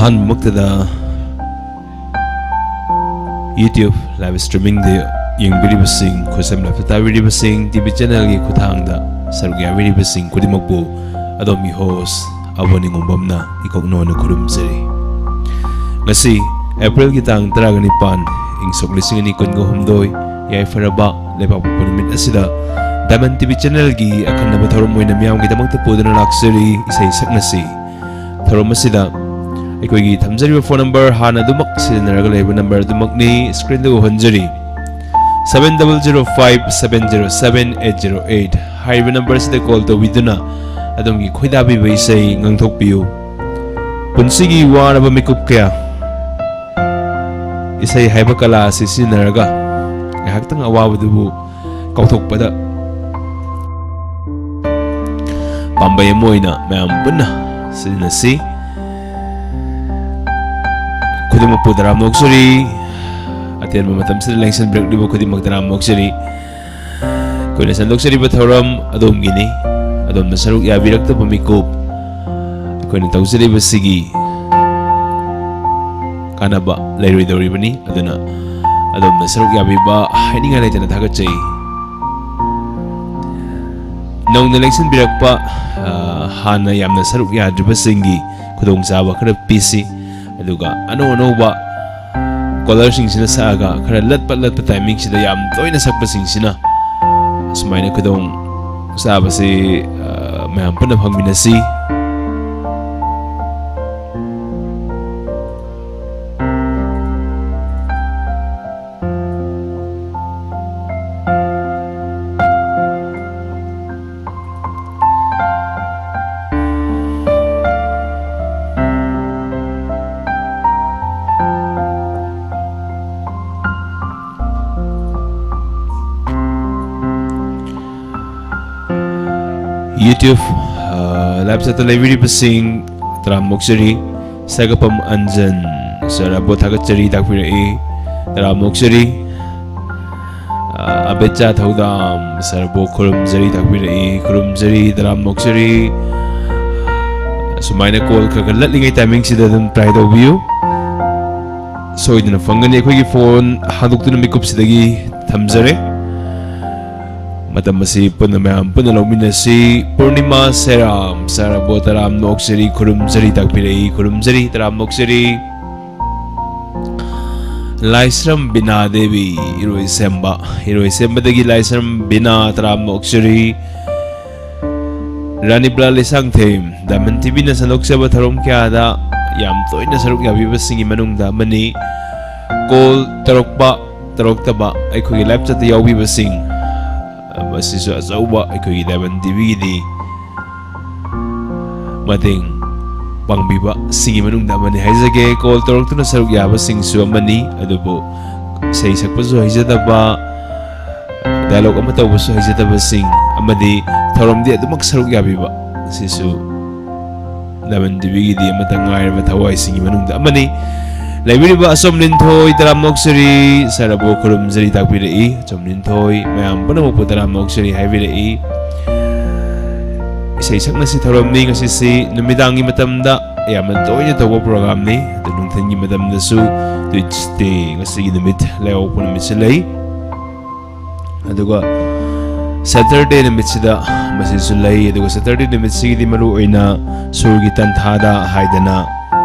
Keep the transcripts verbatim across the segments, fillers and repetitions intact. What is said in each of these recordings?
ꯑꯍꯥꯟꯕꯃꯛꯇꯗ YouTube live streamingꯗ ꯌꯦꯡꯕꯤꯔꯤꯕꯁꯤꯡ, ꯈꯨꯠꯁꯝꯅ ꯇꯥꯕꯤꯔꯤꯕꯁꯤꯡ, T V channelꯒꯤ ꯈꯨꯠꯊꯥꯡꯗ ꯁꯔꯨꯛ ꯌꯥꯕꯤꯔꯤꯕꯁꯤꯡ ꯈꯨꯗꯤꯡꯃꯛꯄꯨ ꯑꯗꯣꯝꯒꯤ host ꯑꯕꯣ ꯅꯤꯉꯣꯝꯕꯝꯅ ꯏꯀꯣꯛ ꯅꯧꯅ ꯈꯨꯔꯨꯝꯖꯔꯤ꯫ ꯉꯁꯤ Aprilꯒꯤ ꯇꯥꯡ ꯇꯔꯥꯒ ꯅꯤꯄꯥꯟ, ꯏꯪ ꯁꯣꯛ ꯂꯤꯁꯤꯡ ꯑꯅꯤ ꯀꯨꯟꯒ ꯍꯨꯝꯗꯣꯏ, ꯌꯥꯏꯐꯔꯕ ꯂꯩꯕꯥꯛꯄꯣꯛꯄ ꯅꯨꯃꯤꯠ ꯑꯁꯤꯗ Diamond ꯇꯤ ꯚꯤ channelꯒꯤ ꯑꯈꯟꯅꯕ ꯊꯧꯔꯝ ꯑꯣꯏꯅ ꯃꯤꯌꯥꯝꯒꯤꯗꯃꯛꯇ ꯄꯨꯗꯨꯅ ꯂꯥꯛꯆꯔꯤ, ꯏꯁꯩ ꯁꯛꯅꯁꯤ꯫ ꯊꯧꯔꯝ ꯑꯁꯤꯗ ꯑꯩꯈꯣꯏꯒꯤ ꯊꯝꯖꯔꯤꯕ phone number ꯍꯥꯟꯅ ꯑꯗꯨꯃꯛ ꯁꯤꯖꯤꯟꯅꯔꯒ ꯂꯩꯕ number ꯑꯗꯨꯃꯛꯅꯤ, screenꯗ ꯎꯍꯟꯖꯔꯤ꯫ Seven double zero five seven zero seven eight zero eight ꯍꯥꯏꯔꯤꯕ number ꯑꯁꯤꯗ call ꯇꯧꯕꯤꯗꯨꯅ ꯑꯗꯣꯝꯒꯤ ꯈꯣꯏꯗꯥꯕꯤꯕ ꯏꯁꯩ ꯉꯪꯊꯣꯛꯄꯤꯌꯨ꯫ ꯄꯨꯟꯁꯤꯒꯤ ꯋꯥꯔꯕ ꯃꯤꯀꯨꯞ ꯀꯌꯥ ꯏꯁꯩ ꯍꯥꯏꯕ ꯀꯂꯥ ꯑꯁꯤ ꯁꯤꯖꯤꯟꯅꯔꯒ ꯉꯥꯏꯍꯥꯛꯇꯪ ꯑꯋꯥꯕꯗꯨꯕꯨ ꯀꯥꯎꯊꯣꯛꯄꯗ ꯄꯥꯝꯕꯩ ꯑꯃ ꯑꯣꯏꯅ ꯃꯌꯥꯝ ꯄꯨꯟꯅ ꯁꯤꯖꯤꯟꯅꯁꯤ꯫ ꯈꯨꯗꯤꯡꯃꯛꯄꯨ ꯇꯔꯥꯝꯅ ꯑꯣꯛꯆꯔꯤ꯫ ꯑꯇꯦꯟꯕ ꯃꯇꯝꯁꯤꯗ ꯂꯦꯡꯁꯤꯟꯕꯤꯔꯛꯂꯤꯕ ꯈꯨꯗꯤꯡꯃꯛ ꯇꯔꯥꯝꯅ ꯑꯣꯛꯆꯔꯤ꯫ ꯑꯩꯈꯣꯏꯅ ꯁꯟꯗꯣꯛꯆꯔꯤꯕ ꯊꯧꯔꯝ ꯑꯗꯣꯝꯒꯤꯅꯤ꯫ ꯑꯗꯣꯝꯅ ꯁꯔꯨꯛ ꯌꯥꯕꯤꯔꯛꯇꯕ ꯃꯤꯀꯨꯞ ꯑꯩꯈꯣꯏꯅ ꯇꯧꯖꯔꯤꯕꯁꯤꯒꯤ ꯀꯥꯟꯅꯕ ꯂꯩꯔꯣꯏꯗꯧꯔꯤꯕꯅꯤ꯫ ꯑꯗꯨꯅ ꯑꯗꯣꯝꯅ ꯁꯔꯨꯛ ꯌꯥꯕꯤꯕ ꯍꯥꯏꯅꯤꯡꯉꯥꯏ ꯂꯩꯇꯅ ꯊꯥꯒꯠꯆꯩ꯫ ꯅꯧꯅ ꯂꯦꯡꯁꯤꯟꯕꯤꯔꯛꯄ, ꯑ, ꯍꯥꯟꯅ ꯌꯥꯝꯅ ꯁꯔꯨꯛ ꯌꯥꯗ꯭ꯔꯤꯕꯁꯤꯡꯒꯤ ꯈꯨꯗꯣꯡꯆꯥꯕ ꯈꯔ ꯄꯤꯁꯤ꯫ ꯑꯗꯨꯒ ꯑꯅꯧ ꯑꯅꯧꯕ callerꯁꯤꯡꯁꯤꯅ ꯁꯛꯑꯒ ꯈꯔ ꯂꯠꯄ ꯂꯠꯄ timingꯁꯤꯗ ꯌꯥꯝ ꯇꯣꯏꯅ ꯁꯛꯄꯁꯤꯡꯁꯤꯅ ꯑꯁꯨꯃꯥꯏꯅ ꯈꯨꯗꯣꯡ ꯆꯥꯕꯁꯤ, ꯑ, ꯃꯌꯥꯝ ꯄꯨꯟꯅ ꯐꯪꯃꯤꯟꯅꯁꯤ꯫ YouTube, ꯑ, live chatꯇ ꯂꯩꯕꯤꯔꯤꯕꯁꯤꯡ ꯇꯔꯥꯝꯅ ꯑꯣꯛꯆꯔꯤ꯫ ꯁꯥꯏꯒꯥꯄꯝ ꯑꯟꯖꯟ sir ꯑꯕꯣ ꯊꯥꯒꯠꯆꯔꯤ ꯇꯥꯛꯄꯤꯔꯛꯏ, ꯇꯔꯥꯝꯅ ꯑꯣꯛꯆꯔꯤ꯫ ꯑ, ꯑꯕꯦꯆꯥ ꯊꯧꯗꯥꯝ sir ꯑꯕꯣ ꯈꯨꯔꯨꯝꯖꯔꯤ ꯇꯥꯛꯄꯤꯔꯛꯏ, ꯈꯨꯔꯨꯝꯖꯔꯤ, ꯇꯔꯥꯝꯅ ꯑꯣꯛꯆꯔꯤ꯫ ꯑꯁꯨꯃꯥꯏꯅ ꯀꯣꯜ ꯈꯔ ꯈꯔ ꯂꯠꯂꯤꯉꯩ ꯇꯥꯏꯃꯤꯡꯁꯤꯗ ꯑꯗꯨꯝ ꯇ꯭ꯔꯥꯏ ꯇꯧꯕꯤꯌꯨ, ꯁꯣꯏꯗꯅ ꯐꯪꯒꯅꯤ꯫ ꯑꯩꯈꯣꯏꯒꯤ ꯐꯣꯟ ꯍꯥꯡꯗꯣꯛꯇꯨꯅ ꯃꯤꯀꯨꯞꯁꯤꯗꯒꯤ ꯊꯝꯖꯔꯦ꯫ ꯃꯇꯝ ꯑꯁꯤ ꯄꯨꯟꯅ, ꯃꯌꯥꯝ ꯄꯨꯟꯅ ꯂꯧꯃꯤꯟꯅꯁꯤ꯫ ꯄꯨꯔꯅꯤꯃꯥ ꯁꯦꯔꯥꯝ, ꯁꯥꯔꯕꯣ ꯇꯔꯥꯝꯅ ꯑꯣꯛꯆꯔꯤ, ꯈꯨꯔꯨꯝꯖꯔꯤ, ꯇꯥꯛꯄꯤꯔꯛꯏ, ꯈꯨꯔꯨꯝꯖꯔꯤ, ꯇꯔꯥꯝꯅ ꯑꯣꯛꯆꯔꯤ꯫ ꯂꯥꯏꯁ꯭ꯔꯝ ꯕꯤꯅꯥ ꯗꯦꯕꯤ, ꯏꯔꯣꯏꯁꯦꯝꯕ, ꯏꯔꯣꯏꯁꯦꯝꯕꯗꯒꯤ ꯂꯥꯏꯁ꯭ꯔꯝ ꯕꯤꯅꯥ ꯇꯔꯥꯝꯅ ꯑꯣꯛꯆꯔꯤ꯫ ꯔꯥꯅꯤꯕꯂꯥ ꯂꯩꯁꯥꯡꯊꯦꯝ, ꯗꯥꯏꯃꯟ ꯇꯤꯚꯤꯅ ꯁꯟꯗꯣꯛꯆꯕ ꯊꯧꯔꯝ ꯀꯌꯥꯗ ꯌꯥꯝ ꯇꯣꯏꯅ ꯁꯔꯨꯛ ꯌꯥꯕꯤꯕꯁꯤꯡꯒꯤ ꯃꯅꯨꯡꯗ ꯑꯃꯅꯤ꯫ ꯀꯣꯜ ꯇꯧꯔꯛꯄ, ꯇꯧꯔꯛꯇꯕ, ꯑꯩꯈꯣꯏꯒꯤ ꯂꯥꯏꯞ ꯆꯠꯇ ꯌꯥꯎꯕꯤꯕꯁꯤꯡ, ꯃꯁꯤꯁꯨ ꯑꯆꯧꯕ ꯑꯩꯈꯣꯏꯒꯤ ꯗꯥꯏꯃꯟ ꯇꯤꯚꯤꯒꯤꯗꯤ ꯃꯇꯦꯡ ꯄꯥꯡꯕꯤꯕꯁꯤꯡꯒꯤ ꯃꯅꯨꯡꯗ ꯑꯃꯅꯤ ꯍꯥꯏꯖꯒꯦ꯫ ꯀꯣꯜ ꯇꯧꯔꯛꯇꯨꯅ ꯁꯔꯨꯛ ꯌꯥꯕꯁꯤꯡꯁꯨ ꯑꯃꯅꯤ, ꯑꯗꯨꯕꯨ ꯏꯁꯩ ꯁꯛꯄꯁꯨ ꯍꯩꯖꯗꯕ, ꯗꯥꯏꯂꯣꯒ ꯑꯃ ꯇꯧꯕꯁꯨ ꯍꯩꯖꯗꯕꯁꯤꯡ ꯑꯃꯗꯤ ꯊꯧꯔꯝꯗꯤ ꯑꯗꯨꯃꯛ ꯁꯔꯨꯛ ꯌꯥꯕꯤꯕ, ꯁꯤꯁꯨ ꯗꯥꯏꯃꯟ ꯇꯤꯚꯤꯒꯤꯗꯤ ꯑꯃꯠꯇ ꯉꯥꯏꯔꯕ ꯊꯋꯥꯏꯁꯤꯡꯒꯤ ꯃꯅꯨꯡꯗ ꯑꯃꯅꯤ꯫ ꯂꯩꯕꯤꯔꯤꯕ ꯑꯆꯝ ꯂꯤꯟꯊꯣꯏ ꯇꯔꯥꯝꯅ ꯑꯣꯛꯆꯔꯤ, ꯁꯥꯔꯕꯨ ꯈꯨꯔꯨꯝꯖꯔꯤ, ꯇꯥꯛꯄꯤꯔꯛꯏ꯫ ꯑꯆꯝ ꯂꯤꯟꯊꯣꯏ, ꯃꯌꯥꯝ ꯄꯨꯝꯅꯃꯛꯄꯨ ꯇꯔꯥꯝꯅ ꯑꯣꯛꯆꯔꯤ ꯍꯥꯏꯕꯤꯔꯛꯏ꯫ ꯏꯁꯩ ꯁꯛꯅꯁꯤ ꯊꯧꯔꯝꯅꯤ ꯉꯁꯤꯁꯤ ꯅꯨꯃꯤꯗꯥꯡꯒꯤ ꯃꯇꯝꯗ ꯌꯥꯝꯅ ꯇꯣꯏꯅ ꯇꯧꯕ ꯄ꯭ꯔꯣꯒ꯭ꯔꯥꯝꯅꯤ꯫ ꯑꯗꯨ ꯅꯨꯡꯊꯤꯜꯒꯤ ꯃꯇꯝꯗꯁꯨ ꯇ꯭ꯌꯨꯁꯗꯦ, ꯉꯁꯤꯒꯤ ꯅꯨꯃꯤꯠ ꯂꯩꯕꯥꯛꯄꯣꯛꯄ ꯅꯨꯃꯤꯠꯁꯤ ꯂꯩ꯫ ꯑꯗꯨꯒ ꯁꯦꯇꯔꯗꯦ ꯅꯨꯃꯤꯠꯁꯤꯗ ꯃꯁꯤꯁꯨ ꯂꯩ꯫ ꯑꯗꯨꯒ ꯁꯦꯇꯔꯗꯦ ꯅꯨꯃꯤꯠꯁꯤꯒꯤꯗꯤ ꯃꯔꯨ ꯑꯣꯏꯅ ꯁꯨꯔꯒꯤ ꯇꯟꯊꯥꯗ ꯍꯥꯏꯗꯅ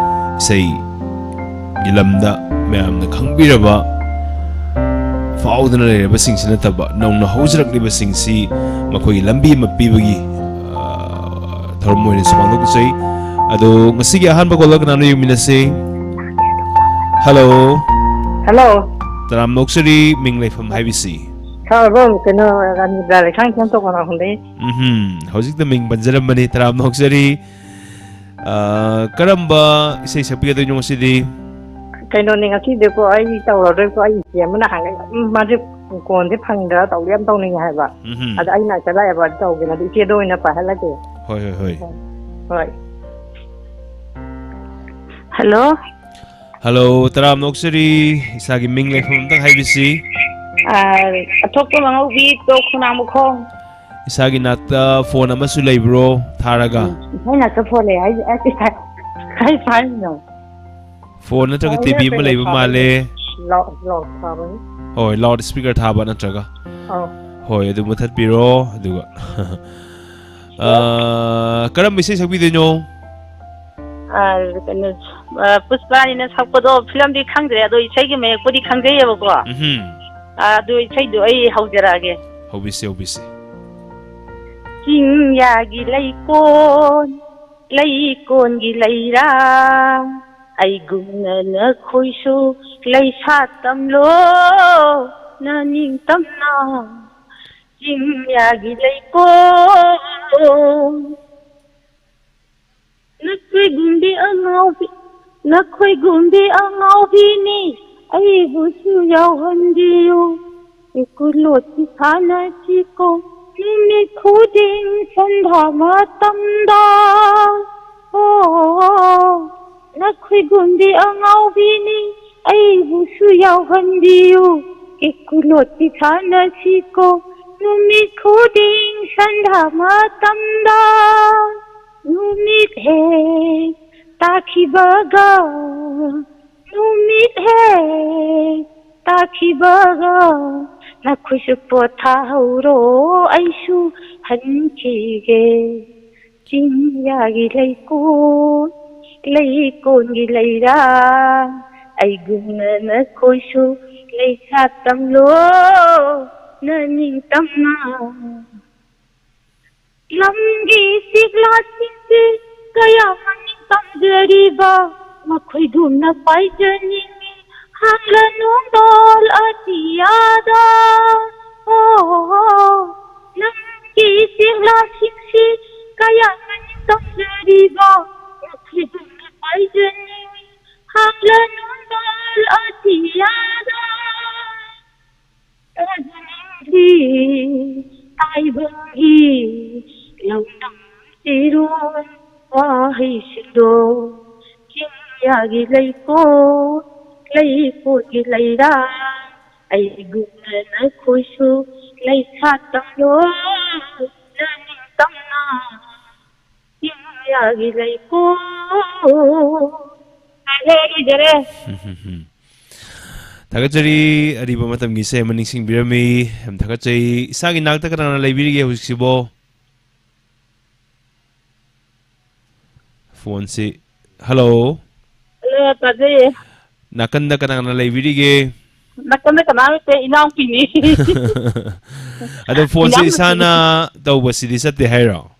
ꯏꯁꯩꯒꯤ ꯂꯝꯗ ꯃꯌꯥꯝꯅ ꯈꯪꯕꯤꯔꯕ, ꯐꯥꯎꯗꯅ ꯂꯩꯔꯕꯁꯤꯡꯁꯤ ꯅꯠꯇꯕ, ꯅꯧꯅ ꯍꯧꯖꯔꯛꯂꯤꯕꯁꯤꯡꯁꯤ ꯃꯈꯣꯏꯒꯤ ꯂꯝꯕꯤ ꯑꯃ ꯄꯤꯕꯒꯤ, ꯑ, ꯊꯧꯔꯝ ꯑꯣꯏꯅꯁꯨ ꯄꯥꯡꯊꯣꯛꯆꯩ꯫ ꯑꯗꯣ ꯉꯁꯤꯒꯤ ꯑꯍꯥꯟꯕ ꯀꯣꯂꯔ ꯀꯅꯥꯅꯣ ꯌꯦꯡꯃꯤꯟꯅꯁꯤ꯫ ꯍꯜꯂꯣ꯫ ꯍꯜꯂꯣ꯫ ꯇꯔꯥꯝꯅ ꯑꯣꯛꯆꯔꯤ, ꯃꯤꯡ ꯂꯩꯐꯝ ꯍꯥꯏꯕꯤꯁꯤ꯫ ꯁꯥꯔꯕꯣ, ꯀꯩꯅꯣ, ꯔꯥꯅꯤꯕꯂꯥ ꯂꯩꯁꯥꯡꯊꯦꯝ ꯇꯣꯛ ꯈꯣꯡꯅꯥꯡꯈꯣꯡꯗꯒꯤ꯫ ꯎꯝꯍꯨꯝ, ꯍꯧꯖꯤꯛꯇ ꯃꯤꯡ ꯄꯟꯖꯔꯝꯕꯅꯤ, ꯇꯔꯥꯝꯅ ꯑꯣꯛꯆꯔꯤ꯫ ꯑ, ꯀꯔꯝꯕ ꯏꯁꯩ ꯁꯛꯄꯤꯒꯗꯣꯏꯅꯣ ꯉꯁꯤꯗꯤ? ꯀꯩꯅꯣꯅꯦ, ꯉꯁꯤꯗꯤꯀꯣ ꯑꯩ ꯇꯧꯔꯔꯣꯏꯀꯣ, ꯑꯩ ꯏꯆꯦ ꯑꯃꯅ ꯍꯥꯏꯔꯛꯑꯦ, ꯎꯝ, ꯃꯥꯁꯦ ꯀꯣꯟꯁꯦ ꯐꯪꯗ꯭ꯔꯥ, ꯇꯧꯗꯤ ꯌꯥꯝ ꯇꯧꯅꯤꯡꯉꯦ ꯍꯥꯏꯕ꯫ ꯎꯝꯍꯨꯝ꯫ ꯑꯗ ꯑꯩ ꯅꯥꯛꯇ ꯂꯥꯛꯑꯦꯕ, ꯑꯗꯨ ꯇꯧꯒꯦꯅ, ꯑꯗꯨ ꯏꯆꯦꯗ ꯑꯣꯏꯅ ꯄꯥꯏꯍꯜꯂꯒꯦ꯫ ꯍꯣꯏ, ꯍꯣꯏ, ꯍꯣꯏ꯫ ꯍꯣꯏ꯫ ꯍꯜꯂꯣ꯫ ꯍꯜꯂꯣ, ꯇꯔꯥꯝꯅ ꯑꯣꯛꯆꯔꯤ꯫ ꯏꯁꯥꯒꯤ ꯃꯤꯡ ꯂꯩꯐꯝ ꯑꯝꯇꯪ ꯍꯥꯏꯕꯤꯁꯤ꯫ ꯑꯥ, ꯑꯊꯣꯛꯄ ꯃꯉꯧꯕꯤ, ꯇꯣꯛ ꯈꯣꯡꯅꯥꯡ ꯃꯈꯣꯡ꯫ ꯏꯁꯥꯒꯤ ꯅꯥꯛꯇ ꯐꯣꯟ ꯑꯃꯁꯨ ꯂꯩꯕ꯭ꯔꯣ ꯊꯥꯔꯒ? ꯎꯝ, ꯏꯁꯥꯒꯤ ꯅꯥꯛꯇ ꯐꯣꯟ ꯂꯩ ꯍꯥꯏꯁꯦ, ꯑꯁ, ꯏꯁꯥ, ꯀꯥꯏ ꯄꯥꯏꯔꯤꯅꯣ? ꯐꯣꯟ ꯅꯠꯇ꯭ꯔꯒ ꯐꯣꯟ ꯇꯤꯚꯤ ꯑꯃ ꯅꯠꯇ꯭ꯔꯒ ꯂꯩꯕ ꯐꯣꯟ ꯃꯥꯜꯂꯦ꯫ ꯂꯥꯎ-, ꯂꯥꯎ ꯊꯥꯕꯅꯤ꯫ ꯍꯣꯏ, ꯂꯥꯎꯠ ꯁ꯭ꯄꯤꯀꯔ ꯊꯥꯕ ꯅꯠꯇ꯭ꯔꯒ? ꯑꯧ꯫ ꯍꯣꯏ, ꯑꯗꯨ ꯃꯨꯊꯠꯄꯤꯔꯣ, ꯑꯗꯨꯒ ꯑꯥ, ꯀꯔꯝꯕ ꯏꯁꯩ ꯁꯛꯄꯤꯗꯣꯏꯅꯣ? ꯑꯥ, ꯀꯩꯅꯣ, ꯑꯥ, ꯄꯨꯁꯄꯥꯅꯤꯅ ꯁꯛꯄꯗꯣ ꯐꯤꯂꯝꯗꯤ ꯈꯪꯗ꯭ꯔꯦ, ꯑꯗꯣ ꯏꯁꯩꯒꯤ ꯃꯌꯦꯛꯄꯨꯗꯤ ꯈꯪꯖꯩꯌꯦꯕꯀꯣ꯫ ꯎꯝꯍꯨꯝ꯫ ꯑꯥ, ꯑꯗꯨ ꯏꯁꯩꯗꯣ ꯑꯩ ꯍꯧꯖꯔꯛꯑꯒꯦ꯫ ꯍꯧꯕꯤꯁꯤ, ꯍꯧꯕꯤꯁꯤ꯫ ꯆꯤꯡꯌꯥꯒꯤ ꯂꯩꯀꯣꯜ, ꯂꯩꯀꯣꯜꯒꯤ ꯂꯩꯔꯥ, ꯑꯩꯒꯨꯝꯅ ꯅꯈꯣꯏꯁꯨ ꯂꯩꯁꯥ ꯇꯝꯂꯣ, ꯅꯅꯤꯡꯇꯝꯅ ꯆꯤꯡꯌꯥꯒꯤ ꯂꯩꯀꯣꯜ꯫ ꯅꯈꯣꯏꯒꯨꯝꯕꯤ ꯑꯉꯥꯎꯕꯤ, ꯅꯈꯣꯏꯒꯨꯝꯕꯤ ꯑꯉꯥꯎꯕꯤꯅꯤ, ꯑꯩꯕꯨꯁꯨ ꯌꯥꯎꯍꯟꯕꯤꯌꯨ꯫ ꯀꯦꯀꯨ ꯂꯣꯠꯄꯤ ꯁꯥꯟꯅꯁꯤꯀꯣ, ꯅꯨꯃꯤꯠ ꯈꯨꯗꯤꯡ ꯁꯟꯙꯥ ꯃꯇꯝꯗ꯫ ꯑꯣ, ꯅꯈꯣꯏꯒꯨꯝꯕꯤ ꯑꯉꯥꯎꯕꯤꯅꯤ, ꯑꯩꯕꯨꯁꯨ ꯌꯥꯎꯍꯟꯕꯤꯌꯨ꯫ ꯀꯦꯀꯨ ꯂꯣꯠꯄꯤ ꯁꯥꯟꯅꯁꯤꯀꯣ, ꯅꯨꯃꯤꯠ ꯈꯨꯗꯤꯡ ꯁꯟꯙꯥ ꯃꯇꯝꯗ꯫ ꯅꯨꯃꯤꯠ ꯍꯦꯛ ꯇꯥꯈꯤꯕꯒ, ꯅꯨꯃꯤꯠ ꯍꯦꯛ ꯇꯥꯈꯤꯕꯒ, ꯅꯈꯣꯏꯁꯨ ꯄꯣꯊꯥꯍꯧꯔꯣ, ꯑꯩꯁꯨ ꯍꯟꯈꯤꯒꯦ꯫ ꯆꯤꯡꯌꯥꯒꯤ ꯂꯩꯀꯣꯜ, ꯂꯩꯀꯣꯜꯒꯤ ꯂꯩꯔꯥ, ꯑꯩꯒꯨꯝꯅ ꯅꯈꯣꯏꯁꯨ ꯂꯩꯁꯥ ꯇꯝꯂꯣ, ꯅꯅꯤꯡꯇꯝꯅ꯫ ꯂꯝꯒꯤ ꯁꯤꯛꯂꯥꯁꯤꯡꯁꯤ ꯀꯌꯥ ꯃꯅꯤꯡ ꯇꯝꯖꯔꯤꯕ, ꯃꯈꯣꯏꯒꯨꯝꯅ ꯄꯥꯏꯖꯅꯤꯡꯉꯤ ꯍꯥꯡꯂꯅꯨ ꯗꯣꯜ ꯑꯇꯤꯌꯥꯗ꯫ ꯑꯣ, ꯂꯝꯒꯤ ꯁꯤꯛꯂꯥꯁꯤꯡꯁꯤ ꯀꯌꯥ ꯃꯅꯤꯡ ꯇꯝꯖꯔꯤꯕ, ꯃꯈꯣꯏꯒꯨꯝꯅ ꯄꯥꯏꯖꯅꯤꯡꯉꯤ ꯍꯥꯡꯂꯅꯨ ꯗꯣꯜ ꯑꯇꯤꯌꯥꯗ꯫ ꯇꯥꯏꯕꯪꯒꯤ ꯂꯧꯅꯝ ꯆꯤꯔꯣꯟ ꯋꯥꯍꯩꯁꯤꯡꯗꯣ, ꯆꯤꯡꯌꯥꯒꯤ ꯂꯩꯀꯣꯜ, ꯂꯩꯀꯣꯜꯒꯤ ꯂꯩꯔꯥ, ꯑꯩꯒꯨꯝꯅ ꯅꯈꯣꯏꯁꯨ ꯂꯩꯁꯥ ꯇꯝꯂꯣ ꯅꯪ ꯇꯝꯅ ꯏꯃꯥꯒꯤ ꯂꯩꯀꯣꯜ꯫ ꯍꯥꯏꯔꯦ, ꯂꯣꯏꯖꯔꯦ꯫ ꯊꯥꯒꯠꯆꯔꯤ, ꯑꯔꯤꯕ ꯃꯇꯝꯒꯤ ꯏꯁꯩ ꯑꯃ ꯅꯤꯡꯁꯤꯡꯕꯤꯔꯝꯃꯤ꯫ ꯌꯥꯝ ꯊꯥꯒꯠꯆꯩ꯫ ꯏꯁꯥꯒꯤ ꯅꯥꯛꯇ ꯀꯅꯥ ꯀꯅꯥ ꯂꯩꯕꯤꯔꯤꯒꯦ ꯍꯧꯖꯤꯛꯁꯤꯕꯣ? ꯐꯣꯟꯁꯤ, ꯍꯜꯂꯣ꯫ ꯍꯜꯂꯣ, ꯇꯥꯖꯩꯌꯦ꯫ ꯅꯥꯀꯟꯗ ꯀꯅꯥ ꯀꯅꯥ ꯂꯩꯕꯤꯔꯤꯒꯦ? ꯅꯥꯀꯟꯗ ꯀꯅꯥꯝ ꯂꯩꯇꯦ, ꯏꯅꯥꯎꯄꯤꯅꯤ꯫ ꯑꯗꯣ ꯐꯣꯟꯁꯦ ꯏꯅꯥꯎꯅꯨꯄꯤ꯫ ꯏꯁꯥꯅ ꯇꯧꯕꯁꯤꯗꯤ ꯆꯠꯇꯦ ꯍꯥꯏꯔꯣ?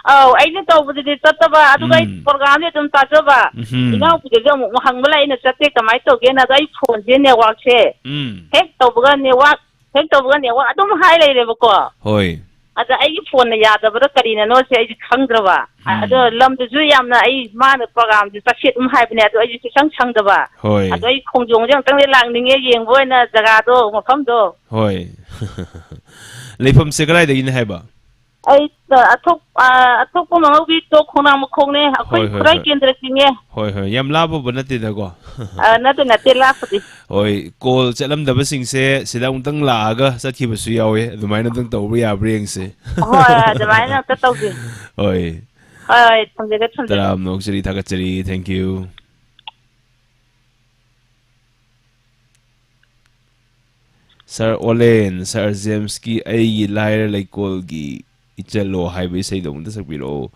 ꯑꯧ, ꯑꯩꯅ ꯇꯧꯕꯗꯨꯗꯤ ꯆꯠꯇꯕ, ꯑꯗꯨꯒ ꯑꯩ ꯎꯝ꯫ ꯄ꯭ꯔꯣꯒ꯭ꯔꯥꯝꯗꯤ ꯑꯗꯨꯝ ꯇꯥꯖꯕ꯫ ꯎꯝꯍꯨꯝ꯫ ꯏꯅꯥꯎꯄꯤꯗꯁꯨ ꯑꯃꯨꯛ ꯍꯪꯕ ꯂꯥꯛꯑꯦ, "ꯑꯩꯅ ꯆꯠꯇꯦ, ꯀꯃꯥꯏꯅ ꯇꯧꯒꯦꯅ?" ꯑꯗꯣ ꯑꯩ ꯐꯣꯟꯁꯦ ꯅꯦꯠꯋꯥꯛꯁꯦ ꯎꯝ꯫ ꯍꯦꯛ ꯇꯧꯕꯒ ꯅꯦꯠꯋꯥꯛ ꯍꯦꯛ ꯇꯧꯕꯒ ꯅꯦꯠꯋꯥꯛ ꯑꯗꯨꯝ ꯍꯥꯏ ꯂꯩꯔꯦꯕꯀꯣ꯫ ꯍꯣꯏ꯫ ꯑꯗ ꯑꯩꯒꯤ ꯐꯣꯟꯅ ꯌꯥꯗꯕ꯭ꯔꯥ ꯀꯔꯤꯅꯅꯣ ꯁꯤ ꯑꯩꯁꯦ ꯈꯪꯗ꯭ꯔꯕ꯫ ꯎꯝ꯫ ꯑꯗꯣ ꯂꯝꯗꯨꯁꯨ ꯌꯥꯝꯅ ꯑꯩ, ꯃꯥꯅ ꯄ꯭ꯔꯣꯒ꯭ꯔꯥꯝꯁꯦ ꯆꯠꯁꯦ ꯑꯗꯨꯝ ꯍꯥꯏꯕꯅꯦ, ꯑꯗꯣ ꯑꯩꯁꯦ ꯁꯨꯡꯁꯪ ꯁꯪꯗꯕ꯫ ꯍꯣꯏ꯫ ꯑꯗꯣ ꯑꯩ ꯈꯣꯡꯖꯣꯝꯁꯦ ꯑꯃꯨꯛꯇꯪꯗꯤ ꯂꯥꯛꯅꯤꯡꯉꯦ ꯌꯦꯡꯕ ꯑꯣꯏꯅ ꯖꯒꯥꯗꯣ, ꯃꯐꯝꯗꯣ꯫ ꯍꯣꯏ꯫ ꯂꯩꯐꯝꯁꯦ ꯀꯗꯥꯏꯗꯒꯤꯅꯦ ꯍꯥꯏꯕ? ꯑꯩ ꯑꯊꯣꯛ-, ꯑ, ꯑꯊꯣꯛꯄ ꯃꯉꯧꯕꯤ ꯇꯣꯛ ꯈꯣꯡꯅꯥꯡ ꯃꯈꯣꯡꯅꯦ꯫ ꯑꯩꯈꯣꯏ ꯍꯣꯏ, ꯍꯣꯏ, ꯈꯨꯔꯥꯏ ꯍꯣꯏ꯫ ꯀꯦꯟꯗ꯭ꯔ ꯆꯤꯡꯉꯦ꯫ ꯍꯣꯏ, ꯍꯣꯏ꯫ ꯌꯥꯝ ꯂꯥꯞꯄꯕ ꯅꯠꯇꯦꯗꯀꯣ꯫ ꯑ, ꯅꯠꯇꯦ, ꯅꯠꯇꯦ, ꯂꯥꯞꯄꯗꯤ꯫ ꯍꯣꯏ, ꯀꯣꯜ ꯆꯠꯂꯝꯗꯕꯁꯤꯡꯁꯦ ꯁꯤꯗ ꯑꯃꯨꯛꯇꯪ ꯂꯥꯛꯑꯒ ꯆꯠꯈꯤꯕꯁꯨ ꯌꯥꯎꯋꯦ꯫ ꯑꯗꯨꯃꯥꯏꯅ ꯑꯝꯇꯪ ꯇꯧꯕ ꯌꯥꯕ꯭ꯔꯥ ꯌꯦꯡꯁꯦ꯫ ꯍꯣꯏ, ꯑꯗꯨꯃꯥꯏꯅ ꯑꯝꯇ ꯇꯧꯁꯤ꯫ ꯍꯣꯏ꯫ ꯍꯣꯏ, ꯍꯣꯏ, ꯊꯝꯖꯔꯦ, ꯊꯝꯖꯔꯦ꯫ ꯇꯔꯥꯝꯅ ꯑꯣꯛꯆꯔꯤ, ꯊꯥꯒꯠꯆꯔꯤ꯫ Thank you꯫ ꯁꯥꯔ ꯑꯣꯂꯦꯟ, ꯁꯥꯔ ꯖꯦꯝꯁꯀꯤ "ꯑꯩꯒꯤ ꯂꯥꯏꯔ ꯂꯩꯀꯣꯜꯒꯤ ꯏꯆꯜꯂꯣ" ꯍꯥꯏꯕ ꯏꯁꯩꯗꯣ ꯑꯃꯨꯛꯇ ꯁꯛꯄꯤꯔꯛꯑꯣ꯫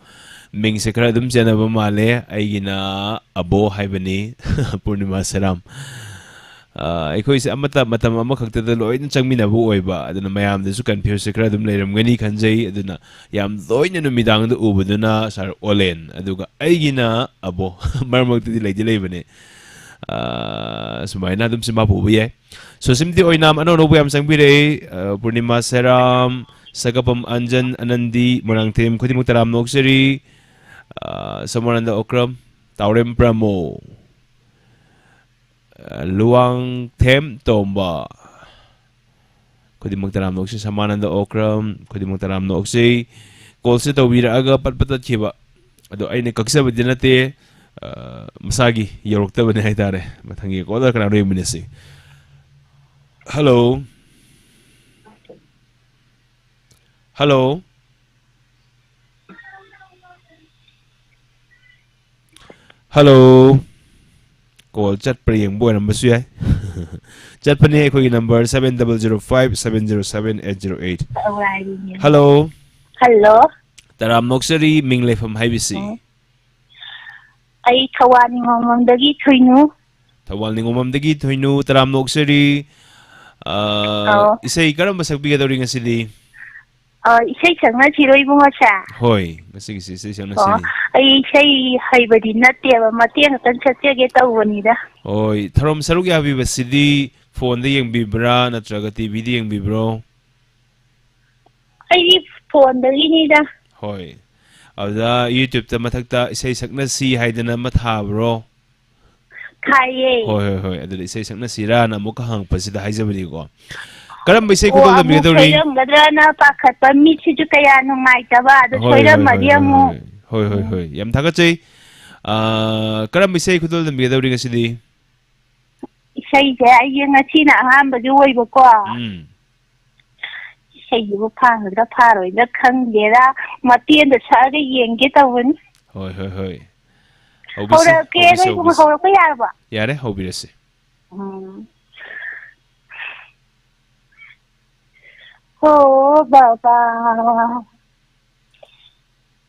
ꯃꯤꯡꯁꯦ ꯈꯔ ꯑꯗꯨꯝ ꯆꯦꯟꯅꯕ ꯃꯥꯜꯂꯦ꯫ ꯑꯩꯒꯤꯅ ꯑꯕꯣ ꯍꯥꯏꯕꯅꯤ, ꯄꯨꯔꯅꯤꯃꯥ ꯁꯦꯔꯥꯝ꯫ ꯑ, ꯑꯩꯈꯣꯏꯁꯦ ꯑꯃꯠꯇ ꯃꯇꯝ ꯑꯃꯈꯛꯇꯗ ꯂꯣꯏꯅ ꯆꯪꯃꯤꯟꯅꯕ ꯑꯣꯏꯕ, ꯑꯗꯨꯅ ꯃꯌꯥꯝꯗꯁꯨ confuseꯁꯦ ꯈꯔ ꯑꯗꯨꯝ ꯂꯩꯔꯝꯒꯅꯤ ꯈꯟꯖꯩ꯫ ꯑꯗꯨꯅ ꯌꯥꯝ ꯇꯣꯏꯅ ꯅꯨꯃꯤꯗꯥꯡꯗ ꯎꯕꯗꯨꯅ ꯁꯥꯔ ꯑꯣꯂꯦꯟ, ꯑꯗꯨꯒ ꯑꯩꯒꯤꯅ ꯑꯕꯣ꯫ ꯃꯔꯛ ꯃꯔꯛꯇꯗꯤ ꯂꯩꯗꯤ ꯂꯩꯕꯅꯦ꯫ ꯑ, ꯁꯨꯃꯥꯏꯅ ꯑꯗꯨꯝ ꯆꯤꯟꯐꯥ ꯄꯨꯕ ꯌꯥꯏ꯫ ꯁꯣꯁꯤꯝꯇꯤ ꯑꯣꯏꯅꯥꯝ ꯑꯅꯧ ꯑꯅꯧꯕ ꯌꯥꯝ ꯆꯪꯕꯤꯔꯛꯏ꯫ ꯑ, ꯄꯨꯔꯅꯤꯃꯥ ꯁꯦꯔꯥꯝ, ꯁꯒꯄꯝ ꯑꯟꯖꯟ, ꯑꯅꯟꯗꯤ, ꯃꯣꯏꯔꯥꯡꯊꯦꯝ ꯈꯨꯗꯤꯡꯃꯛ ꯇꯔꯥꯝꯅ ꯑꯣꯛꯆꯔꯤ꯫ ꯑ, ꯁꯣꯃꯣꯔꯥꯅꯟꯗ ꯑꯣꯀ꯭ꯔꯝ, ꯇꯥꯎꯔꯦꯝ ꯄ꯭ꯔꯃꯣ, ꯑ, ꯂꯨꯋꯥꯡꯊꯦꯝ ꯇꯣꯝꯕ, ꯈꯨꯗꯤꯡꯃꯛ ꯇꯔꯥꯝꯅ ꯑꯣꯛꯆꯩ꯫ ꯁꯃꯥꯅꯟꯗ ꯑꯣꯀ꯭ꯔꯝ, ꯈꯨꯗꯤꯡꯃꯛ ꯇꯔꯥꯝꯅ ꯑꯣꯛꯆꯩ꯫ ꯀꯣꯜꯁꯦ ꯇꯧꯕꯤꯔꯛꯑꯒ ꯄꯠ ꯄꯠ ꯇꯠꯈꯤꯕ꯫ ꯑꯗꯣ ꯑꯩꯅ ꯀꯛꯆꯕꯗꯤ ꯅꯠꯇꯦ, ꯑ, ꯃꯁꯥꯒꯤ ꯌꯧꯔꯛꯇꯕꯅꯦ ꯍꯥꯏꯇꯥꯔꯦ꯫ ꯃꯊꯪꯒꯤ ꯀꯣꯜꯗ ꯀꯅꯥꯅꯣ ꯌꯦꯡꯃꯤꯟꯅꯁꯤ꯫ ꯍꯜꯂꯣ꯫ Hello? Hello? Call ꯆꯠꯄ꯭ꯔꯥ ꯌꯦꯡꯕ ꯑꯣꯏꯔꯝꯕꯁꯨ ꯌꯥꯏ꯫ ꯆꯠꯄꯅꯦ ꯑꯩꯈꯣꯏꯒꯤ number seven double zero five seven zero seven eight zero eight꯫ Hello? Hello? ꯇꯔꯥꯝꯅ ꯑꯣꯛꯆꯔꯤ, ꯃꯤꯡ ꯂꯩꯐꯝ ꯍꯥꯏꯕꯤꯁꯤ꯫ ꯑꯣ꯫ ꯑꯩ ꯊꯧꯕꯥꯜ ꯅꯤꯉꯣꯝꯕꯝꯗꯒꯤ ꯊꯣꯏꯅꯨ꯫ ꯊꯧꯕꯥꯜ ꯅꯤꯉꯣꯝꯕꯝꯗꯒꯤ ꯊꯣꯏꯅꯨ, ꯇꯔꯥꯝꯅ ꯑꯣꯛꯆꯔꯤ꯫ ꯑꯥ, ꯑꯣ꯫ ꯏꯁꯩ ꯀꯔꯝꯕ ꯁꯛꯄꯤꯒꯗꯧꯔꯤ ꯉꯁꯤꯗꯤ? ꯑꯥ, ꯏꯁꯩ ꯁꯛꯅꯁꯤꯔꯣ ꯏꯕꯨꯡꯉꯣꯁꯦ? ꯍꯣꯏ, ꯉꯁꯤꯒꯤꯁꯤ ꯏꯁꯩ ꯑꯣ, ꯁꯛꯅꯁꯤꯅꯦ꯫ ꯑꯩ ꯏꯁꯩ ꯍꯩꯕꯗꯤ ꯅꯠꯇꯦꯕ, ꯃꯇꯦꯛ ꯑꯃꯇꯪ ꯁꯛꯆꯒꯦ ꯇꯧꯕꯅꯤꯗ꯫ ꯍꯣꯏ, ꯊꯧꯔꯝ ꯁꯔꯨꯛ ꯌꯥꯕꯤꯕꯁꯤꯗꯤ phoneꯗ ꯌꯦꯡꯕꯤꯕ꯭ꯔꯥ ꯅꯠꯇ꯭ꯔꯒ TVꯗ ꯌꯦꯡꯕꯤꯕ꯭ꯔꯣ? ꯑꯩꯗꯤ phoneꯗꯒꯤꯅꯤꯗ꯫ ꯍꯣꯏ꯫ ꯑꯗꯨꯗ YouTubeꯇ ꯃꯊꯛꯇ ꯏꯁꯩ ꯁꯛꯅꯁꯤ ꯍꯥꯏꯗꯅ ꯑꯃ ꯊꯥꯕ꯭ꯔꯣ? ꯊꯥꯏꯌꯦ꯫ ꯍꯣꯏ, ꯍꯣꯏ, ꯍꯣꯏ꯫ ꯑꯗꯨꯗꯤ ꯏꯁꯩ ꯁꯛꯅꯁꯤꯔꯥꯅ ꯑꯃꯨꯛꯀ ꯍꯪꯉꯛꯄꯁꯤꯗ ꯍꯥꯏꯖꯕꯅꯤꯀꯣ꯫ ꯀꯔꯝꯕ ꯏꯁꯩ ꯑꯣ, ꯈꯨꯗꯣꯜ ꯑꯃꯨꯛ ꯇꯝꯕꯤꯒꯗꯧꯔꯤ? ꯁꯣꯏꯔꯝꯒꯗ꯭ꯔꯅ ꯄꯥꯈꯠꯄ, ꯃꯤꯠꯁꯤꯁꯨ ꯀꯌꯥ ꯅꯨꯡꯉꯥꯏꯇꯕ, ꯑꯗꯨ ꯍꯣꯏ, ꯍꯣꯏ, ꯁꯣꯏꯔꯝꯃꯗꯤ ꯍꯣꯏ, ꯍꯣꯏ, ꯑꯃꯨꯛ꯫ ꯍꯣꯏ꯫ ꯍꯣꯏ, ꯍꯣꯏ, ꯎꯝ꯫ ꯍꯣꯏ꯫ ꯌꯥꯝ ꯊꯥꯒꯠꯆꯩ꯫ ꯑꯥ, ꯀꯔꯝꯕ ꯏꯁꯩ ꯈꯨꯗꯣꯜ ꯇꯝꯕꯤꯒꯗꯧꯔꯤ ꯉꯁꯤꯗꯤ? ꯏꯁꯩꯁꯦ ꯑꯩꯁꯦ ꯉꯁꯤꯅ ꯑꯍꯥꯟꯕꯁꯨ ꯑꯣꯏꯕꯀꯣ꯫ ꯎꯝ꯫ ꯏꯁꯩꯁꯤꯕꯨ ꯐꯥꯒꯗ꯭ꯔꯥ ꯐꯥꯔꯣꯏꯗ꯭ꯔꯥ ꯈꯪꯗꯦꯗ, ꯃꯇꯦꯛ ꯑꯃꯗ ꯁꯛꯑꯒ ꯌꯦꯡꯒꯦ ꯇꯧꯕꯅꯤ꯫ ꯍꯣꯏ, ꯍꯣꯏ, ꯍꯣꯏ꯫ ꯍꯧꯕꯤꯁꯤ, ꯍꯧꯔꯛꯀꯦ, ꯍꯧꯕꯤꯁꯤ, ꯅꯣꯏꯕꯨ ꯍꯧꯕꯤꯁꯤ꯫ ꯍꯧꯔꯛꯄ ꯌꯥꯔꯕꯣ? ꯌꯥꯔꯦ, ꯍꯧꯕꯤꯔꯁꯤ꯫ ꯎꯝ꯫ ꯍꯣ ꯕꯕꯥ,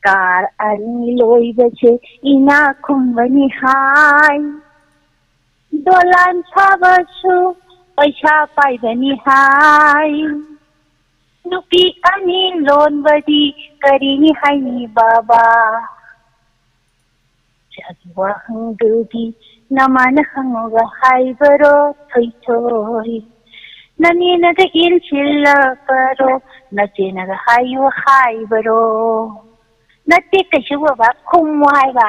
ꯀꯥꯔ ꯑꯅꯤ ꯂꯣꯏꯕꯁꯦ ꯏꯅꯥꯛ ꯈꯨꯟꯕꯅꯤ ꯍꯥꯏ꯫ ꯗꯣꯂꯥꯟ ꯁꯥꯕꯁꯨ ꯄꯩꯁꯥ ꯄꯥꯏꯕꯅꯤ ꯍꯥꯏ꯫ ꯅꯨꯄꯤ ꯑꯅꯤ ꯂꯣꯟꯕꯗꯤ ꯀꯔꯤꯅꯤ ꯍꯥꯏꯅꯤ ꯕꯕꯥ? ꯆꯥꯒꯤ ꯋꯥꯍꯪꯗꯨꯗꯤ ꯅꯃꯥꯅ ꯍꯪꯉꯨꯒ ꯍꯥꯏꯕꯔꯣ ꯊꯣꯏꯊꯣꯏ? ꯅꯅꯦꯅꯒ ꯏꯟꯁꯤꯜꯂꯛꯄꯔꯣ, ꯅꯆꯦꯅꯒ ꯍꯥꯏꯌꯨ ꯍꯥꯏꯕꯔꯣ? ꯅꯠꯇꯦ ꯀꯩꯁꯨ ꯕꯕꯥ, ꯈꯨꯝꯃꯨ ꯍꯥꯏꯕ꯫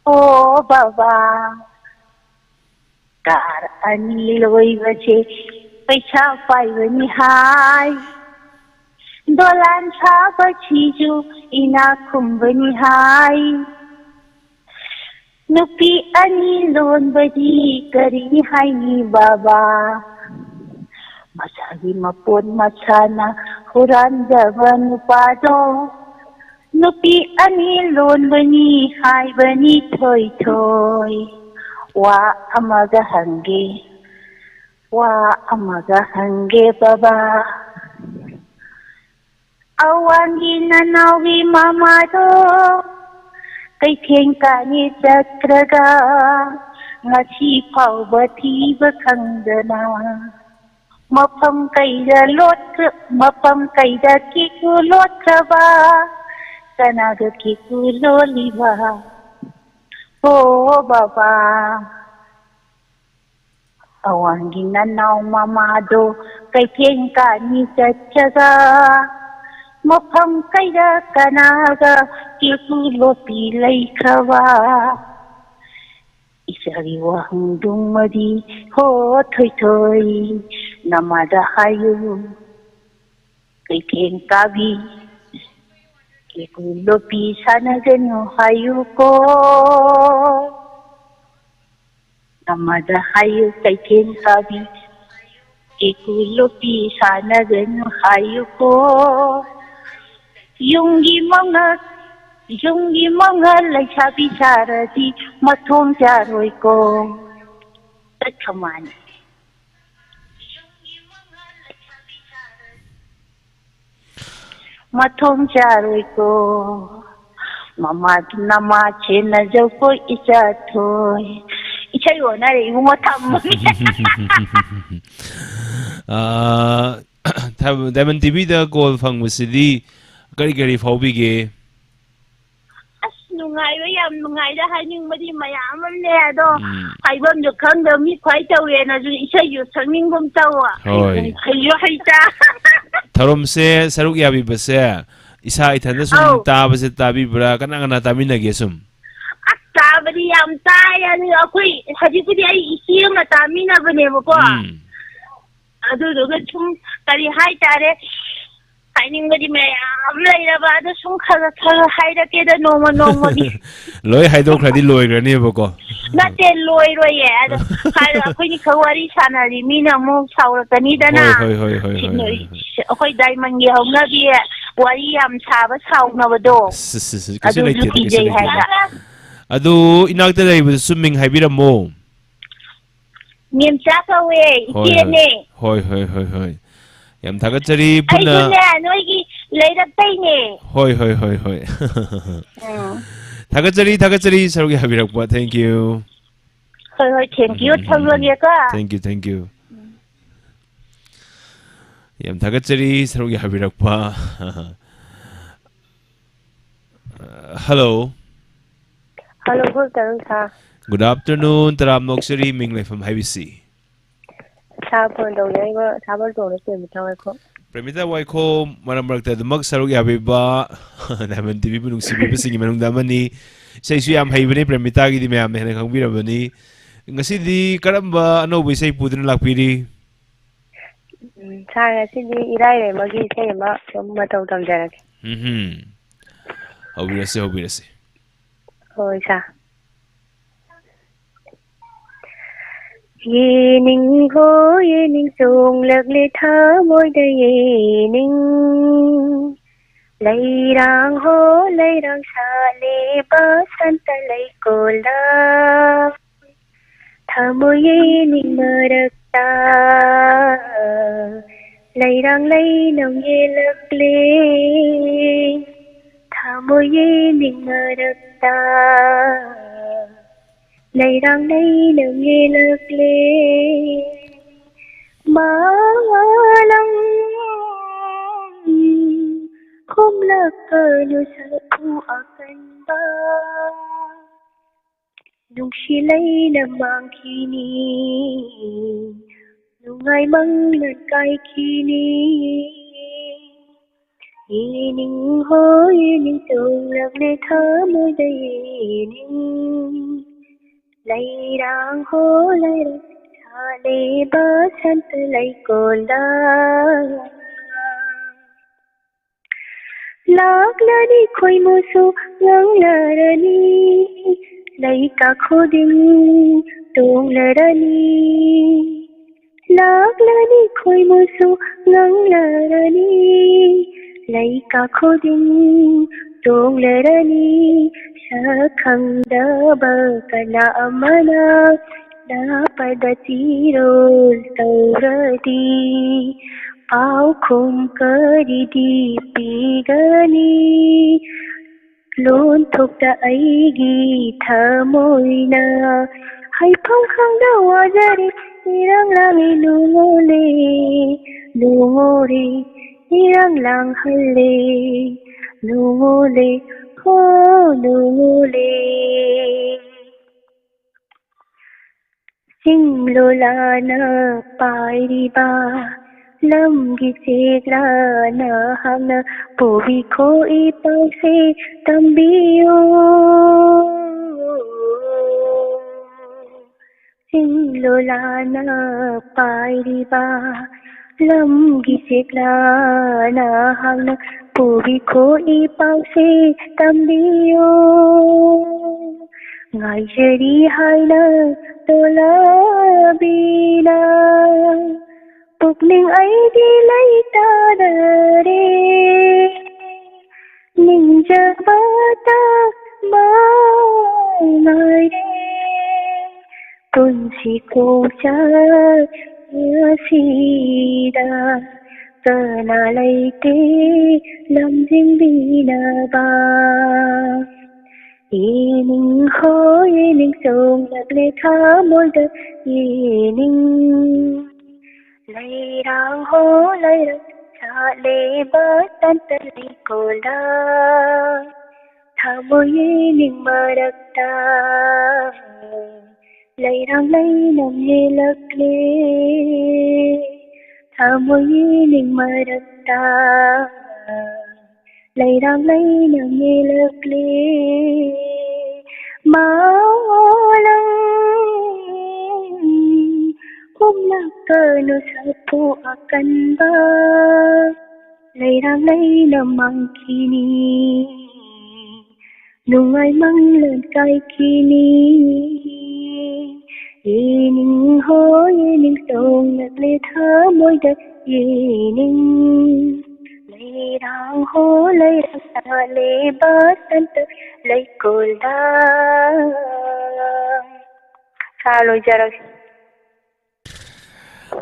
ꯑꯣ ꯕꯕꯥ, ꯀꯥꯔ ꯑꯅꯤ ꯂꯣꯏꯕꯁꯦ ꯄꯩꯁꯥ ꯄꯥꯏꯕꯅꯤ ꯍꯥꯏ꯫ ꯗꯣꯂꯥꯟ ꯁꯥꯕꯁꯤꯁꯨ ꯏꯅꯥꯛ ꯈꯨꯟꯕꯅꯤ ꯍꯥꯏ꯫ ꯅꯨꯄꯤ ꯑꯅꯤ ꯂꯣꯟꯕꯗꯤ ꯀꯔꯤ ꯍꯥꯏꯅꯤ ꯕꯕꯥ? ꯃꯁꯥꯒꯤ ꯃꯄꯣꯠ ꯃꯁꯥꯅ ꯍꯨꯔꯥꯟꯖꯕ ꯅꯨꯄꯥꯗꯣ ꯅꯨꯄꯤ ꯑꯅꯤ ꯂꯣꯟꯕꯅꯤ ꯍꯥꯏꯕꯅꯤ ꯊꯣꯏ ꯊꯣꯏ꯫ ꯋꯥ ꯑꯃꯒ ꯍꯪꯒꯦ, ꯋꯥ ꯑꯃꯒ ꯍꯪꯒꯦ ꯕꯕꯥ꯫ ꯑꯋꯥꯡꯒꯤ ꯅꯅꯥꯎꯒꯤ ꯃꯃꯥꯗꯣ ꯀꯩꯊꯦꯜ ꯀꯥꯅꯤ ꯆꯠꯇ꯭ꯔꯒ ꯉꯁꯤ ꯐꯥꯎꯕ ꯊꯤꯕ ꯈꯪꯗꯅ ꯃꯐꯝ ꯀꯩꯗ ꯂꯣꯠꯈ꯭ꯔ-, ꯃꯐꯝ ꯀꯩꯗ ꯀꯤꯀꯨ ꯂꯣꯠꯈ꯭ꯔꯕ? ꯀꯅꯥꯒ ꯀꯤꯀꯨ ꯂꯣꯜꯂꯤꯕ? ꯍꯣ ꯕꯕꯥ, ꯑꯋꯥꯡꯒꯤ ꯅꯅꯥꯎ ꯃꯃꯥꯗꯣ ꯀꯩꯊꯦꯜ ꯀꯥꯅꯤ ꯆꯠꯆꯒ ꯃꯐꯝ ꯀꯩꯗ ꯀꯅꯥꯒ ꯀꯤꯀꯨ ꯂꯣꯠꯄꯤ ꯂꯩꯈ꯭ꯔꯕ? ꯏꯆꯥꯒꯤ ꯋꯥꯍꯪꯗꯨꯃꯗꯤ ꯍꯣ ꯊꯣꯏꯊꯣꯏ ꯅꯃꯥꯗ ꯍꯥꯏꯌꯨ꯫ ꯀꯩꯊꯦꯜ ꯀꯥꯕꯤ ꯀꯦꯀꯨ ꯂꯣꯄꯤ ꯁꯥꯟꯅꯒꯅꯨ ꯍꯥꯏꯌꯨꯀꯣ꯫ ꯅꯃꯥꯗ ꯍꯥꯏꯌꯨ ꯀꯩꯊꯦꯜ ꯀꯥꯕꯤ ꯀꯦꯀꯨ ꯂꯣꯄꯤ ꯁꯥꯟꯅꯒꯅꯨ ꯍꯥꯏꯌꯨꯀꯣ꯫ ꯌꯨꯝꯒꯤ ꯃꯉꯛ ꯌꯨꯝꯒꯤ ꯃꯉꯜ ꯂꯩꯁꯥꯕꯤ ꯁꯥꯔꯗꯤ ꯃꯊꯣꯡ ꯆꯥꯔꯣꯏꯀꯣ꯫ ꯆꯠꯈ꯭ꯔ ꯃꯥꯅꯤ꯫ ꯃꯊꯣꯡ ꯆꯥꯔꯣꯏꯀꯣ꯫ ꯃꯃꯥ ꯅꯃꯥ ꯁꯦꯟꯅꯖꯧꯀꯣ ꯏꯆꯥ ꯊꯣꯏ꯫ ꯏꯁꯩ ꯑꯣꯟꯅꯔꯦ ꯏꯕꯨꯡꯉꯣ, ꯊꯝꯃꯒꯦ꯫ ꯑꯥ, ꯊ- ꯗꯥꯏꯃꯟ ꯇꯤꯚꯤꯗ ꯀꯣꯜ ꯐꯪꯕꯁꯤꯗꯤ ꯀꯔꯤ ꯀꯔꯤ ꯐꯥꯎꯕꯤꯒꯦ? ꯑꯁ, ꯅꯨꯡꯉꯥꯏꯕ, ꯌꯥꯝ ꯅꯨꯡꯉꯥꯏꯗ, ꯍꯥꯏꯅꯤꯡꯕꯗꯤ ꯃꯌꯥꯝ ꯑꯃ ꯂꯩ, ꯑꯗꯣ ꯎꯝ. ꯍꯥꯏꯐꯝꯁꯨ ꯈꯪꯗꯕ, ꯃꯤ ꯈ꯭ꯋꯥꯏ ꯇꯧꯋꯦꯅꯁꯨ ꯏꯁꯩꯁꯨ ꯁꯛꯅꯤꯡꯒꯨꯝ ꯇꯧꯕ꯫ ꯍꯣꯏ. ꯍꯩꯁꯨ ꯍꯩꯇ꯫ ꯊꯧꯔꯝꯁꯦ ꯁꯔꯨꯛ ꯌꯥꯕꯤꯕꯁꯦ ꯏꯁꯥ ꯏꯊꯟꯗ ꯁꯨꯝ ꯑꯧ. ꯇꯥꯕꯁꯦ ꯇꯥꯕꯤꯕ꯭ꯔꯥ? ꯀꯅꯥ ꯀꯅꯥ ꯇꯥꯃꯤꯟꯅꯒꯦ ꯁꯨꯝ? ꯑꯁ, ꯇꯥꯕꯗꯤ ꯌꯥꯝ ꯇꯥꯏ꯫ ꯑꯗꯨ ꯑꯩꯈꯣꯏ ꯍꯧꯖꯤꯛꯄꯨꯗꯤ ꯑꯩ ꯏꯆꯦ ꯑꯃ ꯇꯥꯃꯤꯟꯅꯕꯅꯦꯕꯀꯣ꯫ ꯎꯝ. ꯑꯗꯨꯗꯨꯒ ꯁꯨꯝ ꯀꯔꯤ ꯍꯥꯏꯇꯥꯔꯦ, ꯍꯥꯏꯅꯤꯡꯕꯗꯤ ꯃꯌꯥꯝ ꯂꯩꯔꯕ, ꯑꯗꯣ ꯁꯨꯝ ꯈꯔ ꯈꯔ ꯍꯥꯏꯔꯛꯀꯦꯗ, ꯅꯣꯡꯃ ꯅꯣꯡꯃꯒꯤ꯫ ꯂꯣꯏ ꯍꯥꯏꯗꯣꯛꯈ꯭ꯔꯗꯤ ꯂꯣꯏꯈ꯭ꯔꯅꯦꯕꯀꯣ꯫ ꯅꯠꯇꯦ, ꯂꯣꯏꯔꯣꯏꯌꯦ꯫ ꯑꯗꯣ ꯍꯥꯏꯔꯣ, ꯑꯩꯈꯣꯏꯅꯤ ꯈꯛ ꯋꯥꯔꯤ ꯁꯥꯟꯅꯔꯤ, ꯃꯤꯅ ꯑꯃꯨꯛ ꯁꯥꯎꯔꯛꯀꯅꯤꯗꯅ꯫ ꯍꯣꯏ, ꯍꯣꯏ, ꯍꯣꯏ, ꯍꯣꯏ, ꯁꯤ ꯍꯣꯏ, ꯅꯣꯏ-, ꯍꯣꯏ, ꯍꯣꯏ꯫ ꯑꯩꯈꯣꯏ ꯗꯥꯏꯃꯟꯒꯤ ꯍꯧꯅꯕꯤ ꯋꯥꯔꯤ ꯌꯥꯝ ꯁꯥꯕ, ꯁꯥꯎꯅꯕꯗꯣ꯫ ꯁꯤ, ꯁꯤ, ꯁꯤ, ꯀꯩꯁꯨ ꯑꯗꯨꯁꯨ ꯂꯩꯇꯦꯗ, ꯀꯩꯁꯨ ꯀꯤꯖꯩ ꯂꯩꯇꯦꯗ꯫ ꯍꯥꯏꯕ꯫ ꯑꯗꯨ ꯏꯅꯥꯛꯇ ꯂꯩꯕꯗꯨꯁꯨ ꯃꯤꯡ ꯍꯥꯏꯕꯤꯔꯝꯃꯣ꯫ ꯃꯦꯝꯆꯥ ꯀꯧꯋꯦ, ꯍꯣꯏ, ꯍꯣꯏ꯫ ꯏꯆꯦꯅꯦ꯫ ꯍꯣꯏ, ꯍꯣꯏ, ꯍꯣꯏ, ꯍꯣꯏ꯫ ꯌꯥꯝ ꯊꯥꯒꯠꯆꯔꯤ ꯄꯨꯟꯅ꯫ ꯑꯩꯁꯨꯅꯦ, ꯅꯣꯏꯒꯤ ꯂꯩꯔꯛꯇꯩꯅꯦ꯫ ꯍꯣꯏ, ꯍꯣꯏ, ꯍꯣꯏ, ꯍꯣꯏ꯫ ꯎꯝ꯫ ꯊꯥꯒꯠꯆꯔꯤ, ꯊꯥꯒꯠꯆꯔꯤ ꯁꯔꯨꯛ ꯌꯥꯕꯤꯔꯛꯄ꯫ Thank you꯫ ꯍꯣꯏ, ꯍꯣꯏ, thank you꯫ ꯎꯝ, ꯎꯝ, ꯎꯝ, ꯎꯝ꯫ ꯊꯝꯂꯒꯦꯀꯣ꯫ Thank you, thank you꯫ ꯎꯝ꯫ ꯌꯥꯝ ꯊꯥꯒꯠꯆꯔꯤ ꯁꯔꯨꯛ ꯌꯥꯕꯤꯔꯛꯄ꯫ Hello꯫ Hello, good afternoon, sir꯫ Good afternoon, ꯇꯔꯥꯝꯅ ꯑꯣꯛꯆꯔꯤ, ꯃꯤꯡ ꯂꯩꯐꯝ ꯍꯥꯏꯕꯤꯁꯤ꯫ Sir, phone ꯇꯧꯖꯔꯛꯏꯕ ꯁꯥꯕꯜ ꯇꯣꯡꯅ ꯄ꯭ꯔꯦꯃꯤꯇꯥ ꯋꯥꯏꯈꯣ꯫ ꯄ꯭ꯔꯦꯃꯤꯇꯥ ꯋꯥꯏꯈꯣ, ꯃꯔꯛ ꯃꯔꯛꯇ ꯑꯗꯨꯃꯛ ꯁꯔꯨꯛ ꯌꯥꯕꯤꯕ Diamond ꯇꯤꯚꯤꯕꯨ ꯅꯨꯡꯁꯤꯕꯤꯕꯁꯤꯡꯒꯤ ꯃꯅꯨꯡꯗ ꯑꯃꯅꯤ꯫ ꯏꯁꯩꯁꯨ ꯌꯥꯝ ꯍꯩꯕꯅꯤ, ꯄ꯭ꯔꯦꯃꯤꯇꯥꯒꯤꯗꯤ ꯃꯌꯥꯝꯅ ꯍꯦꯟꯅ ꯈꯪꯕꯤꯔꯕꯅꯤ꯫ ꯉꯁꯤꯗꯤ ꯀꯔꯝꯕ ꯑꯅꯧꯕ ꯏꯁꯩ ꯄꯨꯗꯨꯅ ꯂꯥꯛꯄꯤꯔꯤ? ꯎꯝ, sir, ꯉꯁꯤꯗꯤ ꯏꯔꯥꯏ ꯂꯩꯃꯒꯤ ꯏꯁꯩ ꯑꯃ ꯁꯨꯝ ꯃꯇꯧ ꯇꯝꯖꯔꯛꯀꯦ꯫ ꯎꯝꯍꯨꯝ꯫ ꯍꯧꯕꯤꯔꯁꯤ, ꯍꯧꯕꯤꯔꯁꯤ꯫ ꯍꯣꯏ, sir꯫ ꯌꯦꯅꯤꯡ ꯍꯣ ꯌꯦꯅꯤꯡ ꯆꯣꯡꯂꯛꯂꯦ ꯊꯃꯣꯏꯗ ꯌꯦꯅꯤꯡ꯫ ꯂꯩꯔꯥꯡ ꯍꯣ ꯂꯩꯔꯥꯡ ꯁꯥꯠꯂꯦ ꯕꯁꯟꯇ ꯂꯩꯀꯣꯜꯗ꯫ ꯊꯃꯣꯏ ꯌꯦꯅꯤꯡ ꯃꯔꯛꯇ ꯂꯩꯔꯥꯡ ꯂꯩꯅꯝ ꯌꯦꯜꯂꯛꯂꯦ꯫ ꯊꯃꯣꯏ ꯌꯦꯅꯤꯡ ꯃꯔꯛꯇ ꯂꯩꯔꯥꯡ ꯂꯩꯅꯝ ꯌꯦꯜꯂꯛꯂꯦ꯫ ꯃꯥꯂꯪ ꯈꯣꯝꯂꯛꯀꯅꯨ ꯁꯛꯎ ꯑꯀꯟꯕ꯫ ꯅꯨꯡꯁꯤ ꯂꯩꯅ ꯃꯥꯡꯈꯤꯅꯤ, ꯅꯨꯡꯉꯥꯏ ꯃꯪꯂꯥꯟ ꯀꯥꯏꯈꯤꯅꯤ꯫ ꯌꯦꯅꯤꯡ ꯍꯣ ꯌꯦꯅꯤꯡ ꯆꯣꯡꯂꯛꯂꯦ ꯊꯃꯣꯏꯗ ꯌꯦꯅꯤꯡ꯫ ꯂꯩꯔꯥꯡ ꯍꯣ ꯂꯩꯔꯥꯡ ꯁꯥꯠꯂꯦ ꯕꯁꯟꯇ ꯂꯩꯀꯣꯜꯗ꯫ ꯂꯥꯛꯂꯅꯤ ꯈꯣꯏꯃꯨꯁꯨ ꯉꯪꯂꯔꯅꯤ, ꯂꯩꯀꯥ ꯈꯨꯗꯤꯡ ꯇꯣꯡꯂꯔꯅꯤ꯫ ꯂꯥꯛꯂꯅꯤ ꯈꯣꯏꯃꯨꯁꯨ ꯉꯪꯂꯔꯅꯤ, ꯂꯩꯀꯥ ꯈꯨꯗꯤꯡ ꯇꯣꯡꯂꯔꯅꯤ꯫ ꯁꯛ ꯈꯪꯗꯕ ꯀꯅꯥ ꯑꯃꯅ ꯂꯥꯛꯄꯗ ꯆꯤꯔꯣꯜ ꯇꯧꯔꯗꯤ, ꯄꯥꯎꯈꯨꯝ ꯀꯔꯤꯗꯤ ꯄꯤꯒꯅꯤ? ꯂꯣꯟꯊꯣꯛꯇ ꯑꯩꯒꯤ ꯊꯃꯣꯏꯅ ꯍꯥꯏꯐꯝ ꯈꯪꯗ ꯋꯥꯖꯔꯤ꯫ ꯏꯔꯥꯡ ꯂꯥꯡꯂꯤ ꯅꯨꯡꯉꯣꯜꯂꯦ, ꯅꯨꯡꯉꯣꯜꯂꯦ, ꯏꯔꯥꯡ ꯂꯥꯡꯍꯜꯂꯦ, ꯅꯨꯡꯉꯣꯜꯂꯦ, ꯍꯣ, ꯅꯨꯡꯉꯣꯜꯂꯦ꯫ ꯆꯤꯡꯂꯣꯂꯥꯅ ꯄꯥꯏꯔꯤꯕ ꯂꯝꯒꯤ ꯆꯦꯛꯂꯥ ꯅꯍꯥꯛꯅ ꯄꯨꯕꯤ ꯈꯣꯏ ꯄꯥꯎꯁꯦ ꯇꯝꯕꯤꯌꯨ꯫ ꯆꯤꯡꯂꯣꯂꯥꯅ ꯄꯥꯏꯔꯤꯕ ꯂꯝꯒꯤ ꯆꯦꯛꯂꯥ ꯅꯍꯥꯛꯅ ꯄꯨꯕꯤ ꯈꯣꯏ ꯄꯥꯎꯁꯦ ꯇꯝꯕꯤꯌꯨ꯫ ꯉꯥꯏꯖꯔꯤ ꯍꯥꯏꯅ ꯇꯣꯂꯥꯕꯤꯅ ꯄꯨꯛꯅꯤꯡ ꯑꯩꯗꯤ ꯂꯩꯇꯥꯗꯔꯦ꯫ ꯅꯤꯡꯖꯕꯇ ꯃꯉꯥꯏꯔꯦ ꯄꯨꯟꯁꯤ ꯈꯣꯡꯆꯠ ꯑꯁꯤꯗ꯫ ꯀꯅꯥ ꯂꯩꯇꯦ ꯂꯝꯖꯤꯡꯕꯤꯅꯕ꯫ ꯌꯦꯅꯤꯡ ꯍꯣ ꯌꯦꯅꯤꯡ ꯆꯣꯡꯂꯛꯂꯦ ꯊꯃꯣꯏꯗ ꯌꯦꯅꯤꯡ꯫ ꯂꯩꯔꯥꯡ ꯍꯣ ꯂꯩꯔꯥꯡ ꯁꯥꯠꯂꯦꯕ ꯇꯟꯇ ꯂꯩꯀꯣꯜꯗ꯫ ꯊꯃꯣꯏ ꯌꯦꯅꯤꯡ ꯃꯔꯛꯇ ꯂꯩꯔꯥꯡ ꯂꯩꯅꯝ ꯌꯦꯜꯂꯛꯂꯦ꯫ ꯊꯃꯣꯏ ꯌꯦꯅꯤꯡ ꯃꯔꯛꯇ ꯂꯩꯔꯥꯡ ꯂꯩꯅꯝ ꯌꯦꯜꯂꯛꯂꯦ꯫ ꯃꯥꯂꯪ ꯍꯨꯝꯂꯛꯀꯅꯨ ꯁꯥꯐꯨ ꯑꯀꯟꯕ꯫ ꯂꯩꯔꯥꯡ ꯂꯩꯅ ꯃꯥꯡꯈꯤꯅꯤ, ꯅꯨꯡꯉꯥꯏ ꯃꯪꯂꯥꯟ ꯀꯥꯏꯈꯤꯅꯤ꯫ ꯌꯦꯅꯤꯡ ꯍꯣ ꯌꯦꯅꯤꯡ ꯇꯣꯡꯂꯛꯂꯦ ꯊꯃꯣꯏꯗ ꯌꯦꯅꯤꯡ꯫ ꯂꯩꯔꯥꯡ ꯍꯣ ꯂꯩꯔꯥꯡ ꯁꯥꯠꯂꯦ ꯕꯁꯟꯇ ꯂꯩꯀꯣꯜꯗ꯫ ꯁꯥꯔ, ꯂꯣꯏꯖꯔꯒꯦ꯫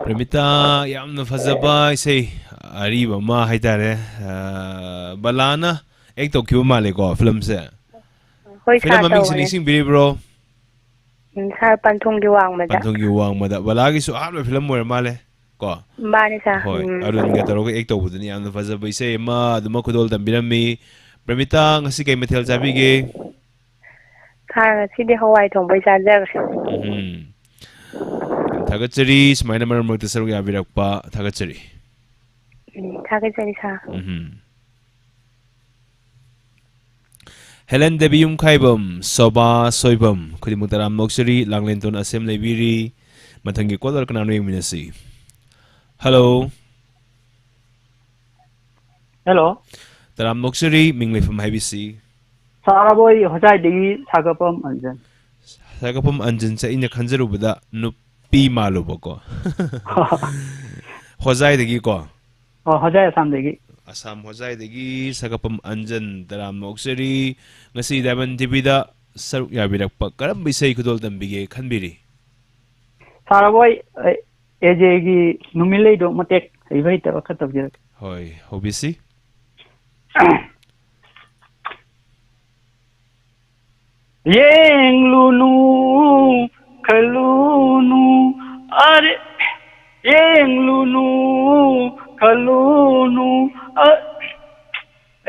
ꯄ꯭ꯔꯦꯃꯤꯇꯥ, ꯌꯥꯝꯅ ꯐꯖꯕ ꯏꯁꯩ ꯑꯔꯤꯕ ꯑꯃ ꯍꯥꯏꯇꯥꯔꯦ꯫ ꯑ, ꯕꯂꯥꯅ ꯑꯦꯛ ꯇꯧꯈꯤꯕ ꯃꯥꯜꯂꯦꯀꯣ ꯐꯤꯂꯝꯁꯦ꯫ ꯍꯣꯏ, ꯐꯤꯂꯝ ꯁꯥꯔ, ꯃꯃꯤꯡꯁꯤ ꯇꯧꯕꯅꯦ꯫ ꯅꯤꯡꯁꯤꯡꯕꯤꯔꯤꯕ꯭ꯔꯣ? ꯎꯝ, ꯁꯥꯔ, ꯄꯟꯊꯨꯡꯒꯤ ꯋꯥꯡꯃꯗ꯫ ꯄꯟꯊꯨꯡꯒꯤ ꯋꯥꯡꯃꯗ꯫ ꯕꯂꯥꯒꯤꯁꯨ ꯑꯍꯥꯟꯕ ꯐꯤꯂꯝ ꯑꯣꯏꯔ ꯃꯥꯜꯂꯦ ꯀꯣ? ꯃꯥꯅꯦ, ꯁꯥꯔ꯫ ꯍꯣꯏ, ꯎꯝ꯫ ꯑꯔꯨꯟꯒ ꯇꯧꯔꯒ ꯑꯦꯛ ꯇꯧꯕꯗꯨꯅꯤ꯫ ꯌꯥꯝꯅ ꯐꯖꯕ ꯏꯁꯩ ꯑꯃ ꯑꯗꯨꯃꯛ ꯈꯨꯗꯣꯜ ꯇꯝꯕꯤꯔꯝꯃꯤ꯫ ꯄ꯭ꯔꯦꯃꯤꯇꯥ, ꯉꯁꯤ ꯀꯩ ꯃꯊꯦꯜ ꯆꯥꯕꯤꯒꯦ? ꯁꯥꯔ, ꯉꯁꯤꯗꯤ ꯍꯋꯥꯏ ꯊꯣꯡꯕ ꯑꯣꯏ ꯆꯥꯖꯔꯦ꯫ ꯎꯝ꯫ ꯌꯥꯝ ꯊꯥꯒꯠꯆꯔꯤ, ꯁꯨꯃꯥꯏꯅ ꯃꯔꯛ ꯃꯔꯛꯇ ꯁꯔꯨꯛ ꯌꯥꯕꯤꯔꯛꯄ ꯊꯥꯒꯠꯆꯔꯤ꯫ ꯎꯝ, ꯊꯥꯒꯠꯆꯔꯤ, ꯁꯥꯔ꯫ ꯎꯝ꯫ ꯍꯦꯂꯦꯟ ꯗꯦꯕꯤ ꯌꯨꯝꯈꯥꯏꯕꯝ, ꯁꯣꯕꯥ ꯁꯣꯏꯕꯝ, ꯈꯨꯗꯤꯡꯃꯛ ꯇꯔꯥꯝꯅ ꯑꯣꯛꯆꯔꯤ꯫ ꯂꯥꯡꯂꯦꯟꯊꯣꯟ ꯑꯁꯦꯝ ꯂꯩꯕꯤꯔꯤ꯫ ꯃꯊꯪꯒꯤ ꯀꯣꯂꯔ ꯀꯅꯥꯅꯣ ꯌꯦꯡꯃꯤꯟꯅꯁꯤ꯫ ꯍꯜꯂꯣ꯫ ꯍꯦꯜꯂꯣ꯫ ꯇꯔꯥꯝꯅ ꯑꯣꯛꯆꯔꯤ, ꯃꯤꯡ ꯂꯩꯐꯝ ꯍꯥꯏꯕꯤꯁꯤ꯫ ꯁꯥꯔꯕꯨ ꯑꯩ ꯍꯣꯖꯥꯏꯗꯒꯤ ꯁꯥꯒꯠꯄꯝ ꯑꯟꯖꯟ꯫ ꯁꯥꯒꯠꯄꯝ ꯑꯟꯖꯟꯁꯦ ꯑꯩꯅ ꯈꯟꯖꯔꯨꯕꯗ ꯅꯨꯄꯤ ꯃꯥꯜꯂꯨꯕꯀꯣ꯫ ꯍꯣꯖꯥꯏꯗꯒꯤꯀꯣ? ꯑꯣ, ꯍꯣꯖꯥꯏ ꯑꯁꯥꯝꯗꯒꯤ꯫ ꯑꯁꯥꯝ ꯍꯣꯖꯥꯏꯗꯒꯤ ꯁꯥꯒꯠꯄꯝ ꯑꯟꯖꯟ, ꯇꯔꯥꯝꯅ ꯑꯣꯛꯆꯔꯤ꯫ ꯉꯁꯤ ꯗꯥꯏꯃꯟ ꯇꯤꯚꯤꯗ ꯁꯔꯨꯛ ꯌꯥꯕꯤꯔꯛꯄ ꯀꯔꯝꯕ ꯏꯁꯩ ꯈꯨꯗꯣꯜ ꯇꯝꯕꯤꯒꯦ ꯈꯟꯕꯤꯔꯤ? ꯁꯥꯔꯕꯨ ꯑꯩ, ꯑꯩ ꯑꯦꯖꯦꯒꯤ ꯅꯨꯃꯤꯠꯂꯩꯗꯣ ꯃꯇꯦꯛ ꯍꯩꯕ ꯍꯩꯇꯕ ꯈꯔ ꯇꯧꯖꯔꯛꯀꯦ꯫ ꯍꯣꯏ, ꯍꯧꯕꯤꯁꯤ꯫ ꯌꯦꯡꯂꯨꯅꯨ, ꯈꯜꯂꯨꯅꯨ, ꯑꯔꯦ, ꯌꯦꯡꯂꯨꯅꯨ, ꯈꯜꯂꯨꯅꯨ, ꯑ-,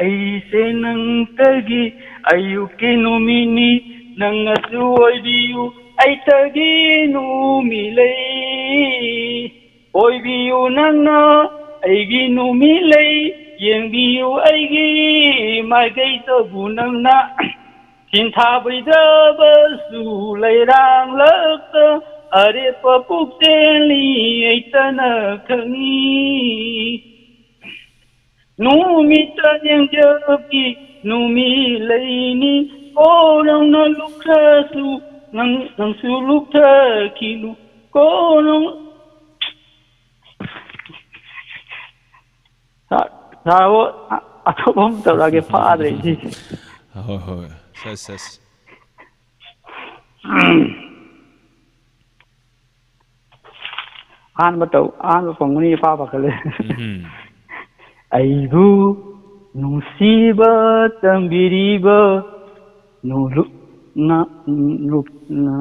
ꯑꯩꯁꯦ ꯅꯪꯇꯒꯤ ꯑꯌꯨꯛꯀꯤ ꯅꯨꯃꯤꯠꯅꯤ, ꯅꯪꯅꯁꯨ ꯑꯣꯏꯕꯤꯌꯨ ꯑꯩꯇꯒꯤ ꯅꯨꯃꯤꯠꯂꯩ꯫ ꯑꯣꯏꯕꯤꯌꯨ ꯅꯪꯅ ꯑꯩꯒꯤ ꯅꯨꯃꯤꯠꯂꯩ, ꯌꯦꯡꯕꯤꯌꯨ ꯑꯩꯒꯤ ꯃꯥꯏꯀꯩꯗꯕꯨ ꯅꯪꯅ꯫ ꯊꯤꯟꯊꯥꯕꯩꯗꯕꯁꯨ ꯂꯩꯔꯥꯡꯂꯛꯇ ꯑꯔꯦꯞꯄ ꯄꯨꯛꯆꯦꯜꯅꯤ ꯑꯩꯇꯅ ꯈꯪꯏ꯫ ꯅꯨꯃꯤꯠꯇ ꯌꯦꯡꯖꯕꯤ ꯅꯨꯃꯤꯠ ꯂꯩꯅꯤ, ꯀꯣꯔꯧꯅ ꯂꯨꯞꯈ꯭ꯔꯁꯨ ꯅꯪ, ꯅꯪꯁꯨ ꯂꯨꯞꯊꯈꯤꯅꯨ, ꯀꯣꯔꯧ-, ꯁꯥ-, ꯁꯥꯔꯕꯨ ꯑ-, ꯑꯇꯣꯞꯄ ꯑꯃ ꯇꯧꯔꯛꯑꯒꯦ, ꯐꯥꯗ꯭ꯔꯦ ꯁꯤꯁꯦ꯫ ꯍꯣꯏ, ꯍꯣꯏ꯫ ꯁꯁ, ꯁꯁ꯫ ꯑꯍꯥꯟꯕ ꯇꯧ-, ꯑꯍꯥꯟꯕ ꯐꯪꯕꯅꯤ ꯏꯄꯥ ꯄꯥꯈꯠꯂꯦ꯫ ꯎꯝꯍꯨꯝ꯫ ꯑꯩꯕꯨ ꯅꯨꯡꯁꯤꯕ ꯇꯝꯕꯤꯔꯤꯕ ꯅꯣꯂꯨꯛꯅ, ꯅꯣꯂꯨꯛꯅ꯫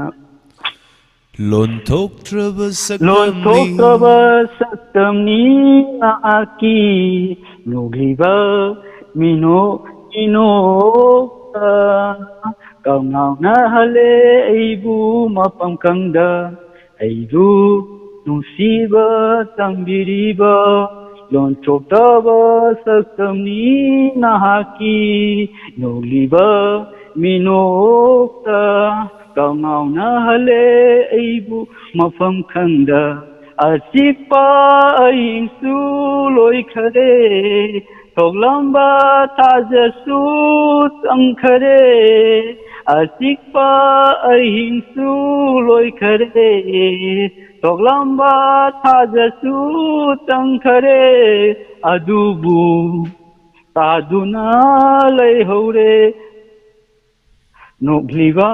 ꯂꯣꯟꯊꯣꯛꯇ꯭ꯔꯕ ꯁꯛꯇꯝꯅꯤ꯫ ꯂꯣꯟꯊꯣꯛꯇ꯭ꯔꯕ ꯁꯛꯇꯝꯅꯤ ꯅꯍꯥꯛꯀꯤ ꯅꯣꯛꯂꯤꯕ ꯃꯤꯅꯣꯛ, ꯃꯤꯅꯣꯛꯇ꯫ ꯀꯧꯉꯥꯎꯅꯍꯜꯂꯦ ꯑꯩꯕꯨ ꯃꯐꯝ ꯈꯪꯗ꯫ ꯑꯩꯕꯨ ꯅꯨꯡꯁꯤꯕ ꯇꯝꯕꯤꯔꯤꯕ ꯂꯣꯟꯊꯣꯛꯇꯕ ꯁꯛꯇꯝꯅꯤ ꯅꯍꯥꯛꯀꯤ ꯅꯣꯛꯂꯤꯕ ꯃꯤꯅꯣꯛꯇ꯫ ꯀꯧꯉꯥꯎꯅꯍꯜꯂꯦ ꯑꯩꯕꯨ ꯃꯐꯝ ꯈꯪꯗ꯫ ꯑꯆꯤꯛꯄ ꯑꯍꯤꯡꯁꯨ ꯂꯣꯏꯈꯔꯦ, ꯊꯣꯛꯂꯝꯕ ꯊꯥꯖꯁꯨ ꯆꯪꯈꯔꯦ꯫ ꯑꯆꯤꯛꯄ ꯑꯍꯤꯡꯁꯨ ꯂꯣꯏꯈꯔꯦ, ꯊꯣꯛꯂꯝꯕ ꯊꯥꯖꯁꯨ ꯆꯪꯈꯔꯦ꯫ ꯑꯗꯨꯕꯨ ꯇꯥꯗꯨꯅ ꯂꯩꯍꯧꯔꯦ ꯅꯣꯛꯂꯤꯕ꯫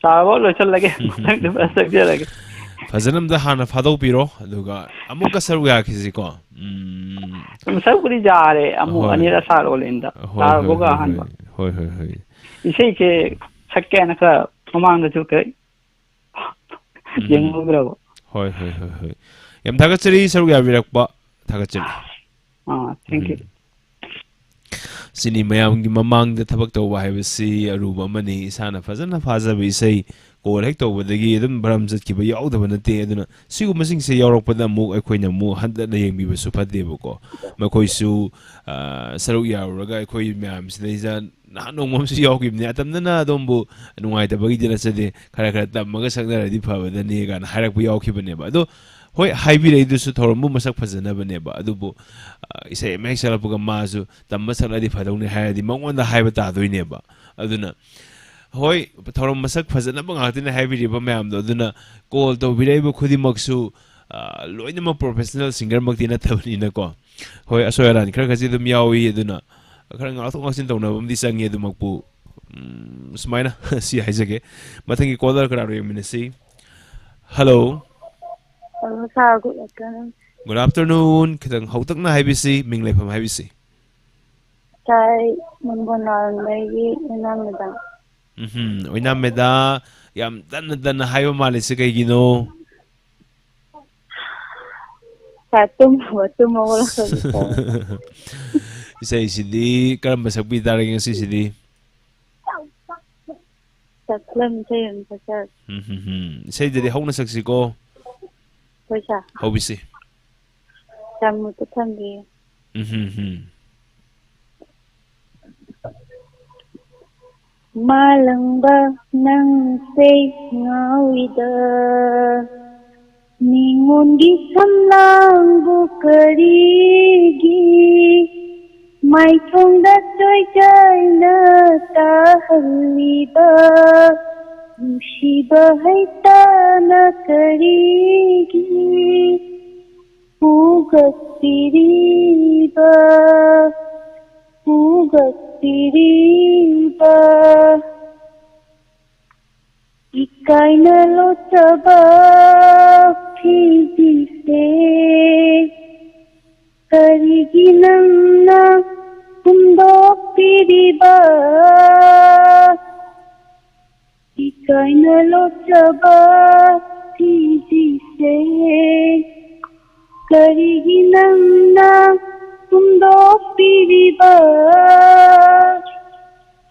ꯁꯥꯔꯕꯣ, ꯂꯣꯏꯁꯜꯂꯒꯦ꯫ ꯃꯊꯪꯗ ꯐꯖꯅ ꯁꯛꯆꯔꯒꯦ꯫ ꯐꯖꯅ ꯑꯝꯇ ꯍꯥꯟꯅ ꯐꯥꯗꯣꯛꯄꯤꯔꯣ, ꯑꯗꯨꯒ ꯑꯃꯨꯛꯀ ꯁꯔꯨꯛ ꯌꯥꯈꯤꯁꯤꯀꯣ꯫ ꯎꯝ꯫ ꯑꯗꯨꯝ ꯁꯔꯨꯛꯄꯨꯗꯤ ꯌꯥꯔꯦ, ꯑꯃꯨꯛ ꯍꯣꯏ꯫ ꯑꯅꯤꯔꯛ ꯁꯥꯔꯛꯑꯣ ꯂꯦꯟꯗ꯫ ꯍꯣꯏ, ꯍꯣꯏ, ꯁꯥꯔꯕꯣꯒ ꯍꯣꯏ, ꯑꯍꯥꯟꯕ꯫ ꯍꯣꯏ꯫ ꯍꯣꯏ, ꯍꯣꯏ, ꯍꯣꯏ꯫ ꯏꯁꯩꯁꯦ ꯁꯛꯀꯦꯅ ꯈꯔ ꯃꯃꯥꯡꯗꯁꯨ ꯈꯔ ꯎꯝ꯫ ꯌꯦꯡꯍꯧꯗ꯭ꯔꯕ꯫ ꯍꯣꯏ, ꯍꯣꯏ, ꯍꯣꯏ, ꯍꯣꯏ꯫ ꯌꯥꯝ ꯊꯥꯒꯠꯆꯔꯤ ꯁꯔꯨꯛ ꯌꯥꯕꯤꯔꯛꯄ꯫ ꯊꯥꯒꯠꯆꯔꯤ꯫ ꯑꯥ, thank you꯫ ꯎꯝ꯫ ꯁꯤꯅꯤ, ꯃꯌꯥꯝꯒꯤ ꯃꯃꯥꯡꯗ ꯊꯕꯛ ꯇꯧꯕ ꯍꯥꯏꯕꯁꯤ ꯑꯔꯨꯕ ꯑꯃꯅꯤ꯫ ꯏꯁꯥꯅ ꯐꯖꯅ ꯐꯥꯖꯕ ꯏꯁꯩ ꯀꯣꯜ ꯍꯦꯛ ꯇꯧꯕꯗꯒꯤ ꯑꯗꯨꯝ ꯕ꯭ꯔꯝ ꯆꯠꯈꯤꯕ ꯌꯥꯎꯗꯕ ꯅꯠꯇꯦ꯫ ꯑꯗꯨꯅ ꯁꯤꯒꯨꯝꯕꯁꯤꯡꯁꯦ ꯌꯥꯎꯔꯛꯄꯗ ꯑꯃꯨꯛ ꯑꯩꯈꯣꯏꯅ ꯑꯃꯨꯛ ꯍꯟꯊꯅ ꯌꯦꯡꯕꯤꯕꯁꯨ ꯐꯠꯇꯦꯕꯀꯣ꯫ ꯃꯈꯣꯏꯁꯨ, ꯑ, ꯁꯔꯨꯛ ꯌꯥꯔꯨꯔꯒ ꯑꯩꯈꯣꯏ ꯃꯌꯥꯝꯁꯤꯗꯩꯗ ꯅꯍꯥꯟ ꯅꯣꯡꯃ ꯑꯃꯁꯨ ꯌꯥꯎꯈꯤꯕꯅꯤ꯫ ꯑꯇꯝꯅꯅ ꯑꯗꯣꯝꯕꯨ ꯅꯨꯡꯉꯥꯏꯇꯕꯒꯤꯗꯤ ꯅꯠꯆꯗꯦ, ꯈꯔ ꯈꯔ ꯇꯝꯃꯒ ꯁꯛꯅꯔꯗꯤ ꯐꯕꯗꯅꯤ ꯀꯥꯏꯅ ꯍꯥꯏꯔꯛꯄ ꯌꯥꯎꯈꯤꯕꯅꯦꯕ꯫ ꯑꯗꯣ ꯍꯣꯏ, ꯍꯥꯏꯕꯤꯔꯛꯏꯗꯨꯁꯨ ꯊꯧꯔꯝꯕꯨ ꯃꯁꯛ ꯐꯖꯅꯕꯅꯦꯕ, ꯑꯗꯨꯕꯨ, ꯑ, ꯏꯁꯩ ꯑꯃ ꯍꯦꯛ ꯁꯛꯂꯛꯄꯒ ꯃꯥꯁꯨ ꯇꯝꯕ ꯁꯛꯂꯗꯤ ꯐꯗꯧꯅꯤ ꯍꯥꯏꯔꯗꯤ ꯃꯉꯣꯟꯗ ꯍꯥꯏꯕ ꯇꯥꯗꯣꯏꯅꯦꯕ꯫ ꯑꯗꯨꯅ, ꯍꯣꯏ, ꯊꯧꯔꯝ ꯃꯁꯛ ꯐꯖꯅꯕ ꯉꯥꯛꯇꯅꯦ ꯍꯥꯏꯕꯤꯔꯤꯕ ꯃꯌꯥꯝꯗꯣ꯫ ꯑꯗꯨꯅ call ꯇꯧꯕꯤꯔꯛꯏꯕ ꯈꯨꯗꯤꯡꯃꯛꯁꯨ, ꯑ, ꯂꯣꯏꯅꯃꯛ professional singerꯃꯛꯇꯤ ꯅꯠꯇꯕꯅꯤꯅꯀꯣ꯫ ꯍꯣꯏ, ꯑꯁꯣꯏ ꯑꯔꯥꯟ ꯈꯔ ꯈꯔꯁꯤ ꯑꯗꯨꯝ ꯌꯥꯎꯏ꯫ ꯑꯗꯨꯅ ꯈꯔ ꯉꯥꯛꯊꯣꯛ ꯉꯥꯛꯁꯤꯟ ꯇꯧꯅꯕ ꯑꯃꯗꯤ ꯆꯪꯉꯤ꯫ ꯑꯗꯨꯃꯛꯄꯨ, ꯎꯝ, ꯁꯨꯃꯥꯏꯅ ꯁꯤ ꯍꯥꯏꯖꯒꯦ꯫ ꯃꯊꯪꯒꯤ caller ꯀꯅꯥꯅꯣ ꯌꯦꯡꯃꯤꯟꯅꯁꯤ꯫ Hello꯫ Hello, sir. Good afternoon. Good afternoon. ꯈꯤꯇꯪ ꯍꯧꯇꯛꯅ ꯍꯥꯏꯕꯤꯁꯤ, ꯃꯤꯡ ꯂꯩꯐꯝ ꯍꯥꯏꯕꯤꯁꯤ꯫ Sir, ꯅꯝꯕꯣꯜ ꯅꯥꯎꯔꯦꯝꯗꯒꯤ ꯏꯅꯥꯝ ꯃꯦꯗꯥꯝ꯫ ꯎꯝꯍꯨꯝ, ꯑꯣꯏꯅꯥꯝ ꯃꯦꯗꯥ, ꯌꯥꯝ ꯇꯟꯅ ꯇꯟꯅ ꯍꯥꯏꯕ ꯃꯥꯜꯂꯤꯁꯦ ꯀꯩꯒꯤꯅꯣ? Sir, ꯇꯨꯝꯃꯕ, ꯇꯨꯝꯃ ꯍꯧꯒꯠꯂꯛꯄꯒꯤ sir꯫ ꯏꯁꯩꯁꯤꯗꯤ ꯀꯔꯝꯕ ꯁꯛꯄꯤ ꯇꯥꯔꯒꯦ ꯉꯁꯤꯁꯤꯗꯤ? Sir, ꯐꯤꯂꯝ ꯏꯁꯩ ꯑꯣꯏꯅ ꯁꯛꯆꯔꯒꯦ꯫ ꯎꯝꯍꯨꯝꯍꯨꯝ, ꯏꯁꯩꯗꯨꯗꯤ ꯍꯧꯅ ꯁꯛꯁꯤꯀꯣ꯫ ꯍꯣꯏ, sir꯫ ꯍꯧꯕꯤꯁꯤ꯫ Sir, mute ꯊꯝꯕꯤꯌꯨ꯫ ꯎꯝꯍꯨꯝꯍꯨꯝ꯫ ꯃꯥꯂꯪꯕ ꯅꯪꯁꯦ ꯉꯥꯎꯏꯗ, ꯃꯤꯉꯣꯟꯒꯤ ꯁꯝꯂꯥꯡꯕꯨ ꯀꯔꯤꯒꯤ ꯃꯥꯏꯊꯣꯡꯗ ꯆꯣꯏꯖꯥꯏꯅ ꯇꯥꯍꯜꯂꯤꯕ? ꯅꯨꯡꯁꯤꯕ ꯍꯩꯇꯅ ꯀꯔꯤꯒꯤ ꯐꯨꯒꯠꯄꯤꯔꯤꯕ, ꯐꯨꯒꯠꯄꯤꯔꯤꯕ? ꯏꯀꯥꯏꯅ ꯂꯣꯠꯆꯕ ꯐꯤꯖꯤꯁꯦ ꯀꯔꯤꯒꯤ ꯅꯪꯅ ꯍꯨꯟꯗꯣꯛꯄꯤꯔꯤꯕ? ꯏꯀꯥꯏꯅ ꯂꯣꯠꯆꯕ ꯐꯤꯖꯤꯁꯦ ꯀꯔꯤꯒꯤ ꯅꯪꯅ ꯍꯨꯟꯗꯣꯛꯄꯤꯔꯤꯕ?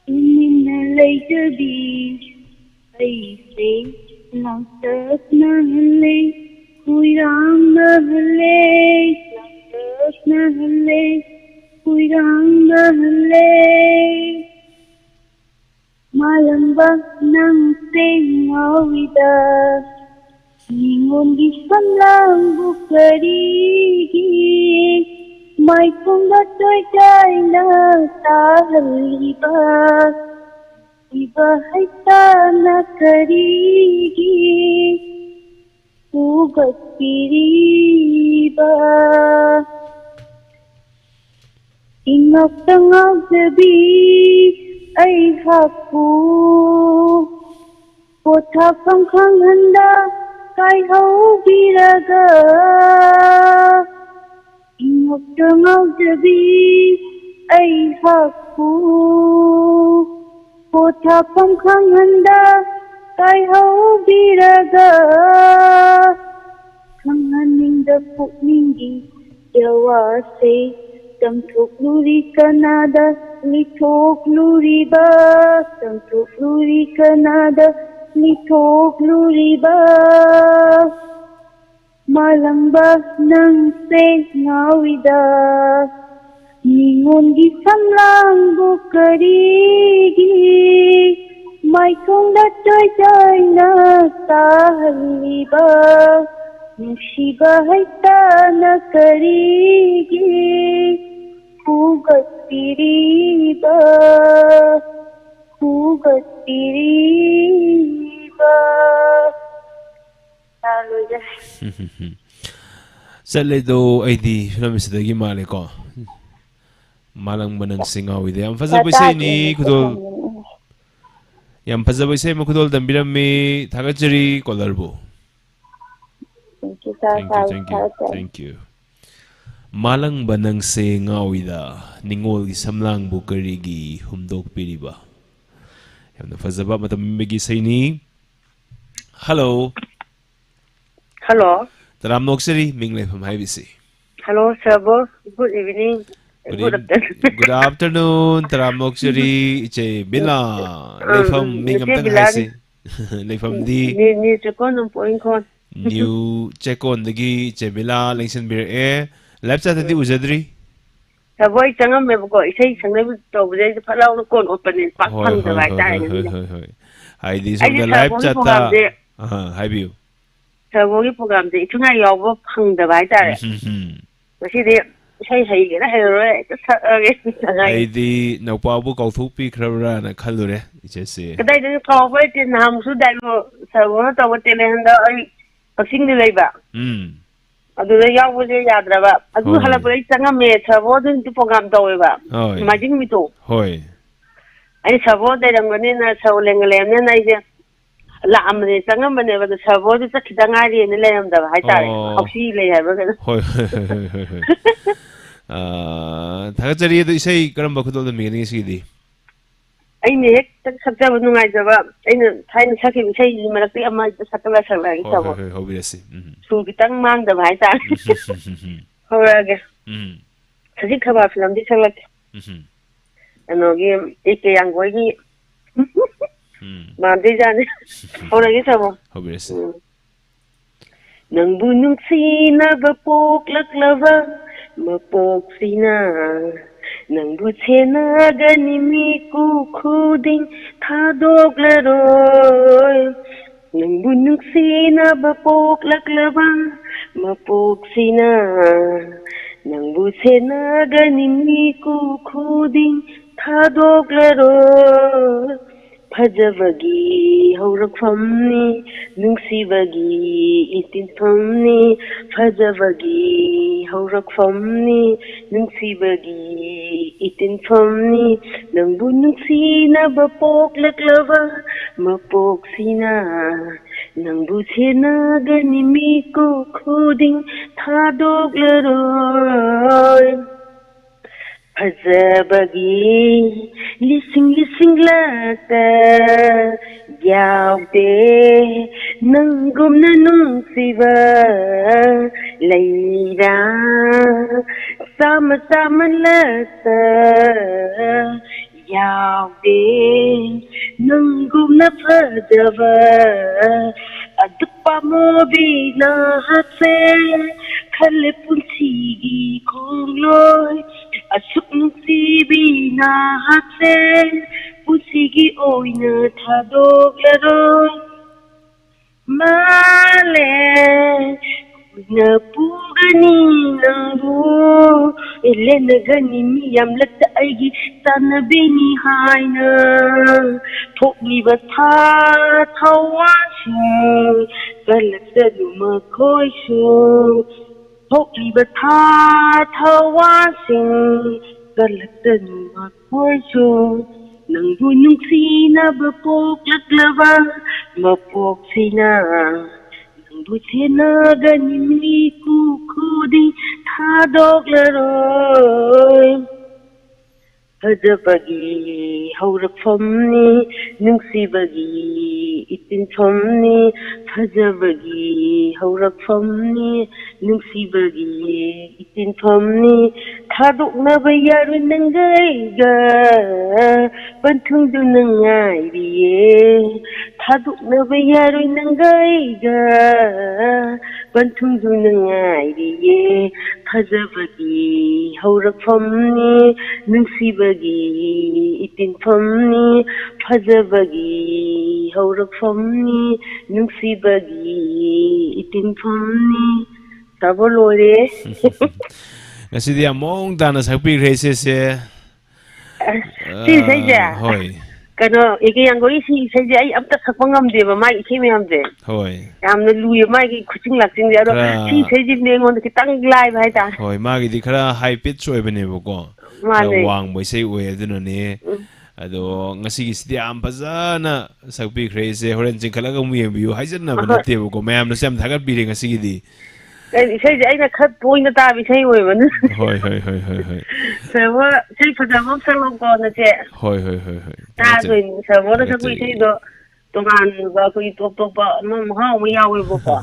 ꯇꯨꯃꯤꯟꯅ ꯂꯩꯖꯕꯤ ꯑꯩꯁꯦ ꯂꯥꯡꯇꯛꯅꯍꯜꯂꯦ, ꯍꯨꯏꯔꯥꯡꯅꯍꯜꯂꯦ, ꯂꯥꯡꯇꯛꯅꯍꯜꯂꯦ, ꯍꯨꯏꯔꯥꯡꯅꯍꯜꯂꯦ꯫ ꯃꯥꯂꯪꯕ ꯅꯪꯁꯦ ꯉꯥꯎꯏꯗ, ꯅꯤꯉꯣꯟꯒꯤ ꯁꯝꯂꯥꯡꯕꯨ ꯀꯔꯤꯒꯤ ꯃꯥꯏꯊꯣꯡꯗ ꯇꯣꯏ ꯇꯣꯏꯅ ꯇꯥꯍꯜꯂꯤꯕ? ꯏꯕ ꯍꯩꯇꯅ ꯀꯔꯤꯒꯤ ꯐꯨꯒꯠꯄꯤꯔꯤꯕ? ꯏꯉꯥꯎꯇ ꯉꯥꯎꯖꯕꯤ ꯑꯩꯍꯥꯛꯄꯨ ꯄꯣꯊꯥꯐꯝ ꯈꯪꯍꯟꯗ ꯀꯥꯏꯍꯧꯕꯤꯔꯒ, ꯏꯉꯥꯎꯇ ꯉꯥꯎꯖꯕꯤ ꯑꯩꯍꯥꯛꯄꯨ ꯄꯣꯊꯥꯐꯝ ꯈꯪꯍꯟꯗ ꯀꯥꯏꯍꯧꯕꯤꯔꯒ, ꯈꯪꯍꯟꯅꯤꯡꯗ ꯄꯨꯛꯅꯤꯡꯒꯤ ꯌꯥꯋꯥꯁꯦ ꯇꯝꯊꯣꯛꯂꯨꯔꯤ ꯀꯅꯥꯗ ꯂꯤꯊꯣꯛꯂꯨꯔꯤꯕ? ꯇꯝꯊꯣꯛꯂꯨꯔꯤ ꯀꯅꯥꯗ ꯂꯤꯊꯣꯛꯂꯨꯔꯤꯕ? ꯃꯥꯂꯪꯕ ꯅꯪꯁꯦ ꯉꯥꯎꯏꯗ, ꯃꯤꯉꯣꯟꯒꯤ ꯁꯝꯂꯥꯡꯕꯨ ꯀꯔꯤꯒꯤ ꯃꯥꯏꯊꯣꯡꯗ ꯇꯣꯏ ꯇꯣꯏꯅ ꯇꯥꯍꯜꯂꯤꯕ? ꯅꯨꯡꯁꯤꯕ ꯍꯩꯇꯅ ꯀꯔꯤꯒꯤ ꯐꯨꯒꯠꯄꯤꯔꯤꯕ? ꯐꯨꯒꯠꯄꯤꯔꯤꯕ? ꯆꯠꯂꯦꯗꯣ ꯑꯩꯗꯤ ꯐꯤꯂꯝꯁꯤꯗꯒꯤ ꯃꯥꯜꯂꯦꯀꯣ꯫ ꯃꯥꯂꯪꯕ ꯅꯪꯁꯦ ꯉꯥꯎꯏꯗ꯫ ꯌꯥꯝ ꯐꯖꯕ ꯏꯁꯩꯅꯤ, ꯈꯨꯗꯣꯜ꯫ ꯌꯥꯝ ꯐꯖꯕ ꯏꯁꯩ ꯑꯃ ꯈꯨꯗꯣꯜ ꯇꯝꯕꯤꯔꯝꯃꯤ꯫ ꯊꯥꯒꯠꯆꯔꯤ ꯀꯣꯂꯔꯕꯨ꯫ Thank you, sir. Thank you, thank you, thank you. ꯃꯥꯂꯪꯕ ꯅꯪꯁꯦ ꯉꯥꯎꯏꯗ, ꯅꯤꯡꯉꯣꯜꯒꯤ ꯁꯝꯂꯥꯡꯕꯨ ꯀꯔꯤꯒꯤ ꯍꯨꯝꯗꯣꯛꯄꯤꯔꯤꯕ? ꯌꯥꯝꯅ ꯐꯖꯕ ꯃꯇꯝ ꯑꯃꯒꯤ ꯏꯁꯩꯅꯤ꯫ Hello. Hello. ꯇꯔꯥꯝꯅ ꯑꯣꯛꯆꯔꯤ, ꯃꯤꯡ ꯂꯩꯐꯝ ꯍꯥꯏꯕꯤꯁꯤ꯫ Hello, sir ꯕꯣ꯫ Good evening. Good Good eve-, afternoon. Good afternoon, ꯇꯔꯥꯝꯅ ꯑꯣꯛꯆꯔꯤ, ꯏꯆꯦ ꯕꯤꯂꯥ꯫ ꯑꯥ, ꯂꯩꯐꯝ, ꯎꯝ, ꯃꯤꯡ ꯏꯆꯦ ꯑꯝꯇꯪ ꯕꯤꯂꯥꯅꯤ꯫ ꯍꯥꯏꯁꯤ꯫ ꯂꯩꯐꯝꯗꯤ? ꯅ꯭ꯌꯨ, ꯅ꯭ꯌꯨ ꯆꯦꯛꯀꯣꯟ ꯅꯣꯡꯄꯣꯛ ꯏꯪꯈꯣꯜ꯫ ꯅ꯭ꯌꯨ ꯆꯦꯛꯀꯣꯟꯗꯒꯤ ꯏꯆꯦ ꯕꯤꯂꯥ ꯂꯦꯡꯁꯤꯟꯕꯤꯔꯛꯑꯦ꯫ Live chat-ꯇꯗꯤ ꯎꯖꯗ꯭ꯔꯤ? Sir ꯕꯣ, ꯑꯩ ꯆꯪꯉꯝꯃꯦꯕꯀꯣ, ꯏꯁꯩ ꯁꯛꯅꯕ ꯇꯧꯕꯁꯦ ꯑꯩꯁꯦ ꯐꯠ ꯂꯥꯎꯅ ꯀꯣꯟ open-ꯅꯦ, ꯄꯥꯛ ꯍꯣꯏ, ꯍꯣꯏ, ꯐꯪꯗꯕ ꯍꯣꯏ, ꯍꯥꯏꯇꯥꯔꯦꯅꯦ, ꯍꯣꯏ, ꯑꯗꯨꯅ꯫ ꯍꯣꯏ, ꯍꯣꯏ, ꯍꯣꯏ꯫ ꯍꯥꯏꯗꯤ ꯑꯩꯁꯦ ꯁꯣꯝꯗ sir live ꯕꯣꯒꯤ chat-ꯇ, program-ꯁꯦ ꯑꯍ, ꯍꯥꯏꯕꯤꯌꯨ꯫ ꯁꯔꯕꯣꯒꯤ ꯄ꯭ꯔꯣꯒꯥꯝꯁꯦ ꯏꯊꯤꯉꯥꯏ ꯌꯥꯎꯕ ꯐꯪꯗꯕ ꯍꯥꯏꯇꯥꯔꯦ꯫ ꯎꯝ, ꯎꯝ, ꯎꯝ꯫ ꯉꯁꯤꯗꯤ ꯏꯁꯩ ꯍꯩꯒꯦꯔꯥ ꯍꯩꯔꯔꯣꯏ, ꯍꯦꯛꯇ ꯁꯛꯑꯒꯦ꯫ ꯑꯩꯗꯤ ꯅꯧꯄꯥꯕꯨ ꯀꯥꯎꯊꯣꯛꯄꯤꯈ꯭ꯔꯕ꯭ꯔꯥꯅ ꯈꯜꯂꯨꯔꯦ, ꯏꯆꯦꯁꯦ꯫ ꯀꯗꯥꯏꯗꯒꯤ ꯀꯥꯎꯕ ꯂꯩꯇꯦ, ꯅꯍꯥꯟꯁꯨ ꯗꯥꯏꯂꯣ ꯁꯔꯕꯣꯅ ꯇꯧꯕ ꯇꯦꯂꯦꯟꯗ ꯑꯩ ꯀꯛꯆꯤꯡꯗ ꯂꯩꯕ꯫ ꯎꯝ꯫ ꯑꯗꯨꯗ ꯌꯥꯎꯕꯁꯦ ꯌꯥꯗ꯭ꯔꯕ꯫ ꯑꯗꯨ ꯍꯣꯏ꯫ ꯍꯜꯂꯛꯄꯗ ꯑꯩ ꯆꯪꯉꯝꯃꯦ, ꯁꯔꯕꯣ ꯑꯗꯨ ꯅꯨꯃꯤꯠꯇꯨ ꯄ꯭ꯔꯣꯒꯥꯝ ꯇꯧꯋꯦꯕ꯫ ꯍꯣꯏ꯫ ꯅꯣꯡꯃꯥꯏꯖꯤꯡ ꯅꯨꯃꯤꯠꯇꯣ꯫ ꯍꯣꯏ꯫ ꯑꯩ ꯁꯔꯕꯣ ꯂꯩꯔꯝꯒꯅꯤꯅ, ꯁꯔꯕꯣ ꯂꯩꯔꯝꯒꯅꯤꯅ ꯑꯩꯁꯦ ꯂꯥꯛꯑꯝꯕꯅꯦ, ꯆꯪꯉꯝꯕꯅꯦꯕ, ꯑꯗꯣ ꯁꯔꯕꯣꯗꯤ ꯆꯠꯈꯤꯗ ꯉꯥꯏꯔꯤꯅ ꯂꯩꯔꯝꯗꯕ ꯍꯥꯏꯇꯥꯔꯦ꯫ ꯑꯣ꯫ ꯍꯥꯎꯁꯤ ꯂꯩ ꯍꯥꯏꯕ꯭ꯔꯥ ꯀꯩꯅꯣ꯫ ꯍꯣꯏ, ꯍꯣꯏ, ꯍꯣꯏ, ꯍꯣꯏ, ꯍꯣꯏ꯫ ꯑꯥ, ꯊꯥꯒꯠꯆꯔꯤ꯫ ꯑꯗꯣ ꯏꯁꯩ ꯀꯔꯝꯕ ꯈꯨꯗꯣꯜ ꯇꯝꯕꯤꯒꯅꯤ ꯉꯁꯤꯒꯤꯗꯤ? ꯑꯩꯅ ꯍꯦꯛ ꯁꯛꯆꯕ ꯅꯨꯡꯉꯥꯏꯖꯕ, ꯑꯩꯅ ꯊꯥꯏꯅ ꯁꯛꯈꯤꯕ ꯏꯁꯩꯒꯤ ꯃꯔꯛꯇꯒꯤ ꯑꯃ ꯍꯦꯛꯇ ꯁꯛꯀꯠꯂ ꯁꯛꯂꯛꯑꯒꯦ ꯍꯣꯏ, ꯇꯧꯕ꯫ ꯍꯣꯏ, ꯍꯣꯏ, ꯍꯧꯕꯤꯔꯁꯤ꯫ ꯎꯝ꯫ ꯁꯨꯔ ꯈꯤꯇꯪ ꯃꯥꯡꯗꯕ ꯍꯥꯏꯇꯥꯔꯦ꯫ ꯎꯝ, ꯍꯧꯔꯛꯑꯒꯦ꯫ ꯎꯝ꯫ ꯁꯖꯤꯛ ꯈꯕꯥ ꯐꯤꯂꯝꯗꯤ ꯁꯛꯂꯛꯀꯦ꯫ ꯎꯝ꯫ ꯀꯩꯅꯣꯒꯤ, ꯑꯦ ꯀꯦ ꯌꯥꯡꯒꯣꯏꯒꯤ ꯎꯝ꯫ ꯃꯥꯟꯗꯣꯏꯖꯥꯠꯅꯤ꯫ ꯍꯧꯔꯒꯦ ꯇꯥꯃꯣ꯫ ꯍꯧꯕꯤꯔꯁꯤ꯫ ꯎꯝ꯫ ꯅꯪꯕꯨ ꯅꯨꯡꯁꯤꯅꯕ ꯄꯣꯛꯂꯛꯂꯕ ꯃꯄꯣꯛꯁꯤꯅ, ꯅꯪꯕꯨ ꯁꯦꯟꯅꯒꯅꯤ ꯃꯤꯀꯨ ꯈꯨꯗꯤꯡ ꯊꯥꯗꯣꯛꯂꯔꯣꯏ꯫ ꯅꯪꯕꯨ ꯅꯨꯡꯁꯤꯅꯕ ꯄꯣꯛꯂꯛꯂꯕ ꯃꯄꯣꯛꯁꯤꯅ, ꯅꯪꯕꯨ ꯁꯦꯟꯅꯒꯅꯤ ꯃꯤꯀꯨ ꯈꯨꯗꯤꯡ ꯊꯥꯗꯣꯛꯂꯔꯣꯏ꯫ ꯐꯖꯕꯒꯤ ꯍꯧꯔꯛꯐꯝꯅꯤ, ꯅꯨꯡꯁꯤꯕꯒꯤ ꯏꯇꯤꯟꯐꯝꯅꯤ꯫ ꯐꯖꯕꯒꯤ ꯍꯧꯔꯛꯐꯝꯅꯤ, ꯅꯨꯡꯁꯤꯕꯒꯤ ꯏꯇꯤꯟꯐꯝꯅꯤ꯫ ꯅꯪꯕꯨ ꯅꯨꯡꯁꯤꯅꯕ ꯄꯣꯛꯂꯛꯂꯕ ꯃꯄꯣꯛꯁꯤꯅ, ꯅꯪꯕꯨ ꯁꯦꯟꯅꯒꯅꯤ ꯃꯤꯀꯨ ꯈꯨꯗꯤꯡ ꯊꯥꯗꯣꯛꯂꯔꯣꯏ꯫ ꯐꯖꯕꯒꯤ ꯂꯤꯁꯤꯡ ꯂꯤꯁꯤꯡ ꯂꯥꯛꯇ ꯌꯥꯎꯗꯦ ꯅꯪꯒꯨꯝꯅ ꯅꯨꯡꯁꯤꯕ ꯂꯩꯔꯥ꯫ ꯆꯥꯝꯃ ꯆꯥꯝꯃ ꯂꯥꯛꯇ ꯌꯥꯎꯗꯦ ꯅꯪꯒꯨꯝꯅ ꯐꯖꯕ꯫ ꯑꯗꯨꯛ ꯄꯥꯝꯃꯨꯕꯤ ꯅꯍꯥꯛꯁꯦ ꯈꯜꯂꯦ ꯄꯨꯟꯁꯤꯒꯤ ꯈꯣꯡꯂꯣꯏ꯫ ꯑꯁꯨꯛ ꯅꯨꯡꯁꯤꯕꯤ ꯅꯍꯥꯛꯁꯦ ꯄꯨꯟꯁꯤꯒꯤ ꯑꯣꯏꯅ ꯊꯥꯗꯣꯛꯂꯔꯣꯏ꯫ ꯃꯥ ꯃꯥꯜꯂꯦ꯫ ꯀꯨꯏꯅ ꯄꯨꯒꯅꯤ ꯅꯪꯕꯨ, ꯂꯦꯟꯅꯒꯅꯤ ꯃꯤ ꯌꯥꯝꯂꯛꯇ ꯑꯩꯒꯤ ꯆꯥꯟꯅꯕꯤꯅꯤ ꯍꯥꯏꯅ꯫ ꯊꯣꯛꯂꯤꯕ ꯊꯥ ꯊꯧꯋꯥꯁꯤꯡ ꯀꯜꯂꯛꯆꯅꯨ ꯃꯈꯣꯏꯁꯨ꯫ ꯊꯣꯛꯂꯤꯕ ꯊꯥ ꯊꯧꯋꯥꯁꯤꯡ ꯀꯜꯂꯛꯆꯅꯨ ꯃꯈꯣꯏꯁꯨ꯫ ꯅꯪꯕꯨ ꯅꯨꯡꯁꯤꯅꯕ ꯄꯣꯛꯂꯛꯂꯕ ꯃꯄꯣꯛꯁꯤꯅ ꯅꯪꯕꯨ ꯁꯦꯟꯅꯒꯅꯤ ꯃꯤꯀꯨ ꯈꯨꯗꯤꯡ ꯊꯥꯗꯣꯛꯂꯔꯣꯏ꯫ ꯐꯖꯕꯒꯤ ꯍꯧꯔꯛꯐꯝꯅꯤ, ꯅꯨꯡꯁꯤꯕꯒꯤ ꯏꯇꯤꯟꯐꯝꯅꯤ꯫ ꯐꯖꯕꯒꯤ ꯍꯧꯔꯛꯐꯝꯅꯤ, ꯅꯨꯡꯁꯤꯕꯒꯤ ꯏꯇꯤꯟꯐꯝꯅꯤ꯫ ꯊꯥꯗꯣꯛꯅꯕ ꯌꯥꯔꯣꯏ ꯅꯪꯒ ꯑꯩꯒ, ꯄꯟꯊꯨꯡꯗꯨꯅ ꯉꯥꯏꯔꯤꯌꯦ꯫ ꯊꯥꯗꯣꯛꯅꯕ ꯌꯥꯔꯣꯏ ꯅꯪꯒ ꯑꯩꯒ, ꯄꯟꯊꯨꯡꯗꯨꯅ ꯉꯥꯏꯔꯤꯌꯦ꯫ ꯐꯖꯕꯒꯤ ꯍꯧꯔꯛꯐꯝꯅꯤ, ꯅꯨꯡꯁꯤꯕꯒꯤ ꯏꯇꯤꯟꯐꯝꯅꯤ꯫ ꯐꯖꯕꯒꯤ ꯍꯧꯔꯛꯐꯝꯅꯤ, ꯅꯨꯡꯁꯤꯕꯒꯤ ꯏꯇꯤꯟꯐꯝꯅꯤ꯫ ꯇꯥꯕ ꯂꯣꯏꯔꯦ꯫ ꯉꯁꯤꯗꯤ ꯌꯥꯝ ꯃꯑꯣꯡ ꯇꯥꯅ ꯁꯛꯄꯤꯈ꯭ꯔꯦ ꯏꯆꯦꯁꯦ꯫ ꯑꯁ, ꯁꯤ ꯏꯁꯩꯁꯦ, ꯑꯥ, ꯍꯣꯏ꯫ ꯀꯩꯅꯣ, ꯑꯦ ꯀꯦ ꯌꯥꯡꯒꯣꯏ ꯁꯤ ꯏꯁꯩꯁꯦ ꯑꯩ ꯑꯝꯇ ꯁꯛꯄ ꯉꯝꯗꯦꯕ, ꯃꯥꯏ ꯏꯁꯩ ꯃꯌꯥꯝꯁꯦ꯫ ꯍꯣꯏ꯫ ꯌꯥꯝꯅ ꯂꯨꯏꯌꯦ ꯃꯥꯒꯤ ꯈꯨꯠꯁꯤꯡ ꯂꯥꯛꯁꯤꯡꯁꯦ꯫ ꯑꯗꯣ ꯈꯔ, ꯁꯤ ꯏꯁꯩꯁꯤꯅꯦ ꯑꯩꯉꯣꯟꯗ ꯈꯤꯇꯪ ꯂꯥꯏꯕ ꯍꯥꯏꯇꯥꯔꯦ꯫ ꯍꯣꯏ, ꯃꯥꯒꯤꯗꯤ ꯈꯔ high pitch ꯑꯣꯏꯕꯅꯦꯕꯀꯣ꯫ ꯈꯔ ꯃꯥꯅꯦ꯫ ꯋꯥꯡꯕ ꯏꯁꯩ ꯑꯣꯏ, ꯑꯗꯨꯅꯅꯦ꯫ ꯎꯝ꯫ ꯑꯗꯣ ꯉꯁꯤꯒꯤꯁꯤꯗꯤ ꯌꯥꯝ ꯐꯖꯅ ꯁꯛꯄꯤꯈ꯭ꯔꯦ ꯏꯆꯦ꯫ ꯍꯣꯔꯦꯟ ꯆꯤꯡꯈꯠꯂꯒ ꯑꯃꯨꯛ ꯌꯦꯡꯕꯤꯌꯨ ꯍꯥꯏꯖꯟꯅꯕ ꯑꯍꯣꯏ꯫ ꯅꯠꯇꯦꯕꯀꯣ, ꯃꯌꯥꯝꯅꯁꯨ ꯌꯥꯝ ꯊꯥꯒꯠꯄꯤꯔꯦ ꯉꯁꯤꯒꯤꯗꯤ꯫ ꯀꯩꯅꯣ, ꯏꯁꯩꯁꯦ ꯑꯩꯅ ꯈꯔ ꯇꯣꯏꯅ ꯇꯥꯕ ꯏꯁꯩ ꯑꯣꯏꯕꯅ꯫ ꯍꯣꯏ, ꯍꯣꯏ, ꯍꯣꯏ, ꯍꯣꯏ, ꯍꯣꯏ꯫ ꯁꯔꯃ, ꯏꯁꯩ ꯐꯖꯕ ꯑꯃ ꯁꯛꯂꯛꯎꯀꯣ, ꯅꯆꯦ꯫ ꯍꯣꯏ, ꯍꯣꯏ, ꯍꯣꯏ, ꯍꯣꯏ꯫ ꯊꯥꯒꯠꯆꯔꯤ꯫ ꯇꯥꯗꯣꯏꯅꯤ꯫ ꯁꯔꯃꯅ ꯁꯛꯄ ꯊꯥꯒꯠꯆꯔꯤ꯫ ꯏꯁꯩꯗꯣ ꯇꯣꯉꯥꯟꯕ, ꯑꯩꯈꯣꯏꯒꯤ ꯇꯣꯞ ꯇꯣꯞꯄ ꯑꯃ ꯃꯍꯥꯎ ꯑꯃ ꯌꯥꯎꯋꯦꯕꯀꯣ꯫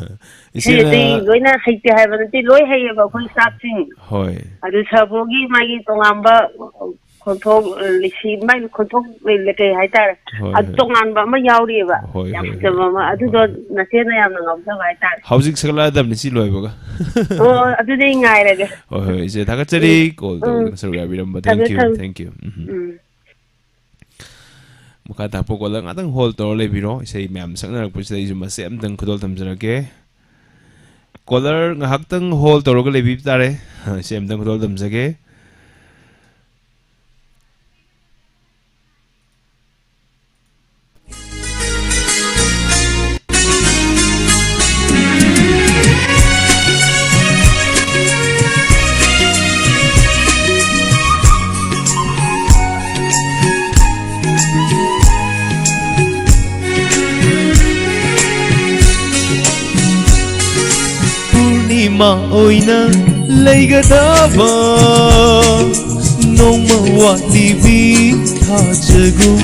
ꯏꯁꯩ ꯏꯆꯦꯅ ꯑꯇꯩ ꯂꯣꯏꯅ ꯍꯩꯇꯦ ꯍꯥꯏꯕ ꯅꯠꯇꯦ, ꯂꯣꯏ ꯍꯩꯌꯦꯕ ꯑꯩꯈꯣꯏ staff ꯁꯤꯡ꯫ ꯍꯣꯏ꯫ ꯑꯗꯨ ꯁꯔꯃꯒꯤ ꯃꯥꯒꯤ ꯇꯣꯉꯥꯟꯕ ꯈꯣꯟꯊꯣꯛ, ꯂꯤꯁꯤ-, ꯃꯥꯒꯤ ꯈꯣꯟꯊꯣꯛ ꯂꯩ-, ꯀꯩ ꯍꯥꯏꯇꯥꯔꯦ? ꯍꯣꯏ, ꯑꯗꯨ ꯍꯣꯏ꯫ ꯇꯣꯉꯥꯟꯕ ꯑꯃ ꯌꯥꯎꯔꯤꯑꯕ꯫ ꯍꯣꯏ, ꯌꯥꯝ ꯍꯣꯏ, ꯍꯣꯏ꯫ ꯐꯖꯕ ꯑꯃ꯫ ꯑꯗꯨꯗꯣ ꯍꯣꯏ, ꯍꯣꯏ꯫ ꯅꯆꯦꯅ ꯌꯥꯝꯅ ꯉꯥꯎꯖꯕ ꯍꯥꯏꯇꯥꯔꯦ꯫ ꯍꯧꯖꯤꯛ ꯁꯛꯂꯛꯑꯗꯕꯅꯤ ꯁꯤ ꯂꯣꯏꯕꯒ꯫ ꯑꯣ, ꯑꯗꯨꯗꯤ ꯑꯩ ꯉꯥꯏꯔꯒꯦ꯫ ꯍꯣꯏ, ꯍꯣꯏ, ꯏꯆꯦ, ꯊꯥꯒꯠꯆꯔꯤ꯫ ꯎꯝ꯫ Call ꯎꯝ꯫ ꯇꯧꯕꯗ ꯁꯔꯨꯛ ꯌꯥꯕꯤꯔꯝꯕ꯫ ꯊꯝꯃꯦ, Thank you, ꯊꯝꯃꯦ꯫ Thank you꯫ ꯎꯝ꯫ ꯎꯝ꯫ ꯃꯈꯥ ꯇꯥꯔꯛꯄ caller ꯉꯥꯛꯇꯪ hold ꯇꯧꯔ ꯂꯩꯕꯤꯔꯣ꯫ ꯏꯁꯩ ꯃꯌꯥꯝ ꯁꯛꯅꯔꯛꯄꯁꯤꯗ ꯑꯩꯁꯨ ꯃꯆꯦꯠ ꯑꯝꯇꯪ ꯈꯨꯗꯣꯜ ꯇꯝꯖꯔꯛꯀꯦ꯫ Caller ꯉꯥꯏꯍꯥꯛꯇꯪ hold ꯇꯧꯔꯒ ꯂꯩꯕꯤꯕ ꯇꯥꯔꯦ꯫ ꯏꯁꯩ ꯑꯝꯇꯪ ꯈꯨꯗꯣꯜ ꯇꯝꯖꯒꯦ꯫ ꯄꯨꯔꯅꯤꯃꯥ ꯑꯣꯏꯅ ꯂꯩꯒꯗꯕ ꯅꯣꯡꯃ ꯋꯥꯠꯂꯤꯕꯤ ꯊꯥꯖꯒꯨꯝ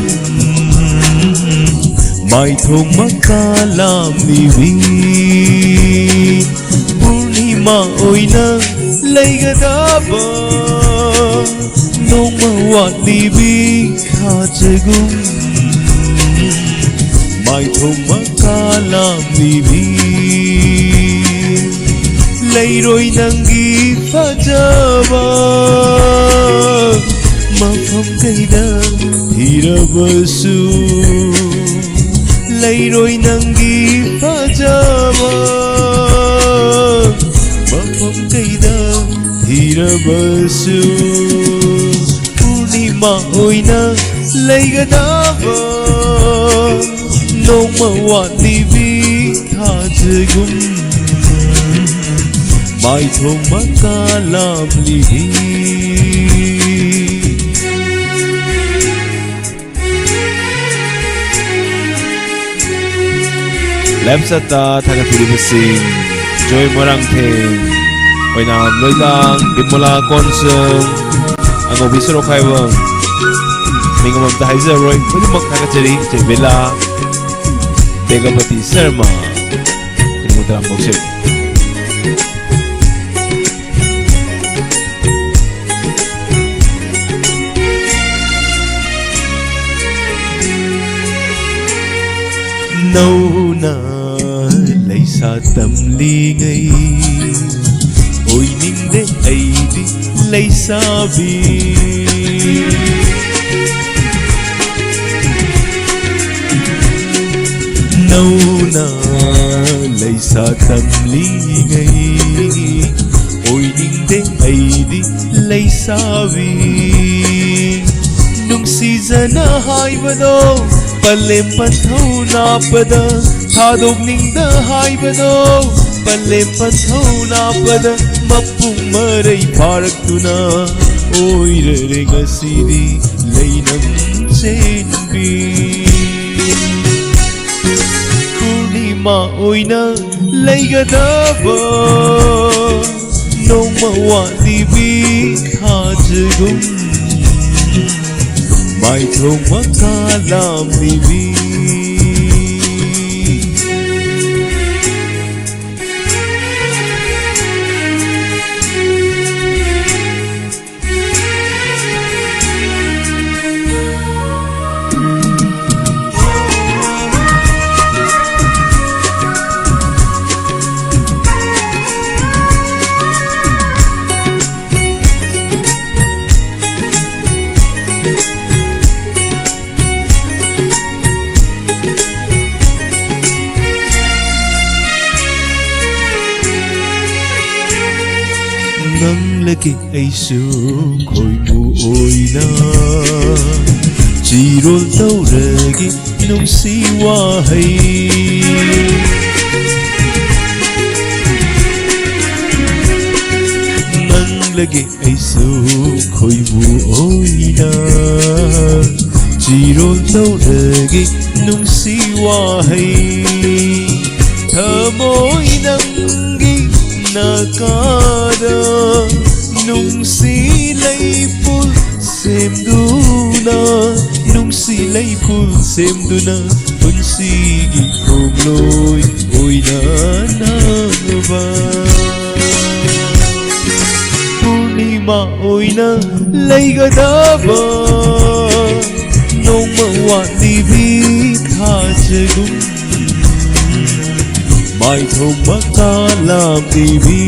ꯃꯥꯏꯊꯣꯡ ꯃꯀꯥ ꯂꯥꯝꯂꯤꯕꯤ꯫ ꯄꯨꯔꯅꯤꯃꯥ ꯑꯣꯏꯅ ꯂꯩꯒꯗꯕ ꯅꯣꯡꯃ ꯋꯥꯠꯂꯤꯕꯤ ꯊꯥꯖꯒꯨꯝ ꯃꯥꯏꯊꯣꯡ ꯃꯀꯥ ꯂꯥꯝꯂꯤꯕꯤ꯫ ꯂꯩꯔꯣꯏ ꯅꯪꯒꯤ ꯐꯖꯕ ꯃꯐꯝ ꯀꯩꯗ ꯊꯤꯔꯕꯁꯨ꯫ ꯂꯩꯔꯣꯏ ꯅꯪꯒꯤ ꯐꯖꯕ ꯃꯐꯝ ꯀꯩꯗ ꯊꯤꯔꯕꯁꯨ꯫ ꯄꯨꯔꯅꯤꯃꯥ ꯑꯣꯏꯅ ꯂꯩꯒꯗꯕ ꯅꯣꯡꯃ ꯋꯥꯠꯂꯤꯕꯤ ꯊꯥꯖꯒꯨꯝ ꯃꯥꯏꯊꯣꯡ ꯃꯀꯥ ꯂꯥꯝꯂꯤꯕꯤ꯫ Live chat ꯇ ꯊꯥꯒꯠꯄꯤꯔꯤꯕꯁꯤꯡ, ꯖꯣꯏ ꯃꯣꯏꯔꯥꯡꯊꯦꯝ, ꯑꯣꯏꯅꯥꯝ ꯂꯣꯏꯇꯥꯡ, ꯕꯤꯃꯣꯂꯥ ꯀꯣꯟꯁꯨꯡ, ꯑꯉꯧꯕꯤ ꯁꯣꯔꯣꯛꯈꯥꯏꯕꯝ, ꯃꯤꯡ ꯑꯃꯃꯝꯇ ꯍꯥꯏꯖꯔꯔꯣꯏ, ꯈꯨꯗꯤꯡꯃꯛ ꯊꯥꯒꯠꯆꯔꯤ꯫ ꯏꯆꯦ ꯕꯦꯂꯥ, ꯕꯦꯒꯄꯇꯤ ꯁꯔꯃ, ꯈꯨꯗꯤꯡꯃꯛ ꯇꯔꯥꯝꯅ ꯑꯣꯛꯆꯔꯤ꯫ ꯅꯧꯅ ꯂꯩꯁꯥ ꯇꯝꯂꯤꯉꯩ ꯑꯣꯏꯅꯤꯡꯗꯦ ꯑꯩꯗꯤ ꯂꯩꯁꯥꯕꯤ꯫ ꯅꯧꯅ ꯂꯩꯁꯥ ꯇꯝꯂꯤꯉꯩ ꯑꯣꯏꯅꯤꯡꯗꯦ ꯑꯩꯗꯤ ꯂꯩꯁꯥꯕꯤ꯫ ꯅꯨꯡꯁꯤꯖꯅ ꯍꯥꯏꯕꯗꯣ ꯄꯂꯦꯝ ꯄꯟꯊꯧ ꯅꯥꯞꯄꯗ, ꯊꯥꯗꯣꯛꯅꯤꯡꯗ ꯍꯥꯏꯕꯗꯣ ꯄꯂꯦꯝ ꯄꯟꯊꯧ ꯅꯥꯞꯄꯗ, ꯃꯄꯨꯡ ꯃꯔꯩ ꯐꯥꯔꯛꯇꯨꯅ ꯑꯣꯏꯔꯔꯦ ꯉꯁꯤꯗꯤ ꯂꯩꯅꯝ ꯆꯦꯟꯕꯤ꯫ ꯄꯨꯔꯅꯤꯃꯥ ꯑꯣꯏꯅ ꯂꯩꯒꯗꯕ ꯅꯣꯡꯃ ꯋꯥꯠꯂꯤꯕꯤ ꯊꯥꯖꯒꯨꯝ, ꯃꯥꯏꯊꯣꯡ ꯃꯀꯥ ꯂꯥꯝꯂꯤꯕꯤ꯫ ꯉꯪꯂꯒꯦ ꯑꯩꯁꯨ ꯈꯣꯏꯃꯨ ꯑꯣꯏꯅ, ꯆꯤꯔꯣꯜ ꯇꯧꯔꯒꯦ ꯅꯨꯡꯁꯤ ꯋꯥꯍꯩ꯫ ꯉꯪꯂꯒꯦ ꯑꯩꯁꯨ ꯈꯣꯏꯃꯨ ꯑꯣꯏꯅ, ꯆꯤꯔꯣꯜ ꯇꯧꯔꯒꯦ ꯅꯨꯡꯁꯤ ꯋꯥꯍꯩ꯫ ꯊꯃꯣꯏ ꯅꯪꯒꯤ ꯅꯥꯀꯥꯗ ꯅꯨꯡꯁꯤ ꯂꯩꯄꯨꯜ ꯁꯦꯝꯗꯨꯅ, ꯅꯨꯡꯁꯤ ꯂꯩꯄꯨꯜ ꯁꯦꯝꯗꯨꯅ ꯄꯨꯟꯁꯤꯒꯤ ꯈꯣꯡꯂꯣꯏ ꯑꯣꯏꯅꯅꯕ꯫ ꯄꯨꯔꯅꯤꯃꯥ ꯑꯣꯏꯅ ꯂꯩꯒꯗꯕ ꯅꯣꯡꯃ ꯋꯥꯠꯂꯤꯕꯤ ꯊꯥꯖꯒꯨꯝ, ꯃꯥꯏꯊꯣꯡ ꯃꯀꯥ ꯂꯥꯝꯂꯤꯕꯤ꯫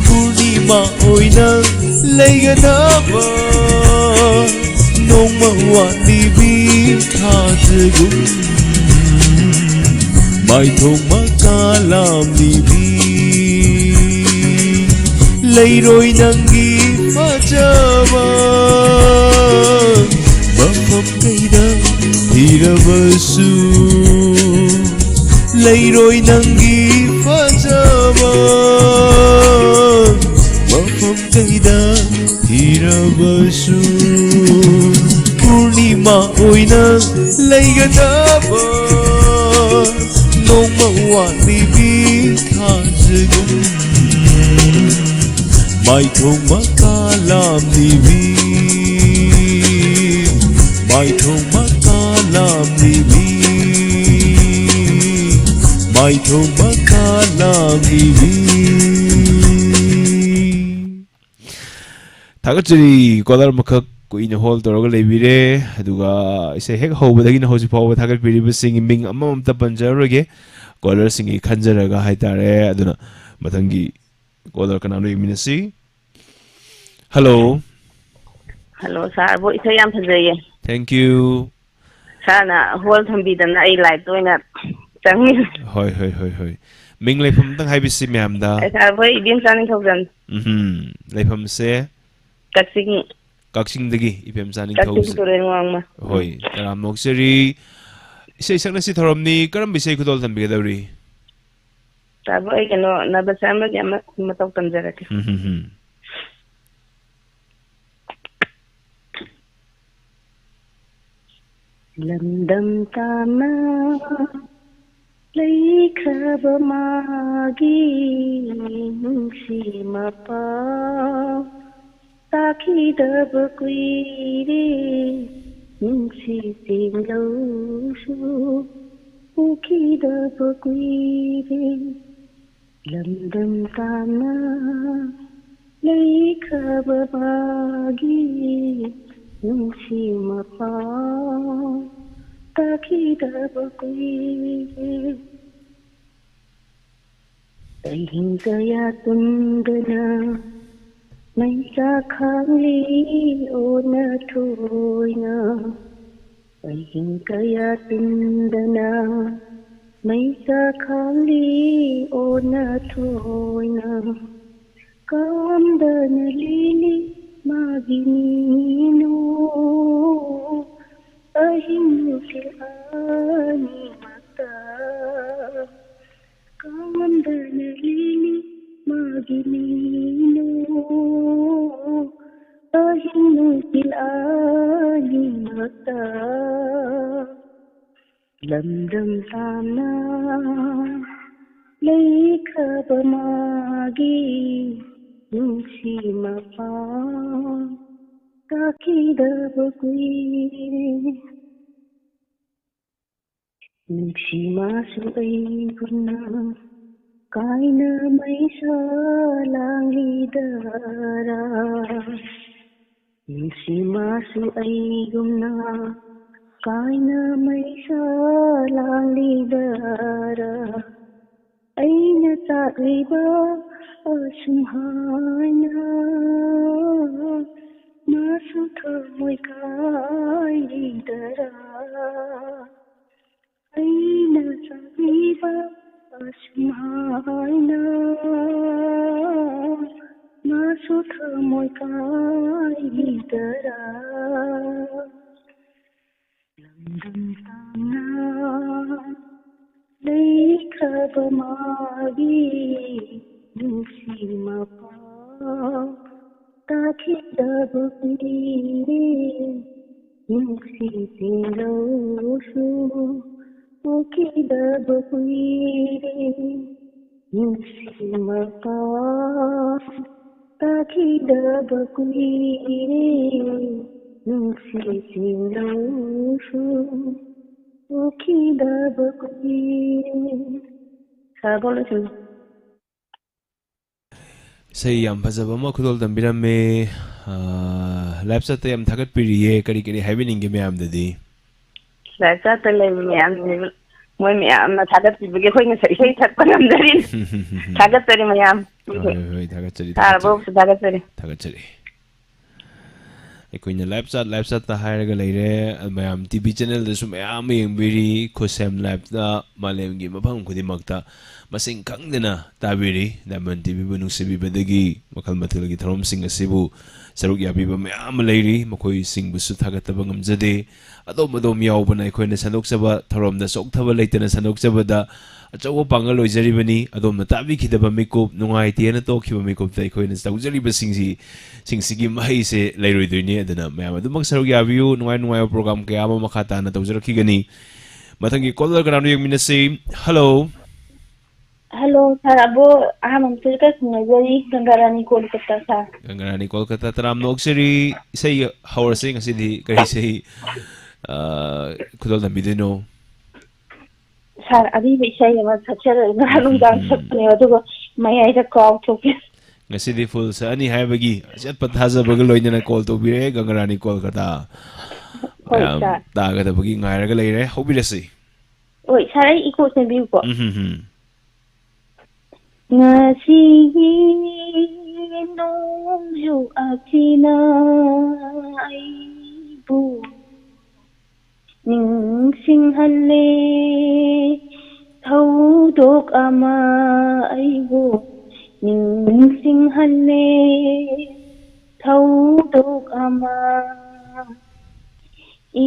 ꯄꯨꯔꯅꯤꯃꯥ ꯑꯣꯏꯅ ꯂꯩꯒꯗꯕ ꯅꯣꯡꯃ ꯋꯥꯠꯂꯤꯕꯤ ꯊꯥꯖꯒꯨꯝ ꯃꯥꯏꯊꯣꯡ ꯃꯀꯥ ꯂꯥꯝꯂꯤꯕꯤ ꯂꯩꯔꯣꯏ ꯅꯪꯒꯤ ꯐꯖꯕ ꯃꯐꯝ ꯀꯩꯗ ꯊꯤꯔꯕꯁꯨ ꯂꯩꯔꯣꯏ ꯅꯪꯒꯤ ꯐꯖꯕ ꯃꯐꯝ ꯀꯩꯗ ꯊꯤꯔꯕꯁꯨ ꯄꯨꯔꯅꯤꯃꯥ ꯑꯣꯏꯅ ꯂꯩꯒꯗꯕ ꯅꯣꯡꯃ ꯋꯥꯠꯂꯤꯕꯤ ꯊꯥꯖꯒꯨꯝ ꯃꯥꯏꯊꯣꯡ ꯃꯀꯥ ꯂꯥꯝꯂꯤꯕꯤ ꯃꯥꯏꯊꯣꯡ ꯃꯀꯥ ꯂꯥꯝꯂꯤꯕꯤ ꯃꯥꯏꯊꯣꯡ ꯃꯀꯥ ꯂꯥꯝꯂꯤꯕꯤ ꯊꯥꯒꯠꯆꯔꯤ꯫ ꯀꯣꯂꯔ ꯑꯃꯈꯛ ꯀꯨꯏꯅ ꯍꯣꯜ ꯇꯧꯔꯒ ꯂꯩꯕꯤꯔꯦ꯫ ꯑꯗꯨꯒ ꯏꯁꯩ ꯍꯦꯛ ꯍꯧꯕꯗꯒꯤꯅ ꯍꯧꯖꯤꯛ ꯐꯥꯎꯕ ꯊꯥꯒꯠꯄꯤꯔꯤꯕꯁꯤꯡꯒꯤ ꯃꯤꯡ ꯑꯃꯃꯝꯇ ꯄꯟꯖꯔꯔꯣꯏꯒꯦ, ꯀꯣꯂꯔꯁꯤꯡꯒꯤ ꯈꯟꯖꯔꯒ ꯍꯥꯏꯇꯥꯔꯦ꯫ ꯑꯗꯨꯅ ꯃꯊꯪꯒꯤ ꯀꯣꯂꯔ ꯀꯅꯥꯅꯣ ꯌꯦꯡꯃꯤꯟꯅꯁꯤ꯫ ꯍꯜꯂꯣ꯫ ꯍꯜꯂꯣ, ꯁꯥꯔꯕꯨ ꯏꯁꯩ ꯌꯥꯝ ꯐꯖꯩꯌꯦ꯫ Thank you꯫ ꯁꯥꯔꯅ ꯍꯣꯜ ꯊꯝꯕꯤꯗꯅ ꯑꯩ ꯂꯥꯏꯞꯇ ꯑꯣꯏꯅ ꯆꯪꯉꯤ꯫ ꯍꯣꯏ, ꯍꯣꯏ, ꯍꯣꯏ, ꯍꯣꯏ꯫ ꯃꯤꯡ ꯂꯩꯐꯝ ꯑꯝꯇꯪ ꯍꯥꯏꯕꯤꯁꯤ ꯃꯌꯥꯝꯗ꯫ ꯑꯩ ꯁꯥꯔꯕꯨ ꯑꯩ ꯏꯕꯦꯝꯆꯥ ꯅꯤꯡꯊꯧꯖꯝ꯫ ꯎꯝꯍꯨꯝ꯫ ꯂꯩꯐꯝꯁꯦ? ꯀꯛꯆꯤꯡ꯫ ꯀꯛꯆꯤꯡꯗꯒꯤ ꯏꯕꯦꯝꯆꯥ ꯀꯛꯆꯤꯡ ꯅꯤꯡꯊꯧꯁꯦ꯫ ꯇꯨꯔꯦꯜ ꯋꯥꯡꯃ꯫ ꯍꯣꯏ, ꯎꯝ꯫ ꯇꯔꯥꯝꯅ ꯑꯣꯛꯆꯔꯤ꯫ ꯏꯁꯩ ꯁꯛꯅꯁꯤ ꯊꯧꯔꯝꯅꯤ꯫ ꯀꯔꯝꯕ ꯏꯁꯩ ꯈꯨꯗꯣꯜ ꯊꯝꯕꯤꯒꯗꯧꯔꯤ? ꯁꯥꯔꯕꯨ ꯑꯩ ꯀꯩꯅꯣ ꯅꯕꯁ꯭ꯌꯥꯝꯕꯒꯤ ꯑꯃ ꯃꯇꯧ ꯇꯝꯖꯔꯛꯀꯦ꯫ ꯎꯝ, ꯍꯝ, ꯍꯝ꯫ ꯂꯝꯗꯝ ꯇꯥꯅ ꯂꯩꯈ꯭ꯔꯕ ꯃꯥꯒꯤ ꯅꯨꯡꯁꯤ ꯃꯄꯥꯎ ꯇꯥꯈꯤꯗꯕ ꯀꯨꯏꯔꯦ, ꯅꯨꯡꯁꯤ ꯆꯤꯡꯂꯧꯁꯨ ꯎꯈꯤꯗꯕ ꯀꯨꯏꯔꯦ꯫ ꯂꯝꯗꯝ ꯇꯥꯅ ꯂꯩꯈ꯭ꯔꯕ ꯃꯥꯒꯤ ꯅꯨꯡꯁꯤ ꯃꯄꯥꯎ ꯇꯥꯈꯤꯗꯕ ꯀꯨꯏꯔꯦ꯫ ꯑꯍꯤꯡ ꯀꯌꯥ ꯇꯨꯝꯗꯅ ꯃꯩꯁꯥ ꯈꯥꯡꯂꯤ ꯑꯣꯟꯅ ꯊꯣꯏꯅ, ꯑꯍꯤꯡ ꯀꯌꯥ ꯇꯨꯝꯗꯅ꯫ ꯃꯩꯁꯥ ꯈꯥꯡꯂꯤ ꯑꯣꯟꯅ ꯊꯣꯏꯅ, ꯀꯝꯗꯅ ꯂꯤꯂꯤ ꯃꯥꯒꯤ ꯃꯤꯅꯣ꯫ ꯑꯍꯤꯡ ꯅꯨꯡꯊꯤꯜ ꯑꯅꯤꯃꯛꯇ ꯀꯥꯡꯂꯝꯗꯅ ꯂꯤꯂꯤ ꯃꯥꯒꯤ ꯃꯤꯅꯣ꯫ ꯑꯍꯤꯡ ꯅꯨꯡꯊꯤꯜ ꯑꯅꯤꯃꯛꯇ ꯂꯝꯗꯝ ꯇꯥꯝꯅ ꯂꯩꯈ꯭ꯔꯕ ꯃꯥꯒꯤ ꯅꯨꯡꯁꯤ ꯃꯄꯥ ꯇꯥꯈꯤꯗꯕ ꯀꯨꯏꯔꯦ꯫ ꯅꯨꯡꯁꯤ ꯃꯥꯁꯨ ꯑꯩꯒꯨꯝꯅ ꯀꯥꯏꯅ ꯃꯩꯁꯥ ꯂꯥꯡꯂꯤꯗꯔꯥ? ꯅꯨꯡꯁꯤ ꯃꯥꯁꯨ ꯑꯩꯒꯨꯝꯅ ꯀꯥꯏꯅ ꯃꯩꯁꯥ ꯂꯥꯡꯂꯤꯗꯔꯥ? ꯑꯩꯅ ꯆꯥꯛꯂꯤꯕ ꯑꯁꯨꯝ ꯍꯥꯏꯅ ꯃꯥꯁꯨ ꯊꯃꯣꯏ ꯀꯥꯏꯔꯤꯗꯔꯥ? ꯑꯩꯅ ꯆꯥꯛꯂꯤꯕ ꯑꯁꯨꯝ ꯍꯥꯏꯅ ꯃꯥꯁꯨ ꯊꯃꯣꯏ ꯀꯥꯏꯔꯤꯗꯔꯥ? ꯂꯝꯗꯝ ꯇꯥꯝꯅ ꯂꯩꯈ꯭ꯔꯕ ꯃꯥꯒꯤ ꯅꯨꯡꯁꯤ ꯃꯄꯥ ꯇꯥꯈꯤꯗꯕ ꯀꯨꯏꯔꯦ꯫ ꯅꯨꯡꯁꯤ ꯆꯤꯡꯂꯧꯁꯨ ꯎꯈꯤꯗꯕ ꯀꯨꯏꯔꯦ꯫ ꯅꯨꯡꯁꯤ ꯃꯄꯥ ꯇꯥꯈꯤꯗꯕ ꯀꯨꯏꯔꯦ, ꯅꯨꯡꯁꯤ ꯆꯤꯡꯂꯧꯁꯨ ꯎꯈꯤꯗꯕ ꯀꯨꯏꯔꯦ꯫ ꯁꯥꯔ ꯕꯣꯂꯨ ꯁꯤꯡ꯫ ꯏꯁꯩ ꯌꯥꯝ ꯐꯖꯕ ꯑꯃ ꯈꯨꯗꯣꯜ ꯇꯝꯕꯤꯔꯝꯃꯦ꯫ ꯑꯥ, ꯂꯥꯏꯚ ꯆꯠꯇ ꯌꯥꯝ ꯊꯥꯒꯠꯄꯤꯔꯤꯌꯦ꯫ ꯀꯔꯤ ꯀꯔꯤ ꯍꯥꯏꯕꯤꯅꯤꯡꯒꯦ ꯃꯌꯥꯝꯗꯗꯤ? ꯂꯥꯏꯚ ꯆꯠꯇ ꯂꯩꯕ ꯃꯌꯥꯝꯁꯤꯕꯨ ꯃꯣꯏ ꯃꯌꯥꯝꯅ ꯊꯥꯒꯠꯄꯤꯕꯒꯤ ꯑꯩꯈꯣꯏ ꯉꯁꯥꯏ ꯏꯁꯩ ꯁꯛꯄ ꯉꯝꯖꯔꯤꯅꯤ꯫ ꯊꯥꯒꯠꯆꯔꯤ ꯃꯌꯥꯝ꯫ ꯍꯣꯏ, ꯍꯣꯏ, ꯍꯣꯏ, ꯊꯥꯒꯠꯆꯔꯤ, ꯁꯥꯔ ꯊꯥꯒꯠꯆꯔꯤ꯫ ꯕꯣꯛꯁꯨ ꯊꯥꯒꯠꯆꯔꯤ꯫ ꯊꯥꯒꯠꯆꯔꯤ꯫ ꯑꯩꯈꯣꯏꯅ live chat, live chatꯇ ꯍꯥꯏꯔꯒ ꯂꯩꯔꯦ꯫ ꯃꯌꯥꯝ ꯇꯤ ꯚꯤ channelꯗꯁꯨ ꯃꯌꯥꯝ ꯑꯃ ꯌꯦꯡꯕꯤꯔꯤ꯫ ꯈꯨꯁꯦꯝ liveꯇ ꯃꯥꯂꯦꯝꯒꯤ ꯃꯐꯝ ꯈꯨꯗꯤꯡꯃꯛꯇ ꯃꯁꯤꯡ ꯈꯪꯗꯅ ꯇꯥꯕꯤꯔꯤ꯫ Diamond ꯇꯤ ꯚꯤꯕꯨ ꯅꯨꯡꯁꯤꯕꯤꯕꯗꯒꯤ ꯃꯈꯜ ꯃꯊꯦꯜꯒꯤ ꯊꯧꯔꯝꯁꯤꯡ ꯑꯁꯤꯕꯨ ꯁꯔꯨꯛ ꯌꯥꯕꯤꯕ ꯃꯌꯥꯝ ꯑꯃ ꯂꯩꯔꯤ꯫ ꯃꯈꯣꯏꯁꯤꯡꯕꯨꯁꯨ ꯊꯥꯒꯠꯇꯕ ꯉꯝꯖꯗꯦ꯫ ꯑꯗꯣꯝ ꯑꯗꯣꯝ ꯌꯥꯎꯕꯅ ꯑꯩꯈꯣꯏꯅ ꯁꯟꯗꯣꯛꯆꯕ ꯊꯧꯔꯝꯗ ꯆꯣꯛꯊꯕ ꯂꯩꯇꯅ ꯁꯟꯗꯣꯛꯆꯕꯗ ꯑꯆꯧꯕ ꯄꯥꯡꯒꯜ ꯑꯣꯏꯖꯔꯤꯕꯅꯤ꯫ ꯑꯗꯣꯝꯅ ꯇꯥꯕꯤꯈꯤꯗꯕ ꯃꯤꯀꯨꯞ, ꯅꯨꯡꯉꯥꯏꯇꯦꯅ ꯇꯣꯛꯈꯤꯕ ꯃꯤꯀꯨꯞꯇ ꯑꯩꯈꯣꯏꯅ ꯇꯧꯖꯔꯤꯕꯁꯤꯡꯁꯤ, ꯁꯤꯡꯁꯤꯒꯤ ꯃꯍꯩꯁꯦ ꯂꯩꯔꯣꯏꯗꯣꯏꯅꯤ꯫ ꯑꯗꯨꯅ ꯃꯌꯥꯝ ꯑꯗꯨꯃꯛ ꯁꯔꯨꯛ ꯌꯥꯕꯤꯌꯨ꯫ ꯅꯨꯡꯉꯥꯏ ꯅꯨꯡꯉꯥꯏꯕ program ꯀꯌꯥ ꯑꯃ ꯃꯈꯥ ꯇꯥꯅ ꯇꯧꯖꯔꯛꯈꯤꯒꯅꯤ꯫ ꯃꯊꯪꯒꯤ caller ꯀꯅꯥꯅꯣ ꯌꯦꯡꯃꯤꯟꯅꯁꯤ꯫ Hello꯫ Hello, sir, ꯑꯕꯣ, ꯑꯍꯥꯟꯕ ꯃꯛꯇꯗ ꯈꯔ ꯈꯪꯅꯖꯔꯤ, ꯒꯪꯒꯥꯔꯥꯅꯤ ꯀꯣꯜꯀꯇꯥ, sir꯫ ꯒꯪꯒꯥꯔꯥꯅꯤ ꯀꯣꯜꯀꯇꯥ, ꯇꯔꯥꯝꯅ ꯑꯣꯛꯆꯔꯤ꯫ ꯏꯁꯩ ꯍꯧꯔꯁꯤ ꯉꯁꯤꯗꯤ꯫ ꯀꯔꯤ ꯏꯁꯩ, ꯑ, ꯈꯨꯗꯣꯜ ꯇꯝꯕꯤꯗꯣꯏꯅꯣ? Sir, ꯑꯔꯤꯕ ꯏꯁꯩ ꯑꯃ ꯁꯛꯆꯔꯛꯑꯦ꯫ ꯉꯔꯥꯡ ꯅꯨꯡꯗꯥꯡ ꯎꯝ꯫ ꯁꯛꯄꯅꯦ, ꯑꯗꯨꯒ ꯃꯌꯥꯏꯗ ꯀꯥꯎꯊꯣꯛꯈꯤ꯫ ꯉꯁꯤꯗꯤ full ꯁꯛꯑꯅꯤ ꯍꯥꯏꯕꯒꯤ ꯑꯆꯦꯠꯄ ꯊꯥꯖꯕꯒ ꯂꯣꯏꯅꯅ call ꯇꯧꯕꯤꯔꯛꯑꯦ ꯒꯪꯒꯥꯔꯥꯅꯤ ꯀꯣꯜꯀꯇꯥ꯫ ꯍꯣꯏ, ꯃꯌꯥꯝ sir꯫ ꯇꯥꯒꯗꯕꯒꯤ ꯉꯥꯏꯔꯒ ꯂꯩꯔꯦ꯫ ꯍꯧꯕꯤꯔꯁꯤ꯫ ꯍꯣꯏ, sir, ꯑꯩ echo ꯁꯦꯝꯕꯤꯌꯨꯀꯣ꯫ ꯎꯝ, ꯍꯝ, ꯍꯝ꯫ ꯉꯁꯤꯒꯤ ꯅꯣꯡꯖꯨ ꯑꯁꯤꯅ ꯑꯩꯕꯨ ꯅꯤꯡꯁꯤꯡꯍꯜꯂꯦ꯫ ꯊꯧꯗꯣꯛ ꯑꯃ ꯑꯩꯕꯨ ꯅꯤꯡꯁꯤꯡꯍꯜꯂꯦ꯫ ꯊꯧꯗꯣꯛ ꯑꯃ꯫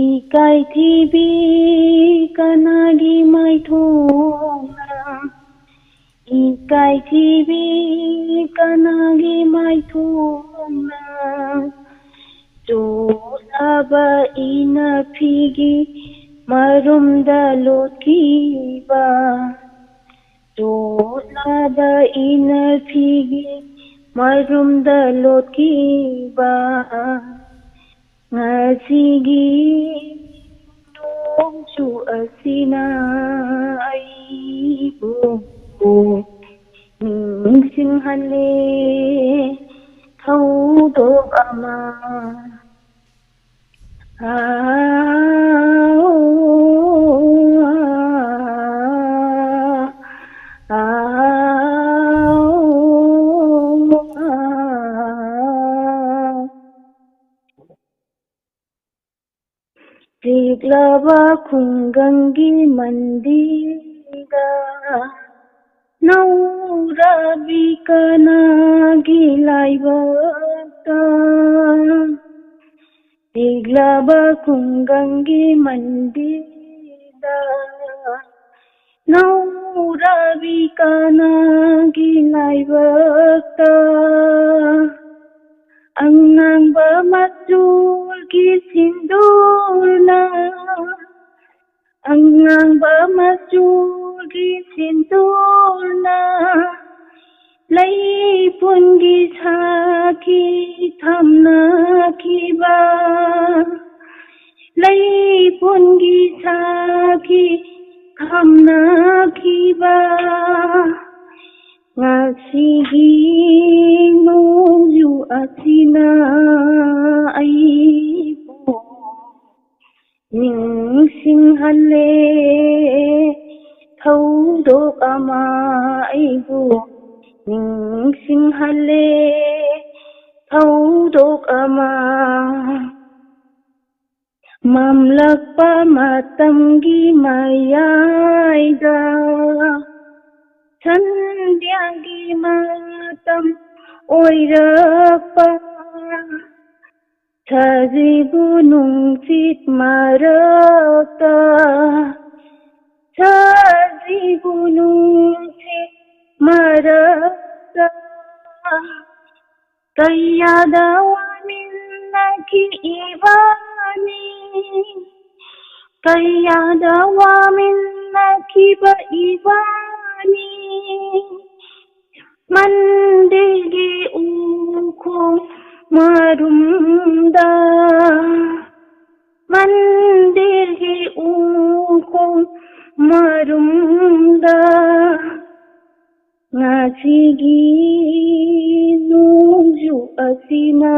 ꯏꯀꯥꯏꯊꯤꯕꯤ ꯀꯅꯥꯒꯤ ꯃꯥꯏꯊꯣꯡꯅ? ꯏꯀꯥꯏꯊꯤꯕꯤ ꯀꯅꯥꯒꯤ ꯃꯥꯏꯊꯣꯡꯅ? ꯆꯣꯠꯂꯕ ꯏꯅꯐꯤꯒꯤ ꯃꯔꯨꯝꯗ ꯂꯣꯠꯈꯤꯕ꯫ ꯆꯣꯠꯂꯕ ꯏꯅꯐꯤꯒꯤ ꯃꯔꯨꯝꯗ ꯂꯣꯠꯈꯤꯕ꯫ ꯉꯁꯤꯒꯤ ꯅꯣꯡꯖꯨ ꯑꯁꯤꯅ ꯑꯩꯕꯨ ꯅꯤꯡꯁꯤꯡꯍꯜꯂꯦ ꯊꯧꯗꯣꯛ ꯑꯃ꯫ ꯆꯤꯛꯂꯕ ꯈꯨꯡꯒꯪꯒꯤ ꯃꯟꯗꯤꯔꯗ ꯅꯧꯔꯕꯤ ꯀꯅꯥꯒꯤ ꯂꯥꯏꯕꯛꯇ? ꯆꯤꯛꯂꯕ ꯈꯨꯡꯒꯪꯒꯤ ꯃꯟꯗꯤꯔꯗ ꯅꯧꯔꯕꯤ ꯀꯅꯥꯒꯤ ꯂꯥꯏꯕꯛꯇ? ꯑꯉꯥꯡꯕ ꯃꯆꯨꯒꯤ ꯁꯤꯟꯗꯨꯔꯅ, ꯑꯉꯥꯡꯕ ꯃꯆꯨꯒꯤ ꯁꯤꯟꯗꯨꯔꯅ ꯂꯩꯄꯨꯟꯒꯤ ꯁꯥꯈꯤ ꯊꯝꯅꯈꯤꯕ, ꯂꯩꯄꯨꯟꯒꯤ ꯁꯥꯈꯤ ꯊꯝꯅꯈꯤꯕ ꯉꯁꯤꯒꯤ ꯅꯣꯡꯖꯨ ꯑꯁꯤꯅ ꯑꯩꯕꯨ ꯅꯤꯡꯁꯤꯡꯍꯜꯂꯦ꯫ ꯊꯧꯗꯣꯛ ꯑꯃ ꯑꯩꯕꯨ ꯅꯤꯡꯁꯤꯡꯍꯜꯂꯦ꯫ ꯊꯧꯗꯣꯛ ꯑꯃ꯫ ꯃꯝꯂꯛꯄ ꯃꯇꯝꯒꯤ ꯃꯌꯥꯏꯗ ꯁꯟꯙ꯭ꯌꯥꯒꯤ ꯃꯇꯝ ꯑꯣꯏꯔꯛꯄ, ꯁꯖꯤꯕꯨ ꯅꯨꯡꯁꯤꯠ ꯃꯔꯛꯇ, ꯁꯖꯤꯕꯨ ꯅꯨꯡꯁꯤꯠ ꯃꯔꯛꯇ ꯀꯌꯥꯗ ꯋꯥꯃꯤꯟꯅꯈꯤ ꯏꯕꯥꯅꯤ, ꯀꯌꯥꯗ ꯋꯥꯃꯤꯟꯅꯈꯤꯕ ꯏꯕꯥꯅꯤ꯫ ꯃꯟꯗꯤꯔꯒꯤ ꯎꯈꯣꯡ ꯃꯔꯨꯝꯗ, ꯃꯟꯗꯤꯔꯒꯤ ꯎꯈꯣꯡ ꯃꯔꯨꯝꯗ ꯉꯁꯤꯒꯤ ꯅꯣꯡꯖꯨ ꯑꯁꯤꯅ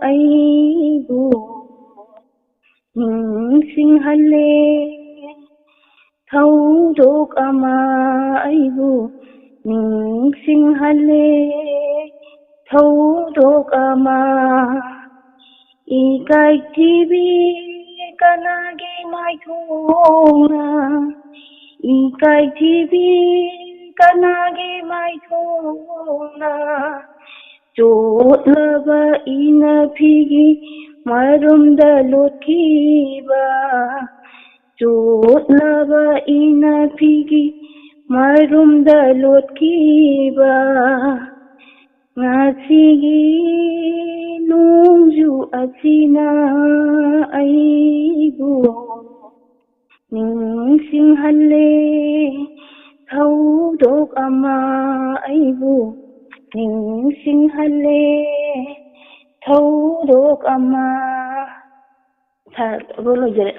ꯑꯩꯕꯨ ꯅꯤꯡꯁꯤꯡꯍꯜꯂꯦ꯫ ꯊꯧꯗꯣꯛ ꯑꯃ ꯑꯩꯕꯨ ꯅꯤꯡꯁꯤꯡꯍꯜꯂꯦ꯫ ꯊꯧꯗꯣꯛ ꯑꯃ꯫ ꯏꯀꯥꯏꯊꯤꯕꯤ ꯀꯅꯥꯒꯤ ꯃꯥꯏꯊꯣꯡꯅ? ꯏꯀꯥꯏꯊꯤꯕꯤ ꯀꯅꯥꯒꯤ ꯃꯥꯏꯊꯣꯡꯅ? ꯆꯣꯠꯂꯕ ꯏꯅꯐꯤꯒꯤ ꯃꯔꯨꯝꯗ ꯂꯣꯠꯈꯤꯕ, ꯆꯣꯠꯂꯕ ꯏꯅꯐꯤꯒꯤ ꯃꯔꯨꯝꯗ ꯂꯣꯠꯈꯤꯕ, ꯉꯁꯤꯒꯤ ꯅꯣꯡꯖꯨ ꯑꯁꯤꯅ ꯑꯩꯕꯨ ꯅꯤꯡꯁꯤꯡꯍꯜꯂꯦ ꯊꯧꯗꯣꯛ ꯑꯃ, ꯑꯩꯕꯨ ꯅꯤꯡꯁꯤꯡꯍꯜꯂꯦ ꯊꯧꯗꯣꯛ ꯑꯃ꯫ ꯁꯥꯔ, ꯂꯣꯏꯖꯔꯦ꯫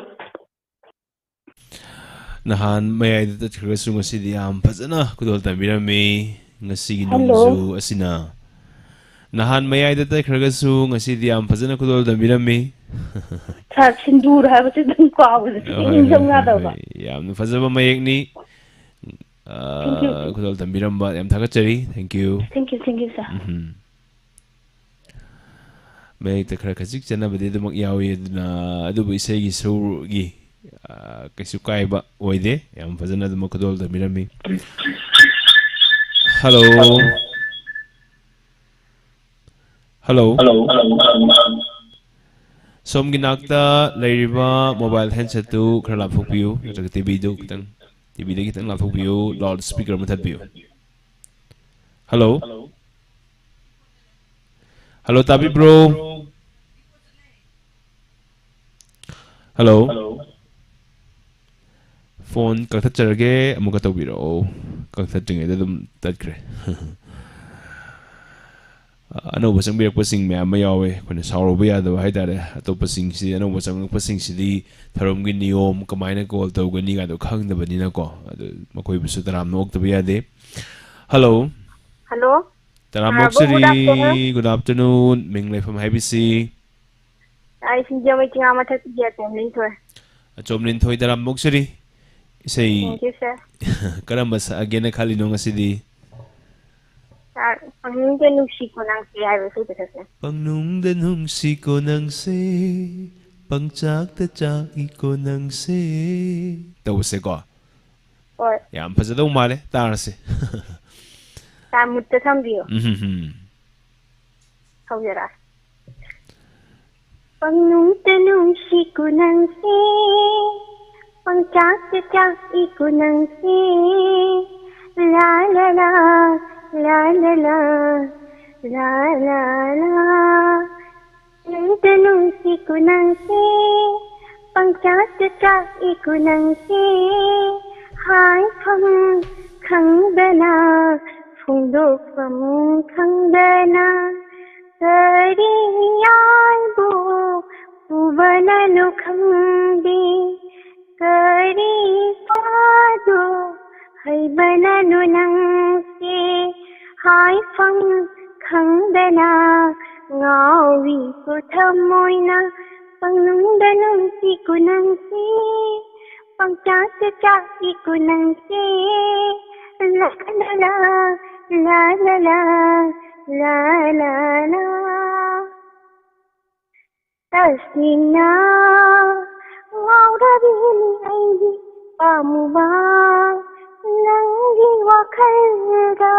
ꯅꯍꯥꯟ ꯃꯌꯥꯏꯗ ꯇꯠꯈ꯭ꯔꯒꯁꯨ ꯉꯁꯤꯗꯤ ꯌꯥꯝ ꯐꯖꯅ ꯈꯨꯗꯣꯜ ꯇꯝꯕꯤꯔꯝꯃꯤ꯫ ꯉꯁꯤꯒꯤ ꯍꯜꯂꯣ꯫ ꯅꯣꯡꯖꯨ ꯑꯁꯤꯅ ꯅꯍꯥꯟ ꯃꯌꯥꯏꯗ ꯇꯠꯈ꯭ꯔꯒꯁꯨ ꯉꯁꯤꯗꯤ ꯌꯥꯝ ꯐꯖꯅ ꯈꯨꯗꯣꯜ ꯇꯝꯕꯤꯔꯝꯃꯤ꯫ ꯁꯥꯔ, ꯁꯤꯟꯗꯨꯔ ꯍꯥꯏꯕꯁꯤ ꯑꯗꯨꯝ ꯀꯥꯎꯕꯗ ꯍꯣꯏ, ꯍꯣꯏ, ꯅꯤꯡꯁꯤꯡ ꯍꯣꯏ, ꯌꯥꯗꯕ꯫ ꯍꯣꯏ꯫ ꯌꯥꯝꯅ ꯐꯖꯕ ꯃꯌꯦꯛꯅꯤ꯫ ꯑ, Thank you, thank you꯫ ꯈꯨꯗꯣꯜ ꯇꯝꯕꯤꯔꯝꯕ ꯌꯥꯝ ꯊꯥꯒꯠꯆꯔꯤ꯫ Thank you꯫ Thank you, thank you, sir꯫ ꯎꯝ꯫ ꯃꯌꯦꯛꯇ ꯈꯔ ꯈꯖꯤꯛ ꯆꯦꯟꯅꯕꯗꯤ ꯑꯗꯨꯃꯛ ꯌꯥꯎꯏ, ꯑꯗꯨꯅ, ꯑꯗꯨꯕꯨ ꯏꯁꯩꯒꯤ ꯁꯨꯔꯒꯤ, ꯑ, ꯀꯩꯁꯨ ꯀꯥꯏꯕ ꯑꯣꯏꯗꯦ꯫ ꯌꯥꯝ ꯐꯖꯅ ꯑꯗꯨꯃꯛ ꯈꯨꯗꯣꯜ ꯇꯝꯕꯤꯔꯝꯃꯤ꯫ ꯍꯜꯂꯣ꯫ ꯍꯜꯂꯣ꯫ ꯁꯣꯝꯒꯤ ꯅꯥꯛꯇ ꯂꯩꯔꯤꯕ mobile handset ꯇꯨ ꯈꯔ ꯂꯥꯞꯊꯣꯛꯄꯤꯌꯨ, ꯅꯠꯇ꯭ꯔꯒ T V ꯗꯨ ꯈꯤꯇꯪ, T V ꯗꯒꯤ ꯈꯤꯇꯪ ꯂꯥꯞꯊꯣꯛꯄꯤꯌꯨ, loudspeaker ꯃꯨꯊꯠꯄꯤꯌꯨ꯫ ꯍꯜꯂꯣ꯫ ꯍꯜꯂꯣ, ꯇꯥꯕꯤꯕ꯭ꯔꯣ? ꯍꯜꯂꯣ꯫ ꯐꯣꯟ ꯀꯛꯊꯠꯆꯔꯒꯦ, ꯑꯃꯨꯛꯀ ꯇꯧꯕꯤꯔꯛꯑꯣ꯫ ꯀꯛꯊꯠꯇ꯭ꯔꯤꯉꯩꯗ ꯑꯗꯨꯝ ꯇꯠꯈ꯭ꯔꯦ꯫ ꯑꯅꯧꯕ ꯆꯪꯕꯤꯔꯛꯄꯁꯤꯡ ꯃꯌꯥꯝ ꯑꯃ ꯌꯥꯎꯋꯦ, ꯑꯩꯈꯣꯏꯅ ꯁꯥꯎꯔꯨꯕ ꯌꯥꯗꯕ ꯍꯥꯏꯇꯥꯔꯦ꯫ ꯑꯇꯣꯞꯄꯁꯤꯡꯁꯤ, ꯑꯅꯧꯕ ꯆꯪꯂꯛꯄꯁꯤꯡꯁꯤꯗꯤ ꯊꯧꯔꯝꯒꯤ ꯅꯤꯌꯣꯝ, ꯀꯃꯥꯏꯅ call ꯇꯧꯒꯅꯤ ꯀꯥꯏꯗꯣ ꯈꯪꯗꯕꯅꯤꯅꯀꯣ, ꯑꯗꯨ ꯃꯈꯣꯏꯕꯨꯁꯨ ꯇꯔꯥꯝꯅ ꯑꯣꯛꯇꯕ ꯌꯥꯗꯦ꯫ ꯍꯜꯂꯣ꯫ ꯍꯜꯂꯣ꯫ ꯇꯔꯥꯝꯅ ꯑꯥ, ꯕꯨ, good ꯑꯣꯛꯆꯔꯤ꯫ Afternoon꯫ Good afternoon꯫ ꯃꯤꯡ ꯂꯩꯐꯝ ꯍꯥꯏꯕꯤꯁꯤ? ꯑꯩ ꯁꯤꯡꯖꯃꯩ ꯆꯤꯉꯥ ꯃꯊꯛꯀꯤ ꯑꯆꯣꯝ ꯂꯤꯟꯊꯣꯏ꯫ ꯑꯆꯣꯝ ꯂꯤꯟꯊꯣꯏ, ꯇꯔꯥꯝꯅ ꯑꯣꯛꯆꯔꯤ꯫ ꯏꯁꯩ Thank you, sir꯫ ꯀꯔꯝꯕ ꯁꯛꯑꯒꯦꯅ ꯈꯜꯂꯤꯅꯣ ꯉꯁꯤꯗꯤ? ꯁꯥꯔ, ꯄꯪꯅꯨꯡꯗ ꯅꯨꯡꯁꯤꯀꯣ ꯅꯪꯁꯦ ꯍꯥꯏꯕ ꯏꯁꯩꯗꯣ ꯁꯛꯁꯦ꯫ ꯄꯪꯅꯨꯡꯗ ꯅꯨꯡꯁꯤꯀꯣ ꯅꯪꯁꯦ, ꯄꯪꯆꯥꯛꯇ ꯆꯥꯛꯏꯀꯣ ꯅꯪꯁꯦ꯫ ꯇꯧꯁꯦꯀꯣ꯫ ꯍꯣꯏ꯫ ꯌꯥꯝ ꯐꯖꯗꯧ ꯃꯥꯜꯂꯦ, ꯇꯥꯔꯁꯦ꯫ ꯇꯥ ꯃꯨꯠꯇ ꯊꯝꯕꯤꯌꯣ꯫ ꯎꯝ, ꯍꯝ, ꯍꯝ꯫ ꯍꯧꯖꯔꯛꯑꯒꯦ꯫ ꯄꯪꯅꯨꯡꯇ ꯅꯨꯡꯁꯤꯀꯣ ꯅꯪꯁꯦ, ꯄꯪꯆꯥꯛꯇ ꯆꯥꯛꯏꯀꯣ ꯅꯪꯁꯦ꯫ ꯂꯥ ꯂꯥ ꯂꯥ, ꯂꯥ ꯂꯥ ꯂꯥ, ꯂꯥ ꯂꯥ ꯂꯥ꯫ ꯅꯨꯡꯇ ꯅꯨꯡꯁꯤꯀꯣ ꯅꯪꯁꯦ, ꯄꯪꯆꯥꯛꯇ ꯆꯥꯛꯏꯀꯣ ꯅꯪꯁꯦ꯫ ꯍꯥꯏꯐꯝ ꯈꯪꯗꯅ, ꯐꯣꯡꯗꯣꯛꯐꯝ ꯈꯪꯗꯅ, ꯀꯔꯤ ꯌꯥꯏꯕꯨ ꯄꯨꯕꯅꯅꯣ ꯈꯪꯗꯦ, ꯀꯔꯤ ꯁꯥꯗꯣ ꯍꯩꯕꯅꯅꯣ ꯅꯪꯁꯦ꯫ ꯍꯥꯏꯐꯝ ꯈꯪꯗꯅ ꯉꯥꯎꯔꯤꯀꯣ ꯊꯃꯣꯏꯅ, ꯄꯪꯅꯨꯡꯗ ꯅꯨꯡꯁꯤꯀꯣ ꯅꯪꯁꯦ, ꯄꯪꯆꯥꯛꯇ ꯆꯥꯛꯏꯀꯣ ꯅꯪꯁꯦ꯫ ꯂꯥ ꯂꯥ ꯂꯥ, ꯂꯥ ꯂꯥ ꯂꯥ, ꯂꯥ ꯂꯥ ꯂꯥ꯫ ꯇꯁꯦꯡꯅ ꯉꯥꯎꯔꯕꯤꯅꯤ ꯑꯩꯒꯤ ꯄꯥꯝꯃꯨꯕ, ꯅꯪꯒꯤ ꯋꯥꯈꯜꯗ꯫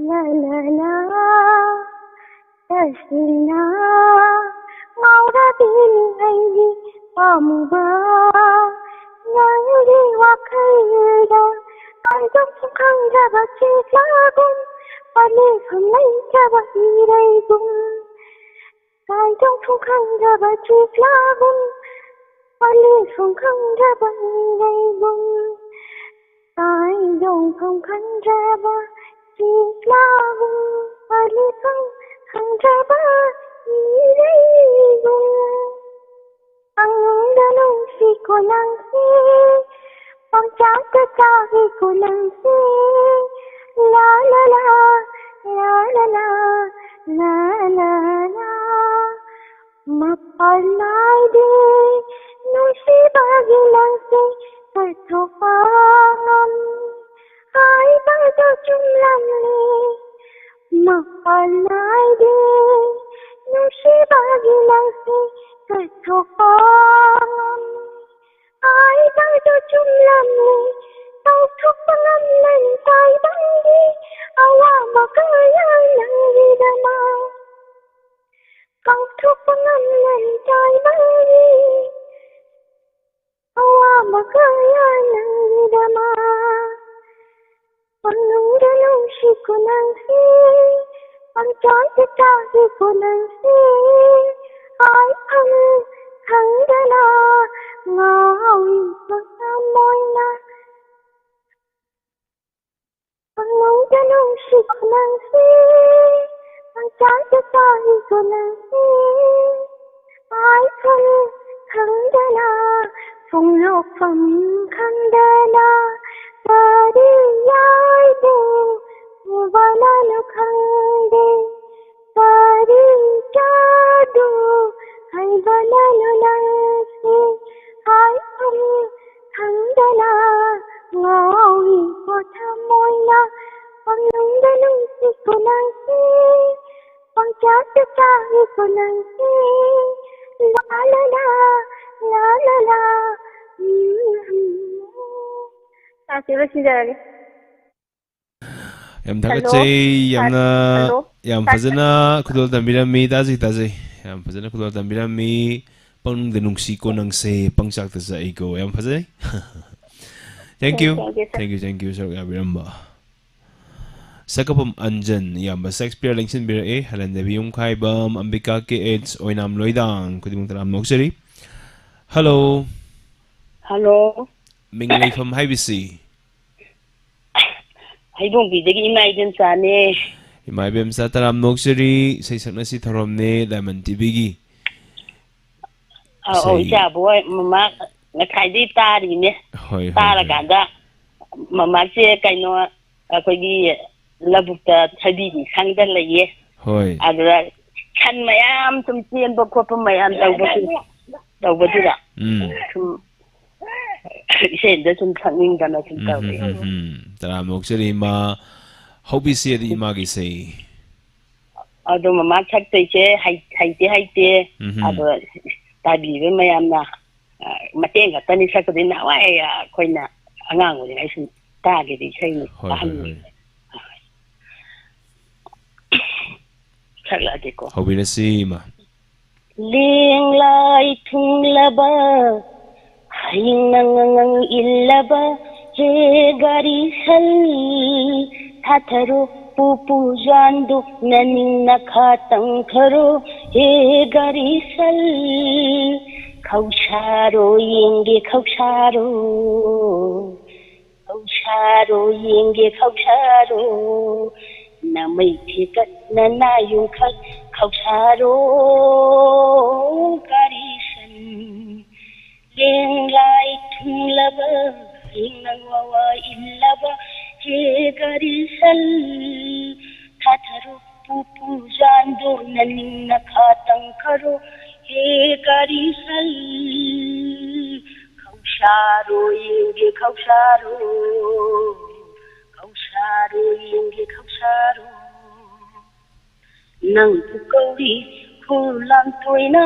ꯂꯥ ꯂꯥ ꯂꯥ꯫ ꯇꯁꯦꯡꯅ ꯉꯥꯎꯔꯕꯤꯅꯤ ꯑꯩꯒꯤ ꯄꯥꯝꯃꯨꯕ, ꯅꯪꯒꯤ ꯋꯥꯈꯜꯗ꯫ ꯀꯥꯏꯗꯣꯛꯐꯝ ꯈꯪꯗ꯭ꯔꯕ ꯆꯦꯛꯂꯥꯒꯨꯝ, ꯄꯥꯂꯦꯐꯝ ꯂꯩꯇ꯭ꯔꯕ ꯏꯔꯩꯒꯨꯝ꯫ ꯀꯥꯏꯗꯣꯛꯐꯝ ꯈꯪꯗ꯭ꯔꯕ ꯆꯦꯛꯂꯥꯒꯨꯝ, ꯄꯥꯂꯦꯐꯝ ꯈꯪꯗ꯭ꯔꯕ ꯏꯔꯩꯒꯨꯝ꯫ ꯀꯥꯏꯗꯣꯛꯐꯝ ꯈꯪꯗ꯭ꯔꯕ ꯆꯦꯛꯂꯥꯒꯨꯝ, ꯄꯥꯂꯦꯐꯝ ꯈꯪꯗ꯭ꯔꯕ ꯏꯔꯩꯒꯨꯝ꯫ ꯄꯪꯅꯨꯡꯗ ꯅꯨꯡꯁꯤꯀꯣ ꯅꯪꯁꯦ, ꯄꯪꯆꯥꯛꯇ ꯆꯥꯛꯏꯀꯣ ꯅꯪꯁꯦ꯫ ꯂꯥ ꯂꯥ ꯂꯥ, ꯂꯥ ꯂꯥ ꯂꯥ, ꯂꯥ ꯂꯥ ꯂꯥ꯫ ꯃꯄꯥꯟ ꯅꯥꯏꯗꯦ ꯅꯨꯡꯁꯤꯕꯒꯤ ꯂꯪꯁꯦ ꯆꯠꯊꯣꯛꯄ ꯉꯝꯃꯤ ꯍꯥꯏꯕꯗꯨ ꯆꯨꯝꯂꯝꯂꯦ꯫ ꯃꯄꯥꯟ ꯅꯥꯏꯗꯦ ꯅꯨꯡꯁꯤꯕꯒꯤ ꯂꯪꯁꯦ ꯊꯣꯛꯄ ꯉꯝꯃꯤ꯫ ꯍꯥꯏꯕꯗꯨ ꯆꯨꯝꯂꯝꯃꯤ꯫ ꯇꯧꯊꯣꯛꯄ ꯉꯝꯂꯅꯤ ꯇꯥꯏꯕꯪꯒꯤ ꯑꯋꯥꯕ ꯀꯌꯥ ꯅꯪꯒꯤꯗꯃꯛ꯫ ꯀꯥꯎꯊꯣꯛꯄ ꯉꯝꯂꯅꯤ ꯇꯥꯏꯕꯪꯒꯤ ꯑꯋꯥꯕ ꯀꯌꯥ ꯅꯪꯒꯤꯗꯃꯛ꯫ ꯄꯪꯅꯨꯡꯗ ꯅꯨꯡꯁꯤꯀꯣ ꯅꯪꯁꯦ, ꯄꯪꯆꯥꯏꯗ ꯆꯥꯏꯀꯣ ꯅꯪꯁꯦ, ꯍꯥꯏꯐꯝ ꯈꯪꯗꯅ ꯉꯥꯎꯔꯤꯕ ꯊꯃꯣꯏꯅ꯫ ꯄꯪꯅꯨꯡꯗ ꯅꯨꯡꯁꯤꯀꯣ ꯅꯪꯁꯦ, ꯄꯪꯆꯥꯏꯗ ꯆꯥꯏꯀꯣ ꯅꯪꯁꯦ, ꯍꯥꯏꯐꯝ ꯈꯪꯗꯅ, ꯐꯣꯡꯗꯣꯛꯐꯝ ꯈꯪꯗꯅ, ꯀꯔꯤ ꯍꯥꯏꯕꯅꯣ ꯈꯪꯗꯦ, ꯀꯔꯤ ꯆꯥꯗꯣ ꯍꯥꯏꯕꯅꯣ ꯅꯪꯁꯦ, ꯍꯥꯏꯐꯝ ꯈꯪꯗꯅ ꯉꯥꯎꯔꯤꯕ ꯊꯃꯣꯏꯅ꯫ ꯄꯪꯅꯨꯡꯗ ꯅꯨꯡꯁꯤꯀꯣ ꯅꯪꯁꯦ, ꯄꯪꯆꯥꯏꯗ ꯆꯥꯏꯀꯣ ꯅꯪꯁꯦ, ꯂꯥ ꯂꯥ ꯂꯥ, ꯂꯥ ꯂꯥ ꯂꯥ꯫ ꯎꯝ꯫ ꯇꯥꯁꯤ, ꯂꯣꯏꯁꯤꯟꯖꯔꯒꯦ꯫ ꯌꯥꯝ ꯊꯥꯒꯠꯆꯩ꯫ ꯍꯜꯂꯣ꯫ ꯌꯥꯝꯅ, ꯍꯜꯂꯣ꯫ ꯌꯥꯝ ꯐꯖꯅ ꯈꯨꯗꯣꯜ ꯇꯝꯕꯤꯔꯝꯃꯤ꯫ ꯇꯥꯖꯩ, ꯇꯥꯖꯩ꯫ ꯌꯥꯝ ꯐꯖꯅ ꯈꯨꯗꯣꯜ ꯇꯝꯕꯤꯔꯝꯃꯤ꯫ "ꯄꯪꯅꯨꯡꯗ ꯅꯨꯡꯁꯤꯀꯣ ꯅꯪꯁꯦ, ꯄꯪꯆꯥꯛꯇ ꯆꯥꯛꯏꯀꯣ"꯫ ꯌꯥꯝ ꯐꯖꯩ꯫ Thank you꯫ Thank you, sir꯫ Thank you, thank you, ꯁꯔꯨꯛ ꯌꯥꯕꯤꯔꯝꯕ꯫ ꯁꯛꯀꯐꯝ ꯑꯟꯖꯟ, ꯏꯌꯥꯝꯕ ꯁꯦꯛꯁꯄꯤꯌꯔ ꯂꯦꯡꯁꯤꯟꯕꯤꯔꯛꯑꯦ꯫ ꯍꯦꯂꯦꯟ ꯗꯦꯕꯤ ꯌꯨꯝꯈꯥꯏꯕꯝ, ꯑꯝꯕꯤꯀꯥ ꯀꯦ ꯑꯩꯆ, ꯑꯣꯏꯅꯥꯝ ꯂꯣꯏꯗꯥꯡ, ꯈꯨꯗꯤꯡꯃꯛꯇ ꯌꯥꯝ ꯅꯣꯛꯆꯔꯤ꯫ ꯍꯜꯂꯣ꯫ ꯍꯜꯂꯣ꯫ ꯃꯤꯡ ꯂꯩꯐꯝ ꯍꯥꯏꯕꯁꯤ? ꯍꯩꯕꯣꯡꯕꯤꯗꯒꯤ ꯏꯃꯥ ꯏꯕꯦꯝꯆꯥꯅꯦ꯫ ꯏꯃꯥ ꯏꯕꯦꯝꯆꯥ ꯇꯔꯥꯝ ꯅꯣꯛꯆꯔꯤ, ꯏꯁꯩ ꯁꯛꯅꯁꯤ ꯊꯧꯔꯝꯅꯦ, ꯗꯥꯏꯃꯟ ꯇꯤꯚꯤꯒꯤ꯫ ꯑꯧ, ꯑꯧ, ꯏꯁꯩ꯫ ꯏꯆꯥꯕꯣꯏ, ꯃꯃꯥ ꯉꯁꯥꯏꯗꯩ ꯇꯥꯔꯤꯅꯦ꯫ ꯍꯣꯏ, ꯍꯣꯏ, ꯍꯣꯏ꯫ ꯇꯥꯔꯀꯥꯟꯗ ꯃꯃꯥꯁꯦ ꯀꯩꯅꯣ, ꯑꯩꯈꯣꯏꯒꯤ ꯂꯧꯕꯨꯛꯇ ꯊꯕꯤꯒꯤ ꯁꯪꯗ ꯂꯩꯌꯦ꯫ ꯍꯣꯏ꯫ ꯑꯗꯨꯗ ꯁꯟ ꯃꯌꯥꯝ ꯁꯨꯝ ꯆꯦꯟꯕ ꯈꯣꯠꯄ ꯃꯌꯥꯝ ꯇꯧꯕꯁꯨ, ꯇꯧꯕꯗꯨꯗ ꯎꯝ꯫ ꯁꯨꯝ ꯏꯁꯩꯗ ꯁꯨꯝ ꯁꯛꯅꯤꯡꯗꯅ ꯁꯨꯝ ꯎꯝ, ꯇꯧꯔꯛꯏ꯫ ꯎꯝ, ꯎꯝ, ꯎꯝ꯫ ꯇꯔꯥꯝꯅ ꯑꯣꯛꯆꯔꯤ ꯏꯃꯥ꯫ ꯍꯧꯕꯤꯁꯤ ꯑꯗꯤ ꯏꯃꯥꯒꯤ ꯏꯁꯩ꯫ ꯑꯗꯣ ꯃꯃꯥ ꯁꯛꯇꯣꯏꯁꯦ ꯍꯩ-, ꯍꯩꯇꯦ, ꯍꯩꯇꯦ꯫ ꯎꯝ, ꯎꯝ꯫ ꯑꯗꯣ ꯇꯥꯕꯤꯕ ꯃꯌꯥꯝꯅ, ꯑ, ꯃꯇꯦꯡ ꯈꯛꯇꯅꯤ ꯁꯛꯄꯗꯤ꯫ ꯅꯍꯥꯟꯋꯥꯏ, ꯑ, ꯑꯩꯈꯣꯏꯅ ꯑꯉꯥꯡ ꯑꯣꯏꯔꯤꯉꯩ ꯁꯨꯝ ꯇꯥꯈꯤꯕ ꯏꯁꯩꯅꯤ, ꯍꯣꯏ, ꯍꯣꯏ, ꯑꯍꯟꯒꯤ꯫ ꯍꯣꯏ꯫ ꯁꯛꯂꯛꯑꯒꯦꯀꯣ꯫ ꯍꯧꯕꯤꯔꯁꯤ, ꯏꯃꯥ꯫ ꯂꯦꯡꯂꯥꯏ ꯊꯨꯡꯂꯕ, ꯍꯌꯤꯡꯅ ꯉꯉꯪ ꯏꯜꯂꯕ, ꯍꯦ ꯒꯥꯔꯤ ꯁꯜ, ꯊꯥꯊꯔꯣ ꯄꯨꯄꯨ ꯖꯥꯟꯗꯨ, ꯅꯅꯤꯡ ꯅꯈꯥ ꯇꯪꯊꯔꯣ, ꯍꯦ ꯒꯥꯔꯤ ꯁꯜ꯫ ꯈꯧꯁꯥꯔꯣ ꯌꯦꯡꯒꯦ ꯈꯧꯁꯥꯔꯣ, ꯈꯧꯁꯥꯔꯣ ꯌꯦꯡꯒꯦ ꯈꯧꯁꯥꯔꯣ, ꯅꯃꯩ ꯊꯦꯀꯠ ꯅꯅꯥ ꯌꯨꯡꯈꯠ ꯈꯧꯁꯥꯔꯣ, ꯒꯥꯔꯤ ꯁꯟ꯫ ꯂꯦꯡꯂꯥꯏ ꯊꯨꯡꯂꯕ, ꯍꯌꯤꯡꯅ ꯋꯥꯋꯥ ꯏꯜꯂꯕ, ꯍꯦ ꯒꯥꯔꯤ ꯁꯟ꯫ ꯊꯥꯊꯔꯣ ꯄꯨꯄꯨ ꯖꯥꯟꯗꯣ, ꯅꯅꯤꯡ ꯅꯈꯥ ꯇꯪꯈꯔꯣ, ꯍꯦ ꯒꯥꯔꯤ ꯁꯟ꯫ ꯈꯧꯁꯥꯔꯣ ꯌꯦꯡꯒꯦ ꯈꯧꯁꯥꯔꯣ, ꯈꯧꯁꯥꯔꯣ ꯌꯦꯡꯒꯦ ꯈꯧꯁꯥꯔꯣ꯫ ꯅꯪꯕꯨ ꯀꯧꯔꯤ ꯈꯨꯂꯥꯡ ꯇꯣꯏꯅ,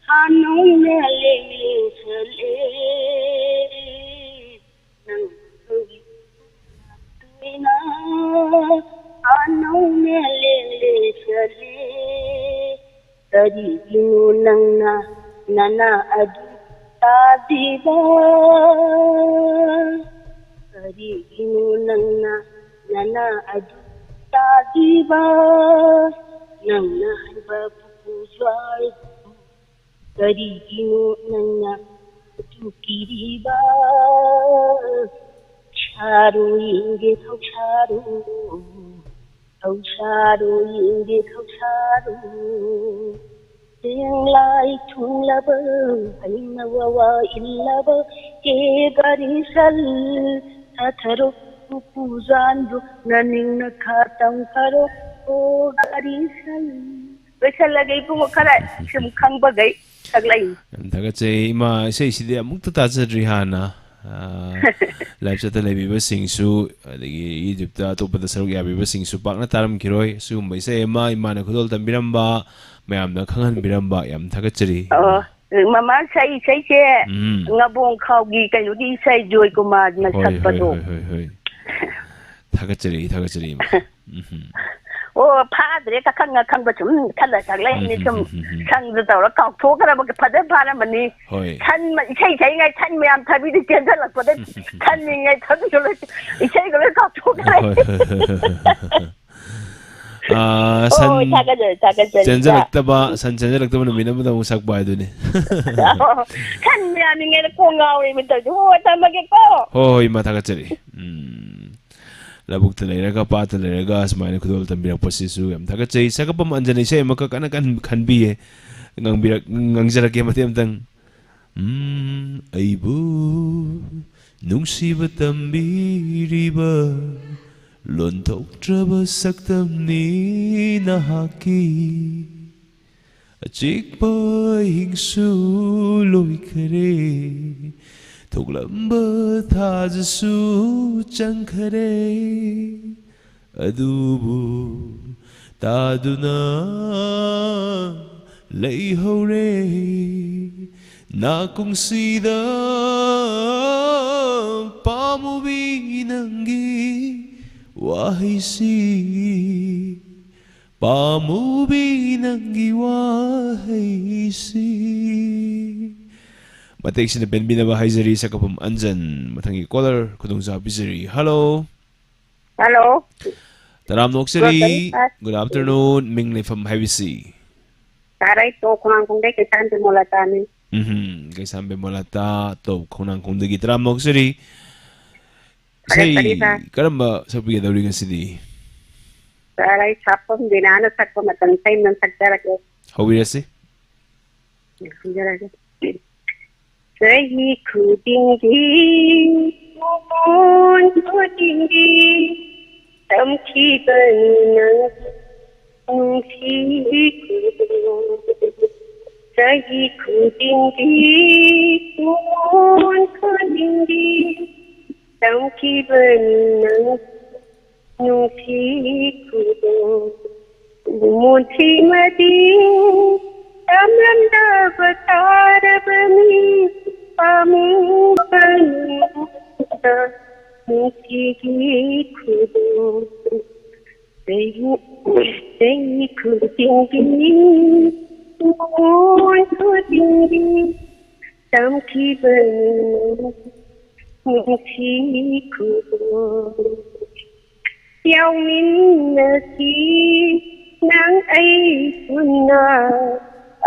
ꯍꯥꯟꯅꯧꯅ ꯂꯦꯡ ꯂꯦꯡ ꯆꯠꯂꯦ꯫ ꯅꯪ ꯇꯣꯏꯅ ꯍꯥꯟꯅꯧꯅ ꯂꯦꯡ ꯂꯦꯡ ꯆꯠꯂꯦ꯫ ꯀꯔꯤꯒꯤꯅꯣ ꯅꯪꯅ ꯅꯅꯥ ꯑꯗꯨ ꯇꯥꯗ꯭ꯔꯤꯕ? ꯀꯔꯤꯒꯤꯅꯣ ꯅꯪꯅ ꯅꯅꯥ ꯑꯗꯨ ꯇꯥꯗ꯭ꯔꯤꯕ? ꯅꯪꯅ ꯍꯥꯏꯕ ꯄꯨꯄꯨ ꯖ꯭ꯋꯥꯏꯗꯨ ꯀꯔꯤꯒꯤꯅꯣ ꯅꯪꯅ ꯑꯗꯨ ꯀꯤꯔꯤꯕ? ꯁꯥꯔꯣ ꯌꯦꯡꯒꯦ ꯊꯧꯁꯥꯔꯣ, ꯊꯧꯁꯥꯔꯣ ꯌꯦꯡꯒꯦ ꯊꯧꯁꯥꯔꯣ꯫ ꯂꯦꯡꯂꯥꯏ ꯊꯨꯡꯂꯕ, ꯍꯩꯅ ꯋꯥꯋꯥ ꯏꯜꯂꯕ, ꯀꯦ ꯒꯥꯔꯤ ꯁꯜ, ꯊꯥꯊꯔꯣ ꯎꯄꯨ ꯖꯥꯟꯗꯨ, ꯅꯅꯤꯡ ꯅꯈꯥ ꯇꯝꯈꯔꯣ, ꯑꯣ ꯒꯥꯔꯤ ꯁꯜ꯫ ꯂꯣꯏꯁꯜꯂꯒꯦ ꯏꯕꯨꯡꯉꯣ, ꯈꯔ ꯁꯨꯝ ꯈꯪꯕꯈꯩ ꯁꯛꯂꯛꯏ꯫ ꯌꯥꯝ ꯊꯥꯒꯠꯆꯩ ꯏꯃꯥ, ꯏꯁꯩꯁꯤꯗꯤ ꯑꯃꯨꯛꯇ ꯇꯥꯖꯗ꯭ꯔꯤ ꯍꯥꯟꯅ꯫ ꯑꯥ, live chat ꯇ ꯂꯩꯕꯤꯕꯁꯤꯡꯁꯨ, ꯑꯗꯒꯤ YouTube ꯇ ꯑꯇꯣꯞꯄꯗ ꯁꯔꯨꯛ ꯌꯥꯕꯤꯕꯁꯤꯡꯁꯨ ꯄꯥꯛꯅ ꯇꯥꯔꯝꯈꯤꯔꯣꯏ꯫ ꯑꯁꯤꯒꯨꯝꯕ ꯏꯁꯩ ꯑꯃ ꯏꯃꯥꯅ ꯈꯨꯗꯣꯜ ꯇꯝꯕꯤꯔꯝꯕ, ꯃꯌꯥꯝꯗ ꯈꯪꯍꯟꯕꯤꯔꯝꯕ ꯌꯥꯝ ꯊꯥꯒꯠꯆꯔꯤ꯫ ꯑꯣ, ꯃꯃꯥ ꯏꯁꯩ, ꯏꯁꯩꯁꯦ ꯎꯝ꯫ ꯉꯕꯣꯡ ꯈꯥꯎꯒꯤ ꯀꯩꯅꯣꯒꯤ ꯏꯁꯩ ꯖꯣꯏ ꯀꯨꯃꯥꯔꯅ ꯍꯣꯏ, ꯍꯣꯏ, ꯁꯛꯄꯗꯣ꯫ ꯍꯣꯏ, ꯍꯣꯏ, ꯍꯣꯏ꯫ ꯊꯥꯒꯠꯆꯔꯤ, ꯊꯥꯒꯠꯆꯔꯤ, ꯏꯃꯥ꯫ ꯎꯝ꯫ ꯑꯣ, ꯐꯥꯗ꯭ꯔꯦ, ꯀꯈꯪ ꯑꯈꯪꯕ ꯁꯨꯝ ꯈꯜꯂ ꯁꯛꯂꯛꯏꯅꯤ, ꯁꯨꯝ ꯎꯝ, ꯎꯝ, ꯎꯝ, ꯎꯝ꯫ ꯁꯪꯗ ꯇꯧꯔ ꯀꯥꯎꯊꯣꯛꯈ꯭ꯔꯕ ꯐꯖ ꯐꯥꯔꯝꯃꯅꯤ꯫ ꯍꯣꯏ꯫ ꯁꯟ ꯃ-, ꯏꯁꯩ ꯁꯛꯏꯉꯩ ꯁꯟ ꯃꯌꯥꯝ ꯊꯕꯤꯗꯨ ꯆꯦꯟꯁꯤꯜꯂꯛꯄꯗ ꯁꯟ ꯃꯤꯉꯩ ꯊꯕꯤꯗꯨ ꯂꯣꯏ, ꯏꯁꯩꯒ ꯂꯣꯏ ꯀꯥꯎꯊꯣꯛꯈ꯭ꯔꯦ꯫ ꯍꯣꯏ, ꯍꯣꯏ, ꯍꯣꯏ, ꯍꯣꯏ, ꯍꯣꯏ꯫ ꯑꯥ, ꯁꯟ ꯍꯣꯏ, ꯊꯥꯒꯠꯆꯔꯤ, ꯊꯥꯒꯠꯆꯔꯤ, ꯏꯆꯥ꯫ ꯆꯦꯟꯖꯜꯂꯛꯇꯕ, ꯁꯟ ꯆꯦꯟꯖꯜꯂꯛꯇꯕ ꯅꯨꯃꯤꯠ ꯑꯃꯗ ꯑꯃꯨꯛ ꯁꯛꯄ ꯍꯥꯏꯗꯨꯅꯤ꯫ ꯁꯟ ꯃꯌꯥꯝ ꯃꯤꯉꯩꯗ ꯀꯣꯡ ꯉꯥꯎꯔꯦ ꯃꯤꯠꯇꯁꯨ꯫ ꯍꯣꯏ, ꯊꯝꯃꯒꯦꯀꯣ꯫ ꯍꯣꯏ, ꯍꯣꯏ, ꯏꯃꯥ, ꯊꯥꯒꯠꯆꯔꯤ꯫ ꯎꯝ꯫ ꯂꯧꯕꯨꯛꯇ ꯂꯩꯔꯒ, ꯄꯥꯠꯇ ꯂꯩꯔꯒ ꯁꯨꯃꯥꯏꯅ ꯈꯨꯗꯣꯜ ꯇꯝꯕꯤꯔꯛꯄꯁꯤꯁꯨ ꯌꯥꯝ ꯊꯥꯒꯠꯆꯩ꯫ ꯁꯛꯀꯐꯝ ꯑꯟꯖꯅ ꯏꯁꯩ ꯑꯃꯈꯛ ꯀꯟꯅ ꯀꯟ-, ꯈꯟꯕꯤꯌꯦ꯫ ꯉꯪꯕꯤꯔꯛ-, ꯉꯪꯖꯔꯛꯀꯦ ꯃꯇꯦꯛ ꯑꯃꯇꯪ꯫ ꯎꯝ, ꯑꯩꯕꯨ ꯅꯨꯡꯁꯤꯕ ꯇꯝꯕꯤꯔꯤꯕ ꯂꯣꯟꯊꯣꯛꯇ꯭ꯔꯕ ꯁꯛꯇꯝꯅꯤ ꯅꯍꯥꯛꯀꯤ꯫ ꯑꯆꯤꯛꯄ ꯑꯍꯤꯡꯁꯨ ꯂꯣꯏꯈꯔꯦ, ꯊꯣꯛꯂꯝꯕ ꯊꯥꯖꯁꯨ ꯆꯪꯈꯔꯦ꯫ ꯑꯗꯨꯕꯨ ꯇꯥꯗꯨꯅ ꯂꯩꯍꯧꯔꯦ ꯅꯥꯀꯣꯡꯁꯤꯗ ꯄꯥꯝꯃꯨꯕꯤ ꯅꯪꯒꯤ ꯋꯥꯍꯩꯁꯤ, ꯄꯥꯝꯃꯨꯕꯤ ꯅꯪꯒꯤ ꯋꯥꯍꯩꯁꯤ꯫ ꯃꯇꯦꯛꯁꯤꯅ ꯄꯦꯟꯕꯤꯅꯕ ꯍꯥꯏꯖꯔꯤ, ꯁꯛꯀꯐꯝ ꯑꯟꯖꯟ꯫ ꯃꯊꯪꯒꯤ caller ꯈꯨꯗꯣꯡꯆꯥꯕ ꯄꯤꯖꯔꯤ꯫ Hello꯫ Hello꯫ ꯇꯔꯥꯝꯅ ꯑꯣꯛꯆꯔꯤ꯫ Good afternoon, sir꯫ Good afternoon, ꯃꯤꯡ ꯂꯩꯐꯝ ꯍꯥꯏꯕꯤꯁꯤ꯫ Sir, ꯑꯩ ꯇꯣꯞ ꯈꯣꯡꯅꯥꯡꯈꯣꯡꯗꯩ ꯀꯩꯁꯥꯝ ꯕꯤꯃꯣꯂꯥꯇꯥꯅꯤ꯫ ꯎꯝꯍꯨꯝ, ꯀꯩꯁꯥꯝ ꯕꯤꯃꯣꯂꯥꯇꯥ, ꯇꯣꯞ ꯈꯣꯡꯅꯥꯡꯈꯣꯡꯗꯒꯤ ꯇꯔꯥꯝꯅ ꯑꯣꯛꯆꯔꯤ꯫ ꯐꯔꯦ, ꯏꯁꯩ ꯐꯔꯦ, sir꯫ ꯀꯔꯝꯕ ꯁꯛꯄꯤꯒꯗꯧꯔꯤ ꯉꯁꯤꯗꯤ? Sir, ꯑꯩ ꯁꯥꯄꯝ ꯕꯤꯅꯥꯅ ꯁꯛꯄ ꯃꯇꯝ ꯏꯁꯩ ꯑꯃ ꯁꯛꯆꯔꯛꯀꯦ꯫ ꯍꯧꯕꯤꯔꯁꯤ꯫ ꯁꯛꯆꯔꯛꯀꯦ꯫ ꯆꯍꯤ ꯈꯨꯗꯤꯡꯒꯤ ꯃꯄꯣꯟ ꯈꯨꯗꯤꯡꯒꯤ ꯇꯝꯈꯤꯕꯅꯤ ꯅꯪ ꯅꯨꯡꯁꯤ ꯈꯨꯗꯣꯜ꯫ ꯆꯍꯤ ꯈꯨꯗꯤꯡꯒꯤ ꯃꯄꯣꯟ ꯈꯨꯗꯤꯡꯒꯤ ꯇꯝꯈꯤꯕꯅꯤ ꯅꯪ ꯅꯨꯡꯁꯤ ꯈꯨꯗꯣꯜ꯫ ꯃꯣꯟꯊꯤ ꯃꯇꯤꯡ ꯇꯝꯂꯝꯗꯕ ꯇꯥꯔꯕꯅꯤ ꯄꯥꯝꯃꯨꯕꯅꯤꯗ ꯅꯨꯡꯁꯤꯒꯤ ꯈꯨꯗꯣꯜ꯫ ꯆꯍꯤ ꯆꯍꯤ ꯈꯨꯗꯤꯡꯒꯤ ꯅꯣꯡ ꯈꯨꯗꯤꯡꯒꯤ ꯇꯝꯈꯤꯕꯅꯤ ꯅꯨꯡꯁꯤ ꯈꯨꯗꯣꯜ꯫ ꯌꯥꯎꯃꯤꯟꯅꯁꯤ ꯅꯪ ꯑꯩ ꯄꯨꯟꯅ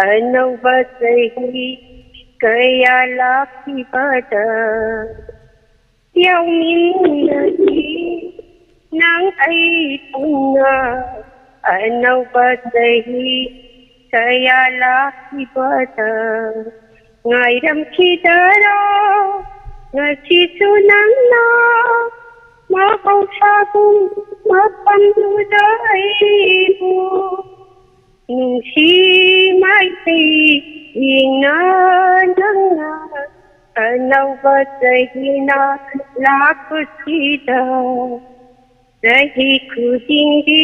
ꯑꯅꯧꯕ ꯆꯍꯤ ꯀꯌꯥ ꯂꯥꯛꯈꯤꯕꯗ꯫ ꯌꯥꯎꯃꯤꯟꯅꯁꯤ ꯅꯪ ꯑꯩ ꯄꯨꯟꯅ ꯑꯅꯧꯕ ꯆꯍꯤ ꯀꯌꯥ ꯂꯥꯛꯈꯤꯕꯗ꯫ ꯉꯥꯏꯔꯝꯈꯤꯗꯔꯣ ꯉꯁꯤꯁꯨ ꯅꯪꯅ ꯃꯍꯧꯁꯥꯒꯨꯝ ꯃꯐꯝꯗꯨꯗ ꯑꯩꯕꯨ ꯅꯨꯡꯁꯤ ꯃꯥꯏꯀꯩ ꯌꯦꯡꯅ ꯅꯪꯅ ꯑꯅꯧꯕ ꯆꯍꯤꯅ ꯂꯥꯛꯄꯁꯤꯗ꯫ ꯆꯍꯤ ꯈꯨꯗꯤꯡꯒꯤ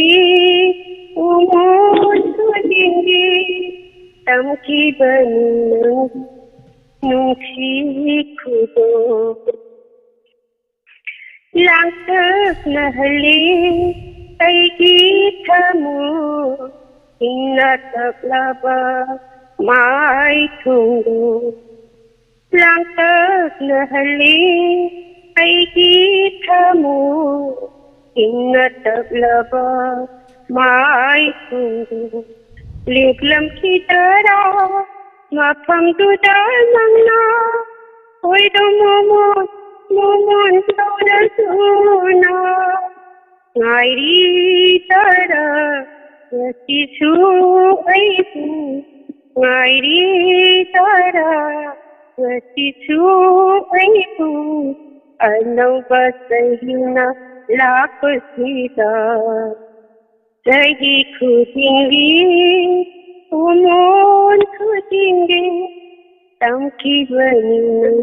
ꯎꯃꯣꯟ ꯈꯨꯗꯤꯡꯒꯤ ꯇꯝꯈꯤꯕꯅꯤ ꯅꯪ ꯅꯨꯡꯁꯤ ꯈꯨꯗꯣꯜ꯫ ꯂꯥꯡꯇꯛꯅꯍꯜꯂꯤ ꯑꯩꯒꯤ ꯊꯃꯣꯏ ꯏꯪꯅ ꯇꯞꯂꯕ ꯃꯥꯏꯊꯣꯡꯗꯨ꯫ ꯂꯥꯡꯇꯛꯅꯍꯜꯂꯤ ꯑꯩꯒꯤ ꯊꯃꯣꯏ ꯏꯪꯅ ꯇꯞꯂꯕ ꯃꯥꯏꯊꯣꯡꯗꯨ꯫ ꯂꯦꯞꯂꯝꯈꯤꯗꯔꯥ ꯃꯐꯝꯗꯨꯗ ꯅꯪꯅ ꯍꯣꯏꯗꯣ ꯃꯣꯃꯣꯟ ꯃꯣꯃꯣꯟ ꯇꯧꯔꯗꯨꯅ ꯉꯥꯏꯔꯤꯗꯔꯥ ꯉꯁꯤꯁꯨ ꯑꯩꯕꯨ ꯉꯥꯏꯔꯤꯗꯔꯥ ꯉꯁꯤꯁꯨ ꯑꯩꯕꯨ ꯑꯅꯧꯕ ꯆꯍꯤꯅ ꯂꯥꯛꯄꯁꯤꯗ꯫ ꯆꯍꯤ ꯈꯨꯗꯤꯡꯒꯤ ꯎꯃꯣꯟ ꯈꯨꯗꯤꯡꯒꯤ ꯇꯝꯈꯤꯕꯅꯤ ꯅꯪ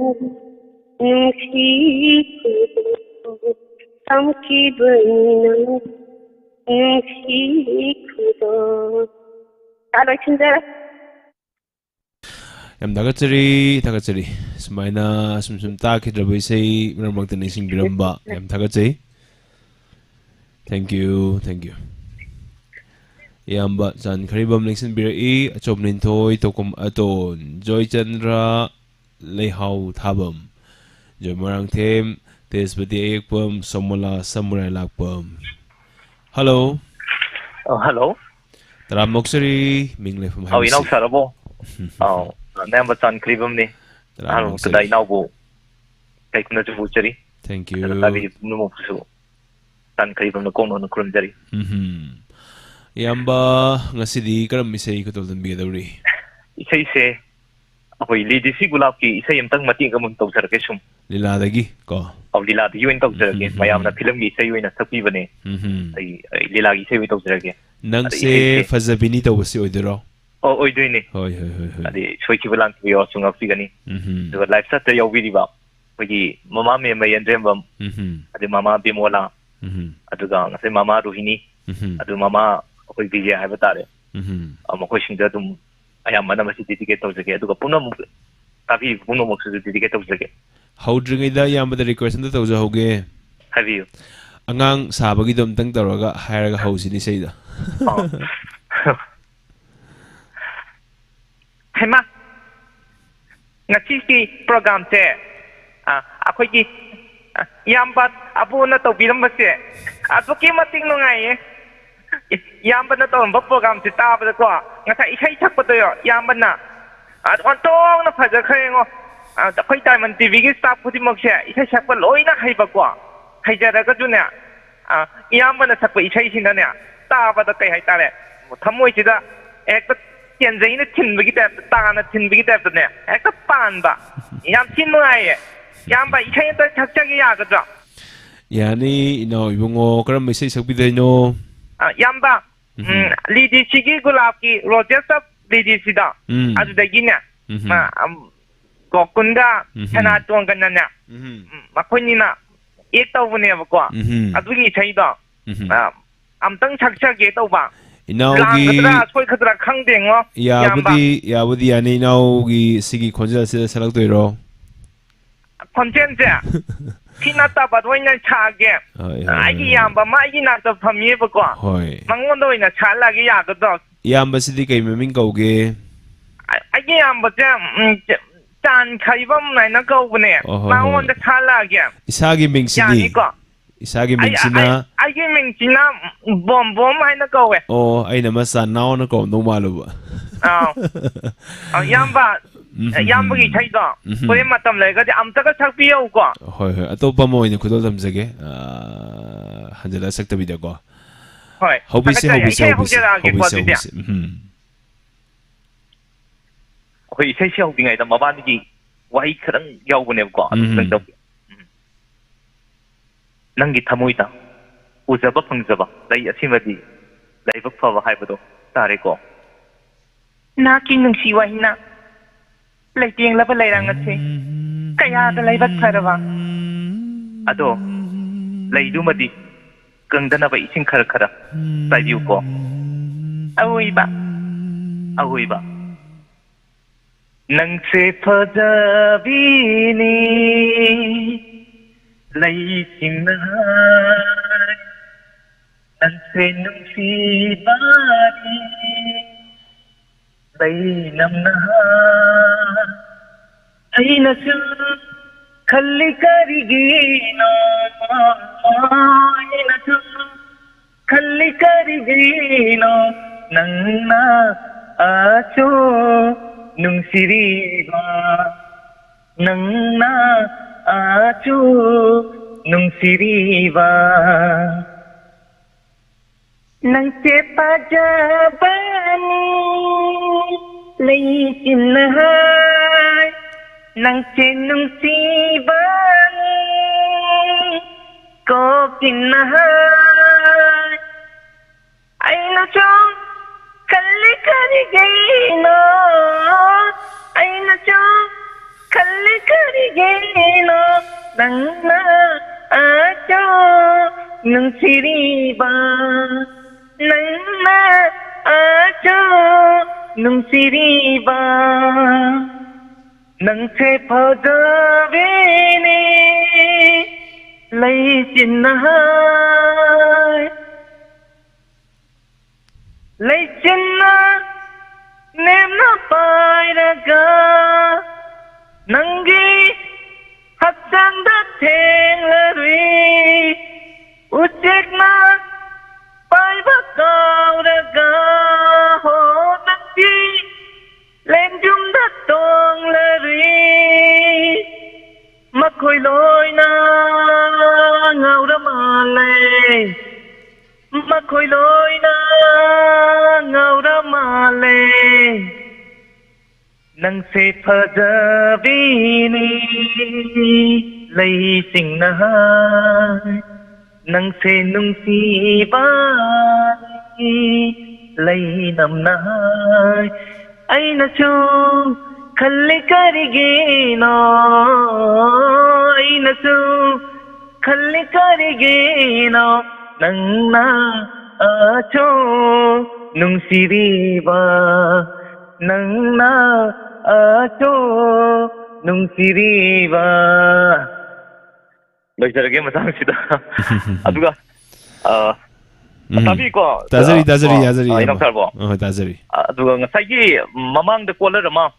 ꯅꯨꯡꯁꯤ ꯈꯨꯗꯣꯜ꯫ ꯇꯝꯈꯤꯕꯅꯤ ꯅꯪ ꯅꯨꯡꯁꯤ ꯈꯨꯗꯣꯜ꯫ ꯂꯣꯏꯁꯤꯟꯖꯔꯦ꯫ ꯌꯥꯝ ꯊꯥꯒꯠꯆꯔꯤ, ꯊꯥꯒꯠꯆꯔꯤ꯫ ꯁꯨꯃꯥꯏꯅ ꯁꯨꯝ ꯁꯨꯝ ꯇꯥꯈꯤꯗ꯭ꯔꯕ ꯏꯁꯩ ꯃꯔꯛ ꯃꯔꯛꯇ ꯅꯤꯡꯁꯤꯡꯕꯤꯔꯝꯕ꯫ ꯌꯥꯝ ꯊꯥꯒꯠꯆꯩ꯫ Thank you, thank you꯫ ꯏꯌꯥꯝꯕ ꯆꯥꯟꯈ꯭ꯔꯤꯕꯝ ꯂꯦꯡꯁꯤꯟꯕꯤꯔꯛꯏ꯫ ꯑꯆꯧꯕ ꯅꯤꯡꯊꯣꯏ, ꯇꯣꯀꯨꯝ ꯑꯇꯣꯟ, ꯖꯣꯏꯆꯟꯗ꯭ꯔ, ꯂꯩꯍꯥꯎ ꯊꯥꯕꯝ, ꯖꯣꯏ ꯃꯣꯏꯔꯥꯡꯊꯦꯝ, ꯇꯦꯖꯄꯇꯤ ꯑꯌꯦꯛꯄꯝ, ꯁꯣꯃꯣꯂꯥ ꯁꯃꯨꯔꯥꯏ ꯂꯥꯛꯄꯝ꯫ ꯍꯜꯂꯣ꯫ ꯑ, ꯍꯜꯂꯣ꯫ ꯇꯔꯥꯝꯅ ꯑꯣꯛꯆꯔꯤ, ꯃꯤꯡ ꯂꯩꯐꯝ ꯑꯧ, ꯍꯥꯏꯕꯁꯤ꯫ ꯏꯅꯥꯎ ꯁꯥꯔꯕꯣ? ꯑꯧ, ꯅꯌꯥꯝꯕ ꯆꯥꯟꯈ꯭ꯔꯤꯕꯝꯅꯤ꯫ ꯇꯔꯥꯝꯅ ꯑꯍꯥꯟꯕꯃꯛꯇꯗ ꯑꯣꯛꯆꯔꯤ꯫ ꯏꯅꯥꯎꯕꯨ ꯏꯀꯥꯏ ꯈꯨꯝꯅꯖꯕ ꯎꯠꯆꯔꯤ꯫ Thank you꯫ ꯑꯗꯨꯒ ꯇꯥꯕꯤꯔꯤꯕ ꯄꯨꯝꯅꯃꯛꯄꯨꯁꯨ ꯆꯥꯟꯈ꯭ꯔꯤꯕꯝꯅ ꯀꯣꯡꯅ ꯈꯨꯔꯨꯝꯖꯔꯤ꯫ ꯎꯝꯍꯨꯝ꯫ ꯏꯌꯥꯝꯕ, ꯉꯁꯤꯗꯤ ꯀꯔꯝꯕ ꯏꯁꯩ ꯈꯨꯗꯣꯜ ꯇꯝꯕꯤꯒꯗꯧꯔꯤ? ꯏꯁꯩꯁꯦ ꯑꯩꯈꯣꯏ ꯂꯤꯗꯤꯁꯤ ꯒꯨꯂꯥꯞꯀꯤ ꯏꯁꯩ ꯑꯃꯇꯪ ꯃꯇꯦꯛ ꯑꯃ ꯇꯧꯖꯔꯛꯀꯦ ꯁꯨꯝ꯫ ꯂꯤꯂꯥꯗꯒꯤ ꯀꯣ? ꯑꯧ, ꯂꯤꯂꯥꯗꯒꯤ ꯑꯣꯏꯅ ꯇꯧꯖꯔꯒꯦ꯫ ꯎꯝ, ꯎꯝ, ꯎꯝ, ꯃꯌꯥꯝꯅ ꯎꯝ꯫ ꯐꯤꯂꯝꯒꯤ ꯏꯁꯩ ꯑꯣꯏꯅ ꯁꯛꯄꯤꯕꯅꯦ꯫ ꯎꯝ, ꯎꯝ꯫ ꯑꯩ, ꯑꯩ ꯂꯤꯂꯥꯒꯤ ꯏꯁꯩ ꯑꯣꯏꯅ ꯇꯧꯖꯔꯒꯦ꯫ ꯅꯪꯁꯦ ꯑꯗ ꯏꯁꯩꯁꯦ ꯐꯖꯕꯤꯅꯤ ꯇꯧꯕꯁꯤ ꯑꯣꯏꯗꯣꯏꯔꯣ? ꯑꯣ, ꯑꯣꯏꯗꯣꯏꯅꯦ꯫ ꯍꯣꯏ, ꯍꯣꯏ, ꯍꯣꯏ, ꯍꯣꯏ꯫ ꯑꯗꯩ ꯁꯣꯏꯈꯤꯕ ꯂꯥꯟꯈꯤꯕ ꯌꯥꯎꯔꯁꯨ ꯉꯥꯛꯄꯤꯒꯅꯤ꯫ ꯎꯝ, ꯎꯝ꯫ ꯑꯗꯨꯒ live chat ꯇ ꯌꯥꯎꯕꯤꯔꯤꯕ ꯑꯩꯈꯣꯏꯒꯤ ꯃꯃꯥ ꯃꯦꯝꯃ ꯌꯦꯟꯗ꯭ꯔꯦꯝꯕꯝ, ꯎꯝ, ꯎꯝ꯫ ꯑꯗꯩ ꯃꯃꯥ ꯕꯤꯃꯣꯂꯥ, ꯎꯝ, ꯎꯝ꯫ ꯑꯗꯨꯒ ꯉꯁꯥꯏ ꯃꯃꯥ ꯔꯣꯍꯤꯅꯤ, ꯎꯝ, ꯎꯝ꯫ ꯑꯗꯨ ꯃꯃꯥ ꯑꯩꯈꯣꯏ ꯕꯤꯖꯦ ꯍꯥꯏꯕ ꯇꯥꯔꯦ꯫ ꯎꯝ, ꯎꯝ꯫ ꯑ, ꯃꯈꯣꯏꯁꯤꯡꯗ ꯑꯗꯨꯝ ꯑꯌꯥꯝꯕꯅ ꯃꯁꯤ dedicate ꯇꯧꯖꯒꯦ꯫ ꯑꯗꯨꯒ ꯄꯨꯝꯅꯃꯛ ꯇꯥꯕꯤꯔꯤꯕ ꯄꯨꯝꯅꯃꯛꯁꯨ dedicate ꯇꯧꯖꯒꯦ꯫ ꯍꯧꯗ꯭ꯔꯤꯉꯩꯗ ꯏꯌꯥꯝꯕꯗ request ꯑꯝꯇ ꯇꯧꯖꯍꯧꯒꯦ꯫ ꯍꯥꯏꯕꯤꯌꯨ꯫ ꯑꯉꯥꯡ ꯁꯥꯕꯒꯤꯗꯣ ꯑꯝꯇꯪ ꯇꯧꯔꯒ ꯍꯥꯏꯔꯒ ꯍꯧꯁꯤꯅꯦ ꯏꯁꯩꯗꯣ꯫ ꯑꯣ꯫ ꯍꯩꯃꯥ! ꯉꯁꯤꯒꯤ program ꯁꯦ, ꯑ, ꯑꯩꯈꯣꯏꯒꯤ, ꯑ, ꯏꯌꯥꯝꯕ ꯑꯕꯣꯅ ꯇꯧꯕꯤꯔꯝꯕꯁꯦ ꯑꯗꯨꯛꯀꯤ ꯃꯇꯤꯛ ꯅꯨꯡꯉꯥꯏꯌꯦ꯫ ꯏ-, ꯏꯌꯥꯝꯕꯅ ꯇꯧꯔꯝꯕ program ꯁꯦ ꯇꯥꯕꯗꯀꯣ, ꯉꯁꯥꯏ ꯏꯁꯩ ꯁꯛꯄꯗꯣ ꯏꯌꯥꯝꯕꯅ, ꯑ, ꯑꯣꯟꯊꯣꯛꯅ ꯐꯖꯈ꯭ꯔꯦꯉꯣ꯫ ꯑ, ꯑꯩꯈꯣꯏ Diamond ꯇꯤꯚꯤꯒꯤ staff ꯈꯨꯗꯤꯡꯃꯛꯁꯦ ꯏꯁꯩ ꯁꯛꯄ ꯂꯣꯏꯅ ꯍꯩꯕꯀꯣ꯫ ꯍꯩꯖꯔꯒꯁꯨꯅꯦ, ꯑ, ꯏꯌꯥꯝꯕꯅ ꯁꯛꯄ ꯏꯁꯩꯁꯤꯅꯅꯦ, ꯇꯥꯕꯗ ꯀꯩ ꯍꯥꯏꯇꯥꯔꯦ, ꯊꯃꯣꯏꯁꯤꯗ ꯍꯦꯛꯇ ꯇꯦꯟꯖꯩꯅ ꯊꯤꯟꯕꯒꯤ type ꯇ, ꯇꯥꯅ ꯊꯤꯟꯕꯒꯤ type ꯇꯅꯦ, ꯍꯦꯛꯇ ꯄꯥꯟꯕ꯫ ꯌꯥꯝ ꯊꯤ ꯅꯨꯡꯉꯥꯏꯌꯦ꯫ ꯏꯌꯥꯝꯕ, ꯏꯁꯩ ꯑꯝꯇ ꯁꯛꯆꯒꯦ ꯌꯥꯒꯗ꯭ꯔꯣ? ꯌꯥꯅꯤ, ꯏꯅꯥꯎ ꯏꯕꯨꯡꯉꯣ, ꯀꯔꯝꯕ ꯏꯁꯩ ꯁꯛꯄꯤꯗꯣꯏꯅꯣ? ꯑ, ꯏꯌꯥꯝꯕ, ꯎꯝ, ꯎꯝ, ꯂꯤꯗꯤꯁꯤꯒꯤ ꯒꯨꯂꯥꯞꯀꯤ Roses of ꯂꯤꯗꯤꯁꯤꯗꯣ, ꯎꯝ꯫ ꯑꯗꯨꯗꯒꯤꯅꯦ, ꯎꯝ꯫ ꯑ, ꯑꯝ, ꯒꯣꯀꯨꯟꯒ ꯎꯝ꯫ ꯁꯅꯥꯇꯣꯟꯒꯅꯅꯦ, ꯎꯝ꯫ ꯎꯝ, ꯃꯈꯣꯏꯅꯤꯅ act ꯇꯧꯕꯅꯦꯕꯀꯣ꯫ ꯎꯝ꯫ ꯑꯗꯨꯒꯤ ꯏꯁꯩꯗꯣ, ꯎꯝ꯫ ꯑ, ꯑꯝꯇꯪ ꯁꯛꯆꯒꯦ ꯇꯧꯕ꯫ ꯏꯅꯥꯎꯒꯤ ꯂꯥꯟꯒꯗ꯭ꯔꯥ ꯁꯣꯏꯒꯗ꯭ꯔꯥ ꯈꯪꯗꯦꯉꯣ, ꯏꯌꯥꯝꯕ꯫ ꯌꯥꯕꯨꯗꯤ, ꯌꯥꯕꯨꯗꯤ ꯌꯥꯅꯤ꯫ ꯏꯅꯥꯎꯒꯤ ꯁꯤꯒꯤ ꯈꯣꯟꯖꯦꯜꯁꯤꯗ ꯁꯛꯂꯛꯇꯣꯏꯔꯣ? ꯈꯣꯟꯖꯦꯜꯁꯦ ꯁꯤ ꯅꯠꯇꯕ ꯑꯣꯏꯅ ꯁꯥꯒꯦ꯫ ꯍꯣꯏ, ꯍꯣꯏ, ꯑꯩꯒꯤ ꯍꯣꯏ, ꯍꯣꯏ꯫ ꯏꯌꯥꯝꯕ ꯑꯃ ꯑꯩꯒꯤ ꯅꯥꯛꯇ ꯐꯝꯃꯤꯌꯦꯕꯀꯣ꯫ ꯍꯣꯏ꯫ ꯃꯉꯣꯟꯗ ꯑꯣꯏꯅ ꯁꯥꯍꯜꯂꯛꯑꯒꯦ, ꯌꯥꯒꯗ꯭ꯔꯣ? ꯏꯌꯥꯝꯕꯁꯤꯗꯤ ꯀꯩ ꯃꯃꯤꯡ ꯀꯧꯒꯦ? ꯑ-, ꯑꯩꯒꯤ ꯏꯌꯥꯝꯕꯁꯦ, ꯎꯝ, ꯆ-, ꯆꯥꯟ ꯈꯥꯏꯕꯝ ꯍꯥꯏꯅ ꯀꯧꯕꯅꯦ꯫ ꯑꯣ, ꯍꯣꯏ, ꯍꯣꯏ꯫ ꯃꯉꯣꯟꯗ ꯁꯥꯍꯜꯂꯛꯑꯒꯦ꯫ ꯏꯁꯥꯒꯤ ꯃꯤꯡꯁꯤꯗꯤ? ꯌꯥꯅꯤꯀꯣ? ꯏꯁꯥꯒꯤ ꯑꯩ, ꯃꯤꯡꯁꯤꯅ? ꯑꯩ, ꯑꯩꯒꯤ ꯃꯤꯡꯁꯤꯅ ꯕꯣꯝꯕꯣꯝ ꯍꯥꯏꯅ ꯀꯧꯋꯦ꯫ ꯑꯣ, ꯑꯩꯅ ꯃꯆꯥ ꯅꯥꯎꯅ ꯀꯧꯔꯝꯗꯧ ꯃꯥꯜꯂꯨꯕ꯫ ꯑꯥꯎ꯫ ꯑ, ꯏꯌꯥꯝꯕ, ꯎꯝ, ꯍꯝ, ꯏꯌꯥꯝꯕꯒꯤ ꯍꯝ꯫ ꯏꯁꯩꯗꯣ ꯎꯝ, ꯍꯝ꯫ ꯍꯣꯔꯦꯟ ꯃꯇꯝ ꯂꯩꯔꯒꯗꯤ ꯑꯝꯇꯒ ꯁꯛꯄꯤꯌꯧꯀꯣ꯫ ꯍꯣꯏ, ꯍꯣꯏ꯫ ꯑꯇꯣꯞꯄ ꯑꯃ ꯑꯣꯏꯅ ꯈꯨꯗꯣꯜ ꯇꯝꯖꯒꯦ꯫ ꯑ, ꯍꯟꯖꯤꯜꯂ ꯁꯛꯇꯕꯤꯗꯀꯣ꯫ ꯍꯣꯏ꯫ ꯍꯧꯕꯤꯁꯦ, ꯊꯥꯒꯠꯆꯔꯤ꯫ ꯍꯧꯕꯤꯁꯦ, ꯏꯁꯩ ꯍꯧꯕꯤꯁꯦ, ꯍꯧꯖꯔꯛꯑꯒꯦꯀꯣ, ꯍꯧꯕꯤꯁꯦ, ꯑꯗꯨꯗꯤ꯫ ꯍꯧꯕꯤꯁꯦ꯫ ꯎꯝ, ꯍꯝ꯫ ꯑꯩꯈꯣꯏ ꯏꯁꯩꯁꯦ ꯍꯧꯗ꯭ꯔꯤꯉꯩꯗ ꯃꯕꯥꯅꯤꯒꯤ ꯋꯥꯍꯩ ꯈꯔꯪ ꯌꯥꯎꯕꯅꯦꯕꯀꯣ, ꯑꯗꯨ ꯎꯝ, ꯈꯤꯇꯪ ꯍꯝ꯫ ꯇꯧꯕꯤꯌꯨ꯫ ꯎꯝ꯫ ꯅꯪꯒꯤ ꯊꯃꯣꯏꯗ ꯎꯖꯕ ꯐꯪꯖꯕ ꯂꯩ ꯑꯁꯤꯃꯗꯤ ꯂꯥꯏꯕꯛ ꯐꯕ ꯍꯥꯏꯕꯗꯣ ꯇꯥꯔꯦꯀꯣ꯫ ꯅꯍꯥꯛꯀꯤ ꯅꯨꯡꯁꯤ ꯋꯥꯍꯤꯅ ꯂꯩꯇꯦꯡꯂꯕ ꯂꯩꯔꯥꯡ ꯑꯁꯦ ꯀꯌꯥꯗ ꯂꯥꯏꯕꯛ ꯐꯔꯕ꯫ ꯑꯗꯣ ꯂꯩꯗꯨꯃꯗꯤ ꯀꯪꯗꯅꯕ ꯏꯁꯤꯡ ꯈꯔ ꯈꯔ ꯆꯥꯏꯕꯤꯌꯨꯀꯣ꯫ ꯑꯋꯣꯏꯕ꯫ ꯑꯋꯣꯏꯕ꯫ ꯅꯪꯁꯦ ꯐꯖꯕꯤꯅꯤ, ꯂꯩꯆꯤꯟꯅ ꯍꯥꯏ꯫ ꯅꯪꯁꯦ ꯅꯨꯡꯁꯤꯕꯅꯤ, ꯂꯩꯅꯝꯅ ꯍꯥꯏ꯫ ꯑꯩꯅꯁꯨ ꯈꯜꯂꯤ ꯀꯔꯤꯒꯤꯅꯣ, ꯑꯩꯅꯁꯨ ꯈꯜꯂꯤ ꯀꯔꯤꯒꯤꯅꯣ ꯅꯪꯅ ꯑꯁꯨꯛ ꯅꯨꯡꯁꯤꯔꯤꯕ, ꯅꯪꯅ ꯑꯁꯨꯛ ꯅꯨꯡꯁꯤꯔꯤꯕ꯫ ꯅꯪꯁꯦ ꯐꯖꯕꯅꯤ, ꯂꯩꯆꯤꯟꯅ ꯍꯥꯏ, ꯅꯪꯁꯦ ꯅꯨꯡꯁꯤꯕꯅꯤ, ꯀꯣꯀꯤꯜꯅ ꯍꯥꯏ꯫ ꯑꯩꯅꯁꯨ ꯈꯜꯂꯤ ꯀꯔꯤꯒꯤꯅꯣ, ꯑꯩꯅꯁꯨ ꯈꯜꯂꯤ ꯀꯔꯤꯒꯤꯅꯣ ꯅꯪꯅ ꯑꯁꯨꯛ ꯅꯨꯡꯁꯤꯔꯤꯕ, ꯅꯪ ꯑꯁꯨ ꯅꯨꯡꯁꯤꯔꯤꯕ ꯅꯪꯁꯦ ꯐꯖꯕꯤꯅꯤ ꯂꯩꯆꯤꯟꯅ ꯍꯥꯏ ꯂꯩꯆꯤꯟꯅ ꯅꯦꯝꯅ ꯄꯥꯏꯔꯒ ꯅꯪꯒꯤ ꯍꯛꯆꯥꯡꯗ ꯊꯦꯡꯂꯔꯤ ꯎꯆꯦꯛꯅ ꯄꯥꯏꯕ ꯀꯥꯎꯔꯒ ꯍꯣ ꯅꯪꯒꯤ ꯂꯦꯡꯖꯨꯝꯗ ꯇꯣꯡꯂꯔꯤ ꯃꯈꯣꯏ ꯂꯣꯏꯅ ꯉꯥꯎꯔ ꯃꯥꯜꯂꯦ ꯃꯈꯣꯏ ꯂꯣꯏꯅ ꯉꯥꯎꯔ ꯃꯥꯜꯂꯦ ꯅꯪꯁꯦ ꯐꯖꯕꯤꯅꯤ ꯂꯩꯁꯤꯡꯅ ꯍꯥꯏ ꯅꯪꯁꯦ ꯅꯨꯡꯁꯤꯕ ꯂꯩꯅꯝꯅ ꯍꯥꯏ ꯑꯩꯅꯁꯨ ꯈꯜꯂꯤ ꯀꯔꯤꯒꯤꯅꯣ ꯑꯩꯅꯁꯨ ꯈꯜꯂꯤ ꯀꯔꯤꯒꯤꯅꯣ ꯅꯪꯅ ꯑꯁꯨ ꯅꯨꯡꯁꯤꯔꯤꯕ ꯅꯪꯅ ꯑꯁꯨ ꯅꯨꯡꯁꯤꯔꯤꯕ ꯂꯣꯏꯖꯔꯒꯦ ꯃꯇꯥꯡꯁꯤꯗ ꯑꯗꯨꯒ ꯑ, ꯎꯝ. ꯇꯥꯕꯤꯀꯣ? ꯇꯥꯖꯔꯤ, ꯇꯥꯖꯔꯤ, ꯑ, ꯇꯥꯖꯔꯤ, ꯑ, ꯏꯅꯥꯎ ꯏꯌꯥꯝꯕ. ꯁꯥꯔꯕꯣ? ꯑ, ꯍꯣꯏ, ꯇꯥꯖꯔꯤ. ꯑ, ꯑꯗꯨꯒ ꯉꯁꯥꯏꯒꯤ ꯃꯃꯥꯡꯗ caller ꯑꯃ,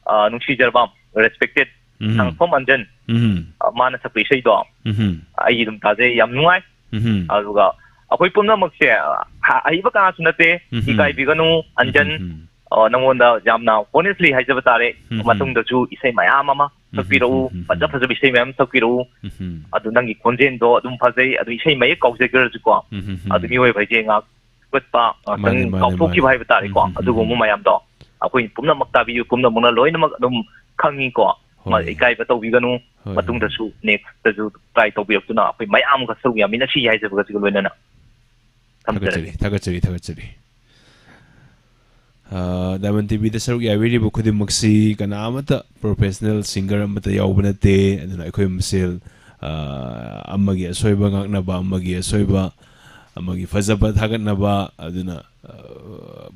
ꯑ, ꯅꯨꯡꯁꯤꯖꯔꯕ, respected ꯎꯝ. ꯁꯥꯡꯊꯣꯝ ꯑꯟꯖꯟ, ꯎꯝ. ꯑ, ꯃꯥꯅ ꯁꯛꯄ ꯏꯁꯩꯗꯣ, ꯎꯝ. ꯑꯩ ꯑꯗꯨꯝ ꯇꯥꯖꯩ, ꯌꯥꯝ ꯅꯨꯡꯉꯥꯏ꯫ ꯎꯝ. ꯑꯗꯨꯒ ꯑꯩꯈꯣꯏ ꯄꯨꯝꯅꯃꯛꯁꯦ, ꯑ, ꯍꯩꯕ ꯀꯅꯥꯁꯨ ꯅꯠꯇꯦ, ꯎꯝ. ꯏꯀꯥꯏꯕꯤꯒꯅꯨ, ꯑꯟꯖꯟ, ꯎꯝ. ꯑ, ꯅꯪꯉꯣꯟꯗ ꯌꯥꯝꯅ honestly ꯍꯥꯏꯖꯕ ꯇꯥꯔꯦ, ꯎꯝ. ꯃꯇꯨꯡꯗꯁꯨ ꯏꯁꯩ ꯃꯌꯥꯝ ꯑꯃ ꯎꯝ. ꯁꯛꯄꯤꯔꯛꯎ, ꯎꯝ. ꯐꯖ ꯐꯖꯕ ꯏꯁꯩ ꯃꯌꯥꯝ ꯁꯛꯄꯤꯔꯛꯎ꯫ ꯎꯝ. ꯑꯗꯨ ꯅꯪꯒꯤ ꯈꯣꯟꯖꯦꯜꯗꯣ ꯑꯗꯨꯝ ꯐꯖꯩ, ꯑꯗꯨ ꯏꯁꯩ ꯃꯌꯦꯛ ꯀꯥꯎꯖꯈ꯭ꯔꯁꯨꯀꯣ, ꯎꯝ. ꯑꯗꯨ ꯃꯤꯑꯣꯏꯕ ꯍꯥꯏꯁꯦ ꯉꯥꯛ ꯐꯨꯒꯠꯄ, ꯉꯥꯛꯇꯪ ꯃꯥꯅꯦ, ꯃꯥꯅꯦ, ꯀꯥꯎꯊꯣꯛꯈꯤꯕ ꯃꯥꯅꯦ. ꯍꯥꯏꯕ ꯇꯥꯔꯦꯀꯣ꯫ ꯎꯝ, ꯎꯝ, ꯎꯝ, ꯑꯗꯨꯒꯨꯝꯕ ꯎꯝ. ꯃꯌꯥꯝꯗꯣ ꯑꯩꯈꯣꯏ ꯄꯨꯝꯅꯃꯛ ꯇꯥꯕꯤꯌꯨ, ꯄꯨꯝꯅꯃꯛꯅ ꯂꯣꯏꯅꯃꯛ ꯑꯗꯨꯝ ꯈꯪꯉꯤꯀꯣ꯫ ꯃ-, ꯍꯣꯏ. ꯏꯀꯥꯏꯕ ꯇꯧꯕꯤꯒꯅꯨ꯫ ꯍꯣꯏ, ꯍꯣꯏ. ꯃꯇꯨꯡꯗꯁꯨ next ꯇꯁꯨ try ꯇꯧꯕꯤꯔꯛꯇꯨꯅ ꯑꯩꯈꯣꯏ ꯃꯌꯥꯝꯒ ꯁꯔꯨꯛ ꯌꯥꯃꯤꯟꯅꯁꯤ ꯍꯥꯏꯖꯕꯒꯁꯤꯒ ꯂꯣꯏꯅꯅ ꯊꯝꯖꯔꯒꯦ꯫ ꯊꯥꯒꯠꯆꯔꯤ, ꯊꯥꯒꯠꯆꯔꯤ, ꯊꯥꯒꯠꯆꯔꯤ꯫ ꯑ, Diamond ꯇꯤꯚꯤꯗ ꯁꯔꯨꯛ ꯌꯥꯕꯤꯔꯤꯕ ꯈꯨꯗꯤꯡꯃꯛꯁꯤ ꯀꯅꯥ ꯑꯃꯠꯇ professional singer ꯑꯃꯠꯇ ꯌꯥꯎꯕ ꯅꯠꯇꯦ꯫ ꯑꯗꯨꯅ ꯑꯩꯈꯣꯏ ꯃꯁꯦꯜ, ꯑ, ꯑꯃꯒꯤ ꯑꯁꯣꯏꯕ ꯉꯥꯛꯅꯕ, ꯑꯃꯒꯤ ꯑꯁꯣꯏꯕ, ꯑꯃꯒꯤ ꯐꯖꯕ ꯊꯥꯒꯠꯅꯕ, ꯑꯗꯨꯅ, ꯑ,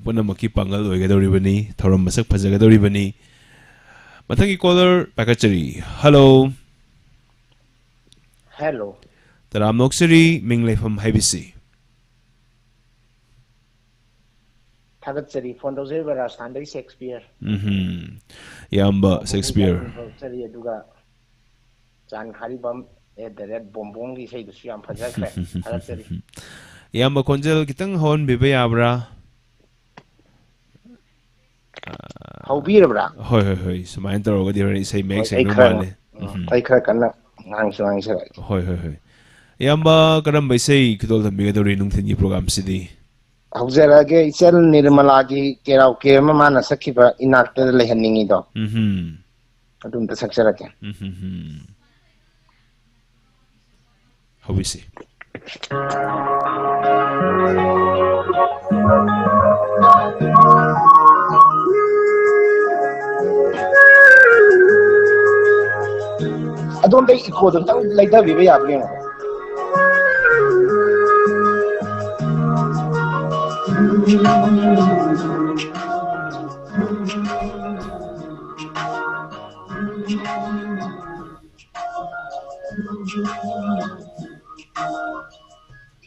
ꯄꯨꯝꯅꯃꯛꯀꯤ ꯄꯥꯡꯒꯜ ꯑꯣꯏꯒꯗꯧꯔꯤꯕꯅꯤ, ꯊꯧꯔꯝ ꯃꯁꯛ ꯐꯖꯒꯗꯧꯔꯤꯕꯅꯤ꯫ ꯃꯊꯪꯒꯤ caller ꯄꯥꯏꯈꯠꯆꯔꯤ꯫ Hello꯫ Hello꯫ ꯇꯔꯥꯝꯅ ꯑꯣꯛꯆꯔꯤ, ꯃꯤꯡ ꯂꯩꯐꯝ ꯍꯥꯏꯕꯤꯁꯤ꯫ ꯊꯥꯒꯠꯆꯔꯤ, phone ꯇꯧꯖꯔꯤꯕ ꯔꯥꯖꯁꯊꯥꯟꯗꯒꯤ ꯁꯦꯛꯁꯄꯤꯌꯔ꯫ ꯎꯝꯍꯨꯝ꯫ ꯏꯌꯥꯝꯕ ꯁꯦꯛꯁꯄꯤꯌꯔ꯫ ꯊꯥꯒꯠꯆꯔꯤ, ꯑꯗꯨꯒ ꯆꯥꯟ ꯈꯥꯔꯤꯕꯝ at the rate ꯕꯣꯝꯕꯣꯝꯒꯤ ꯏꯁꯩꯗꯨꯁꯨ ꯌꯥꯝ ꯐꯖꯈ꯭ꯔꯦ꯫ ꯊꯥꯒꯠꯆꯔꯤ꯫ ꯏꯌꯥꯝꯕ ꯈꯣꯟꯖꯦꯜ ꯈꯤꯇꯪ ꯍꯧꯍꯟꯕꯤꯕ ꯌꯥꯕ꯭ꯔꯥ? ꯍꯧꯕꯤꯔꯕ꯭ꯔꯥ? ꯍꯣꯏ, ꯍꯣꯏ, ꯍꯣꯏ꯫ ꯁꯨꯃꯥꯏꯅ ꯇꯧꯔꯒꯗꯤ ꯍꯣꯔꯦꯟ ꯏꯁꯩ ꯃꯌꯦꯛ ꯍꯣꯏ, ꯑꯩ ꯁꯦꯡꯗꯧ ꯈꯔ, ꯃꯥꯜꯂꯦ꯫ ꯎꯝꯍꯨꯝ꯫ ꯑꯩ ꯈꯔ ꯀꯟꯅ ꯉꯥꯡꯁꯨ ꯉꯥꯡꯖꯔꯛꯑꯒꯦ꯫ ꯍꯣꯏ, ꯍꯣꯏ, ꯍꯣꯏ꯫ ꯏꯌꯥꯝꯕ ꯀꯔꯝꯕ ꯏꯁꯩ ꯈꯨꯗꯣꯜ ꯇꯝꯕꯤꯒꯗꯧꯔꯤ ꯅꯨꯡꯊꯤꯜꯒꯤ programꯁꯤꯗꯤ? ꯍꯧꯖꯔꯛꯑꯒꯦ, ꯏꯆꯜ ꯅꯤꯔꯃꯂꯥꯒꯤ karaoke ꯑꯃ ꯃꯥꯅ ꯁꯛꯈꯤꯕ ꯏꯅꯥꯛꯇ ꯂꯩꯍꯟꯅꯤꯡꯉꯤꯗꯣ꯫ ꯎꯝꯍꯨꯝ꯫ ꯑꯗꯨꯝꯇ ꯁꯛꯆꯔꯛꯀꯦ꯫ ꯎꯝꯍꯨꯝ꯫ ꯍꯧꯕꯤꯁꯤ꯫ ꯑꯗꯣꯝꯗ echoꯗꯣ ꯈꯤꯇꯪ ꯂꯩꯊꯕꯤꯕ ꯌꯥꯕ꯭ꯔꯥ ꯌꯦꯡꯉꯣ꯫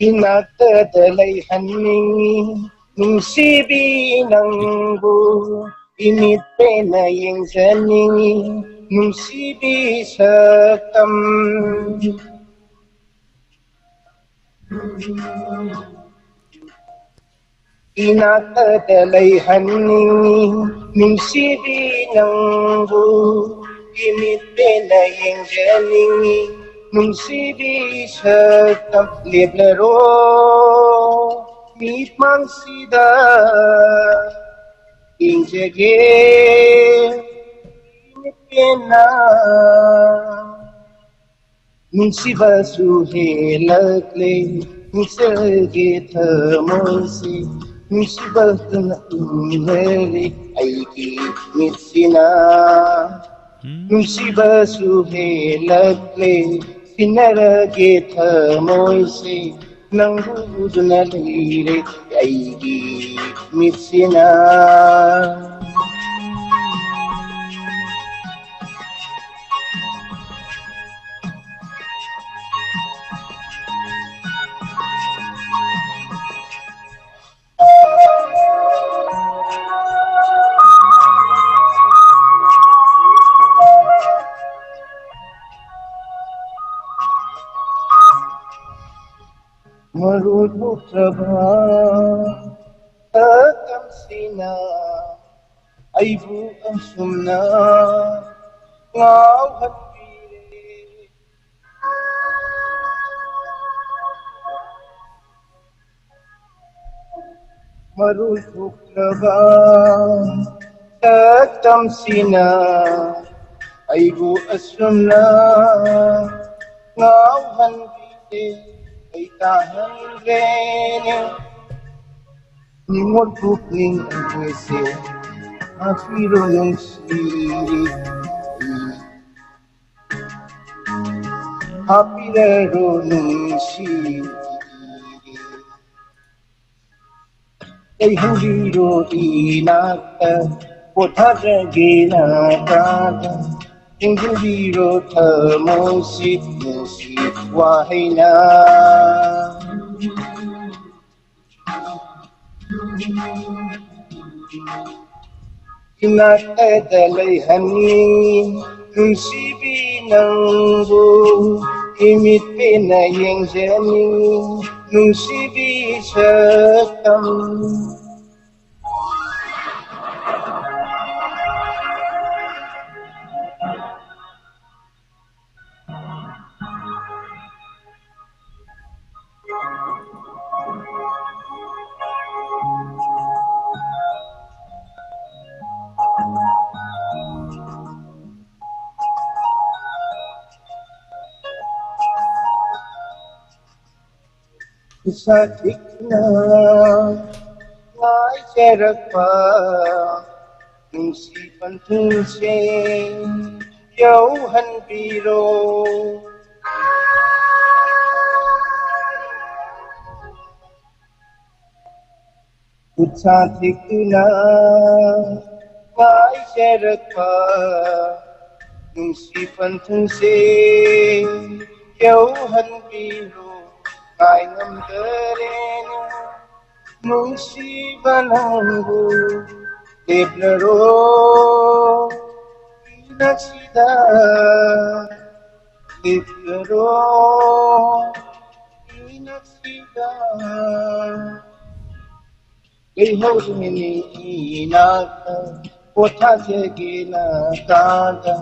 ꯏꯅꯥꯛꯇꯗ ꯂꯩꯍꯟꯅꯤꯡꯉꯤ ꯅꯨꯡꯁꯤꯕꯤ ꯅꯪꯕꯨ, ꯏꯃꯤꯠ ꯄꯦꯟꯅ ꯌꯦꯡꯖꯅꯤꯡꯉꯤ ꯅꯨꯡꯁꯤꯕꯤ ꯁꯛꯇꯝ꯫ ꯏꯅꯥꯛꯇꯗ ꯂꯩꯍꯟꯅꯤꯡꯉꯤ ꯅꯨꯡꯁꯤꯕꯤ ꯅꯪꯕꯨ, ꯏꯃꯤꯠ ꯄꯦꯟꯅ ꯌꯦꯡꯖꯅꯤꯡꯉꯤ ꯅꯨꯡꯁꯤꯕꯤ ꯁꯛꯇꯝ꯫ ꯂꯦꯞꯂꯔꯣ ꯃꯤꯠꯃꯥꯡꯁꯤꯗ ꯌꯦꯡꯖꯒꯦ ꯏꯃꯤꯠ ꯄꯦꯟꯅ꯫ ꯅꯨꯡꯁꯤꯕꯁꯨ ꯍꯦꯜꯂꯛꯂꯦ ꯅꯨꯡꯁꯤꯕꯒꯤ ꯊꯃꯣꯏꯁꯦ, ꯅꯨꯡꯁꯤꯕꯗꯨꯅ ꯏꯪꯂꯔꯦ ꯑꯩꯒꯤ ꯃꯤꯠꯁꯤꯅ꯫ ꯅꯨꯡꯁꯤꯕꯁꯨ ꯍꯦꯜꯂꯛꯂꯦ ꯁꯤꯟꯅꯔꯒꯦ ꯊꯃꯣꯏꯁꯦ, ꯅꯪꯕꯨ ꯎꯗꯨꯅ ꯂꯩꯔꯦ ꯑꯩꯒꯤ ꯃꯤꯠꯁꯤꯅ꯫ ꯃꯔꯨ ꯊꯣꯛꯇ꯭ꯔꯕ ꯁꯛꯇꯝꯁꯤꯅ ꯑꯩꯕꯨ ꯑꯁꯨꯝꯅ ꯉꯥꯎꯍꯟꯕꯤꯔꯦ꯫ ꯃꯔꯨ ꯊꯣꯛꯇ꯭ꯔꯕ ꯁꯛꯇꯝꯁꯤꯅ ꯑꯩꯕꯨ ꯑꯁꯨꯝꯅ ꯉꯥꯎꯍꯟꯕꯤꯔꯦ꯫ ꯑꯩ ꯇꯥꯍꯟꯗ꯭ꯔꯦꯅꯦ ꯅꯤꯉꯣꯜ ꯄꯨꯛꯅꯤꯡ ꯑꯩꯈꯣꯏꯁꯦ꯫ ꯍꯥꯞꯄꯤꯔꯣ ꯅꯨꯡꯁꯤ, ꯍꯥꯞꯄꯤꯔꯔꯣ ꯅꯨꯡꯁꯤ꯫ ꯂꯩꯍꯟꯕꯤꯔꯣ ꯏꯅꯥꯛꯇ, ꯄꯣꯊꯥꯖꯒꯦ ꯅꯥꯀꯥꯗ꯫ ꯆꯤꯡꯁꯤꯟꯕꯤꯔꯣ ꯊꯃꯣꯏꯁꯤ ꯅꯨꯡꯁꯤ ꯋꯥꯍꯩꯅ꯫ ꯏꯅꯥꯛꯇ ꯂꯩꯍꯟꯅꯤꯡꯉꯤ ꯅꯨꯡꯁꯤꯕꯤ ꯅꯪꯕꯨ, ꯏꯃꯤꯠ ꯄꯦꯟꯅ ꯌꯦꯡꯖꯅꯤꯡꯉꯤ ꯅꯨꯡꯁꯤꯕꯤ ꯁꯛꯇꯝ꯫ ꯏꯁꯥ ꯄꯤꯛꯅ ꯉꯥꯏꯖꯔꯛꯄ ꯅꯨꯡꯁꯤ ꯄꯟꯊꯨꯡꯁꯦ ꯌꯧꯍꯟꯕꯤꯔꯣ꯫ ꯈꯨꯠꯁꯥ ꯊꯦꯛꯇꯨꯅ ꯉꯥꯏꯖꯔꯛꯄ ꯅꯨꯡꯁꯤ ꯄꯟꯊꯨꯡꯁꯦ ꯌꯧꯍꯟꯕꯤꯔꯣ꯫ ꯉꯥꯏ ꯉꯝꯗꯔꯦꯅꯦ ꯅꯨꯡꯁꯤꯕ ꯅꯪꯕꯨ, ꯂꯦꯞꯂꯔꯣ ꯏꯅꯛꯁꯤꯗ, ꯂꯦꯞꯂꯔꯣ ꯏꯅꯛꯁꯤꯗ꯫ ꯂꯩꯍꯧꯔꯤꯅꯤ ꯏꯅꯥꯛꯇ, ꯄꯣꯊꯥꯖꯒꯦ ꯅꯥꯀꯥꯗ,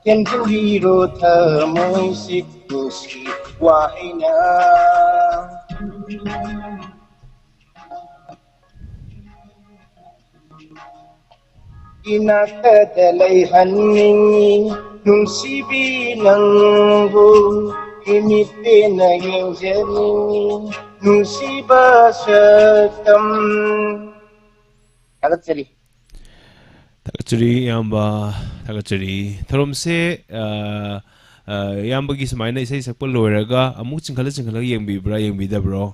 ꯊꯦꯝꯖꯤꯟꯕꯤꯔꯣ ꯊꯃꯣꯏꯁꯤ ꯅꯨꯡꯁꯤ ꯋꯥꯍꯩꯅ꯫ ꯏꯅꯥꯛꯇꯗ ꯂꯩꯍꯟꯅꯤꯡꯉꯤ ꯅꯨꯡꯁꯤꯕꯤ ꯅꯪꯕꯨ, ꯏꯃꯤꯠ ꯄꯦꯟꯅ ꯌꯦꯡꯖꯅꯤꯡꯉꯤ ꯅꯨꯡꯁꯤꯕ ꯁꯛꯇꯝ꯫ ꯊꯥꯒꯠꯆꯔꯤ꯫ ꯊꯥꯒꯠꯆꯔꯤ ꯏꯌꯥꯝꯕ, ꯊꯥꯒꯠꯆꯔꯤ꯫ ꯊꯧꯔꯝꯁꯦ, ꯑ, ꯑ, ꯏꯌꯥꯝꯕꯒꯤ ꯁꯨꯃꯥꯏꯅ ꯏꯁꯩ ꯁꯛꯄ ꯂꯣꯏꯔꯒ ꯑꯃꯨꯛ ꯆꯤꯡꯈꯠꯂ ꯆꯤꯡꯈꯠꯂꯒ ꯌꯦꯡꯕꯤꯕ꯭ꯔꯥ, ꯌꯦꯡꯕꯤꯗꯕ꯭ꯔꯣ?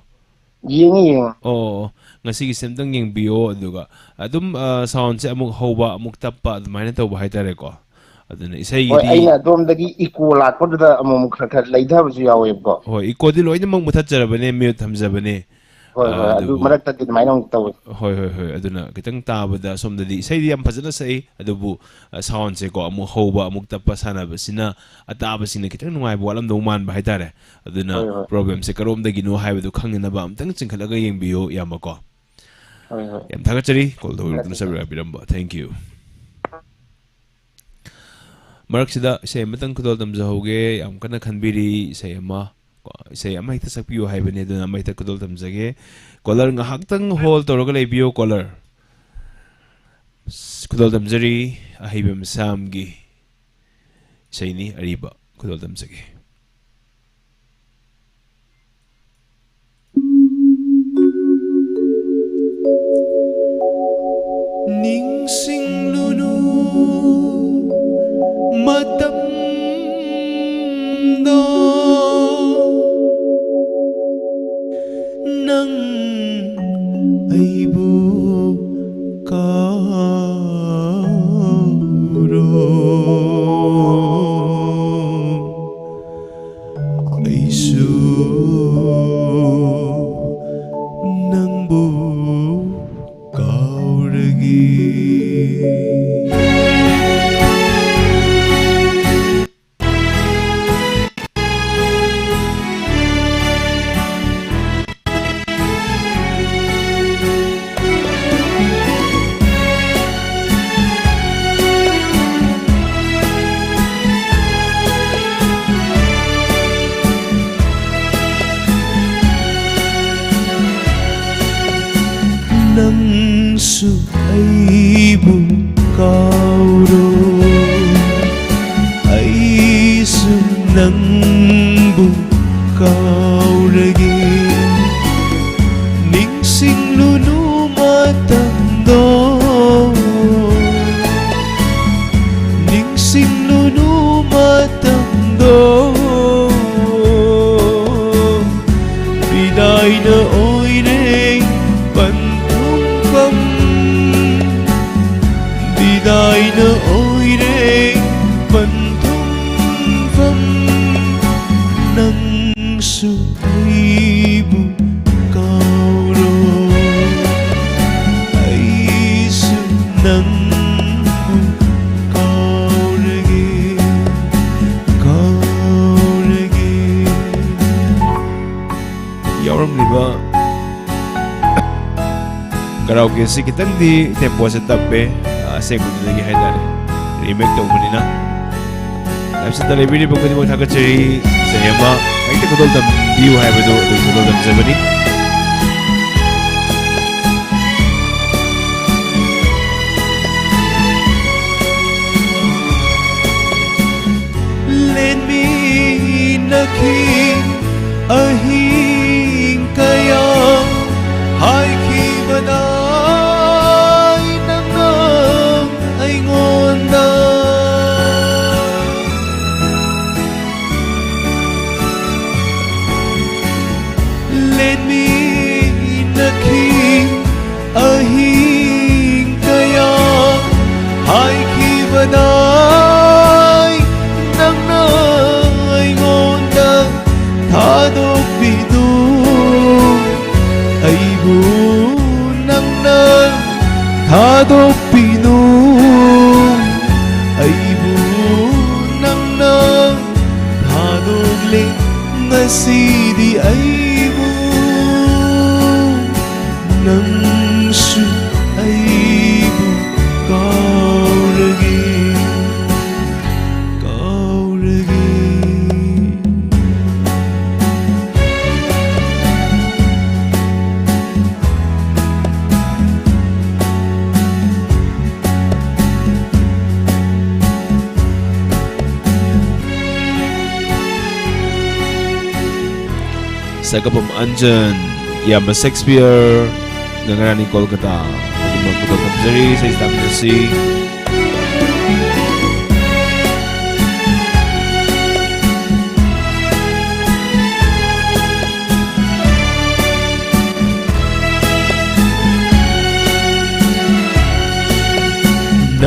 ꯌꯦꯡꯉꯤ, ꯌꯦꯡꯉꯤ꯫ ꯑꯣ, ꯑꯣ꯫ ꯉꯁꯤꯒꯤꯁꯦ ꯑꯝꯇꯪ ꯌꯦꯡꯕꯤꯌꯣ, ꯑꯗꯨꯒ ꯑꯗꯨꯝ, ꯑ, soundꯁꯦ ꯑꯃꯨꯛ ꯍꯧꯕ, ꯑꯃꯨꯛ ꯇꯞꯄ, ꯑꯗꯨꯃꯥꯏꯅ ꯇꯧꯕ ꯍꯥꯏꯇꯥꯔꯦꯀꯣ꯫ ꯑꯗꯨꯅ ꯍꯣꯏ, ꯏꯁꯩꯒꯤꯗꯤ ꯑꯩꯅ ꯑꯗꯣꯝꯗꯒꯤ echo ꯂꯥꯛꯄꯗꯨꯗ ꯑꯃꯨꯛ ꯑꯃꯨꯛ ꯈꯔ ꯈꯔ ꯂꯩꯊꯕꯁꯨ ꯌꯥꯎꯋꯦꯕꯀꯣ꯫ ꯍꯣꯏ, echoꯗꯤ ꯂꯣꯏꯅꯃꯛ ꯃꯨꯊꯠꯆꯔꯕꯅꯦ, mute ꯊꯝꯖꯕꯅꯦ꯫ ꯍꯣꯏ, ꯑ, ꯍꯣꯏ, ꯑꯗꯨ ꯑꯗꯨꯕꯨ ꯃꯔꯛꯇꯗꯤ ꯑꯗꯨꯃꯥꯏꯅ ꯑꯃꯨꯛ ꯇꯧꯋꯦ꯫ ꯍꯣꯏ, ꯍꯣꯏ, ꯍꯣꯏ꯫ ꯑꯗꯨꯅ ꯈꯤꯇꯪ ꯇꯥꯕꯗ ꯁꯣꯝꯗꯗꯤ ꯏꯁꯩꯗꯤ ꯌꯥꯝ ꯐꯖꯅ ꯁꯛꯏ, ꯑꯗꯨꯕꯨ, ꯑ, soundꯁꯦꯀꯣ ꯑꯃꯨꯛ ꯍꯧꯕ, ꯑꯃꯨꯛ ꯇꯞꯄ ꯁꯥꯟꯅꯕꯁꯤꯅ ꯑꯇꯥꯕꯁꯤꯡꯅ ꯈꯤꯇꯪ ꯅꯨꯡꯉꯥꯏꯕ ꯋꯥꯠꯂꯝꯗꯧ ꯃꯥꯟꯕ ꯍꯥꯏꯇꯥꯔꯦ꯫ ꯑꯗꯨꯅ ꯍꯣꯏ, ꯍꯣꯏ꯫ problemꯁꯦ ꯀꯔꯣꯝꯗꯒꯤꯅꯣ ꯍꯥꯏꯕꯗꯨ ꯈꯪꯅꯅꯕ ꯑꯝꯇꯪ ꯆꯤꯡꯈꯠꯂꯒ ꯌꯦꯡꯕꯤꯌꯨ, ꯏꯌꯥꯝꯕꯀꯣ꯫ ꯍꯣꯏ, ꯍꯣꯏ꯫ ꯌꯥꯝ ꯊꯥꯒꯠꯆꯔꯤ call ꯇꯧꯕꯤꯔꯛꯇꯨꯅ ꯊꯥꯒꯠꯆꯔꯤ꯫ ꯁꯛꯕꯤꯔꯛꯄꯤꯔꯝꯕ꯫ Thank you꯫ ꯃꯔꯛꯁꯤꯗ ꯏꯁꯩ ꯑꯃꯇꯪ ꯈꯨꯗꯣꯜ ꯇꯝꯖꯍꯧꯒꯦ꯫ ꯌꯥꯝ ꯀꯟꯅ ꯈꯟꯕꯤꯔꯤ ꯏꯁꯩ ꯑꯃ꯫ ꯀꯣ, ꯏꯁꯩ ꯑꯃ ꯍꯦꯛꯇ ꯁꯛꯄꯤꯌꯨ ꯍꯥꯏꯕꯅꯤ, ꯑꯗꯨꯅ ꯑꯃ ꯍꯦꯛꯇ ꯈꯨꯗꯣꯜ ꯇꯝꯖꯒꯦ꯫ Caller ꯉꯥꯏꯍꯥꯛꯇꯪ hold ꯇꯧꯔꯒ ꯂꯩꯕꯤꯌꯨ, caller꯫ ꯈꯨꯗꯣꯜ ꯇꯝꯖꯔꯤ, ꯑꯍꯩꯕ ꯃꯤꯁꯥꯝꯒꯤ ꯏꯁꯩꯅꯤ, ꯑꯔꯤꯕ ꯈꯨꯗꯣꯜ ꯇꯝꯖꯒꯦ꯫ ꯅꯤꯡꯁꯤꯡꯂꯨꯅꯨ ꯃꯇꯝꯗꯣ, ꯅꯪ ꯑꯩꯕꯨ ꯗꯥꯏꯅ ꯑꯣꯏꯔꯦ ꯄꯟꯊꯨꯡꯐꯝ, ꯅꯪꯁꯨ ꯑꯩꯕꯨ ꯀꯥꯎꯔꯣ, ꯑꯩꯁꯨ ꯅꯪꯕꯨ ꯀꯥꯎꯔꯒꯦ, ꯀꯥꯎꯔꯒꯦ꯫ ꯌꯥꯎꯔꯝꯂꯤꯕ ꯀꯔꯥꯎꯀꯦ ꯑꯁꯤ ꯈꯤꯇꯪꯗꯤ ꯇꯦꯝꯄꯣꯁꯦ ꯇꯞꯄꯦ, ꯑꯁꯦꯡꯕꯗꯨꯗꯒꯤ ꯍꯥꯏꯇꯥꯔꯦ, ꯔꯤꯃꯦꯛ ꯇꯧꯕꯅꯤꯅ꯫ ꯂꯥꯏꯞꯁꯤꯗ ꯂꯩꯕꯤꯔꯤꯕ ꯈꯨꯗꯤꯡꯃꯛ ꯊꯥꯒꯠꯆꯔꯤ꯫ ꯏꯁꯩ ꯑꯃ ꯍꯦꯛꯇ ꯈꯨꯗꯣꯜ ꯇꯝꯕꯤꯌꯨ ꯍꯥꯏꯕꯗꯨ ꯑꯗꯨꯝ ꯈꯨꯗꯣꯜ ꯇꯝꯖꯕꯅꯤ꯫ ꯂꯦꯟꯃꯤꯟꯅꯈꯤ ꯑꯍꯤꯡ ꯀꯌꯥ, ꯍꯥꯏꯈꯤꯕꯗꯥꯏ ꯅꯪꯅ ꯑꯩꯉꯣꯟꯗ꯫ ꯂꯦꯟꯃꯤꯟꯅꯈꯤ ꯑꯍꯤꯡ ꯀꯌꯥ, ꯍꯥꯏꯈꯤꯕꯗꯥꯏ ꯅꯪꯅ ꯑꯩꯉꯣꯟꯗ ꯊꯥꯗꯣꯛꯄꯤꯅꯨ, ꯑꯩꯕꯨ ꯅꯪꯅ ꯊꯥꯗꯣꯛꯄꯤꯅꯨ, ꯑꯩꯕꯨ ꯅꯪꯅ ꯊꯥꯗꯣꯛꯂꯦ ꯉꯁꯤꯗꯤ ꯑꯩꯕꯨ, ꯅꯪꯁꯨ ꯑꯩꯕꯨ ꯀꯥꯎꯔꯒꯦ, ꯀꯥꯎꯔꯒꯦ꯫ ꯁꯛꯀꯐꯝ ꯑꯟꯖꯟ, ꯏꯌꯥꯝꯕ ꯁꯦꯛꯁꯄꯤꯌꯔ, ꯒꯪꯒꯥꯔꯥꯅꯤ ꯀꯣꯜꯀꯇꯥ꯫ ꯑꯗꯨꯃꯛ ꯈꯨꯗꯣꯜ ꯇꯝꯖꯔꯤ, ꯏꯁꯩ ꯇꯥꯃꯤꯟꯅꯁꯤ꯫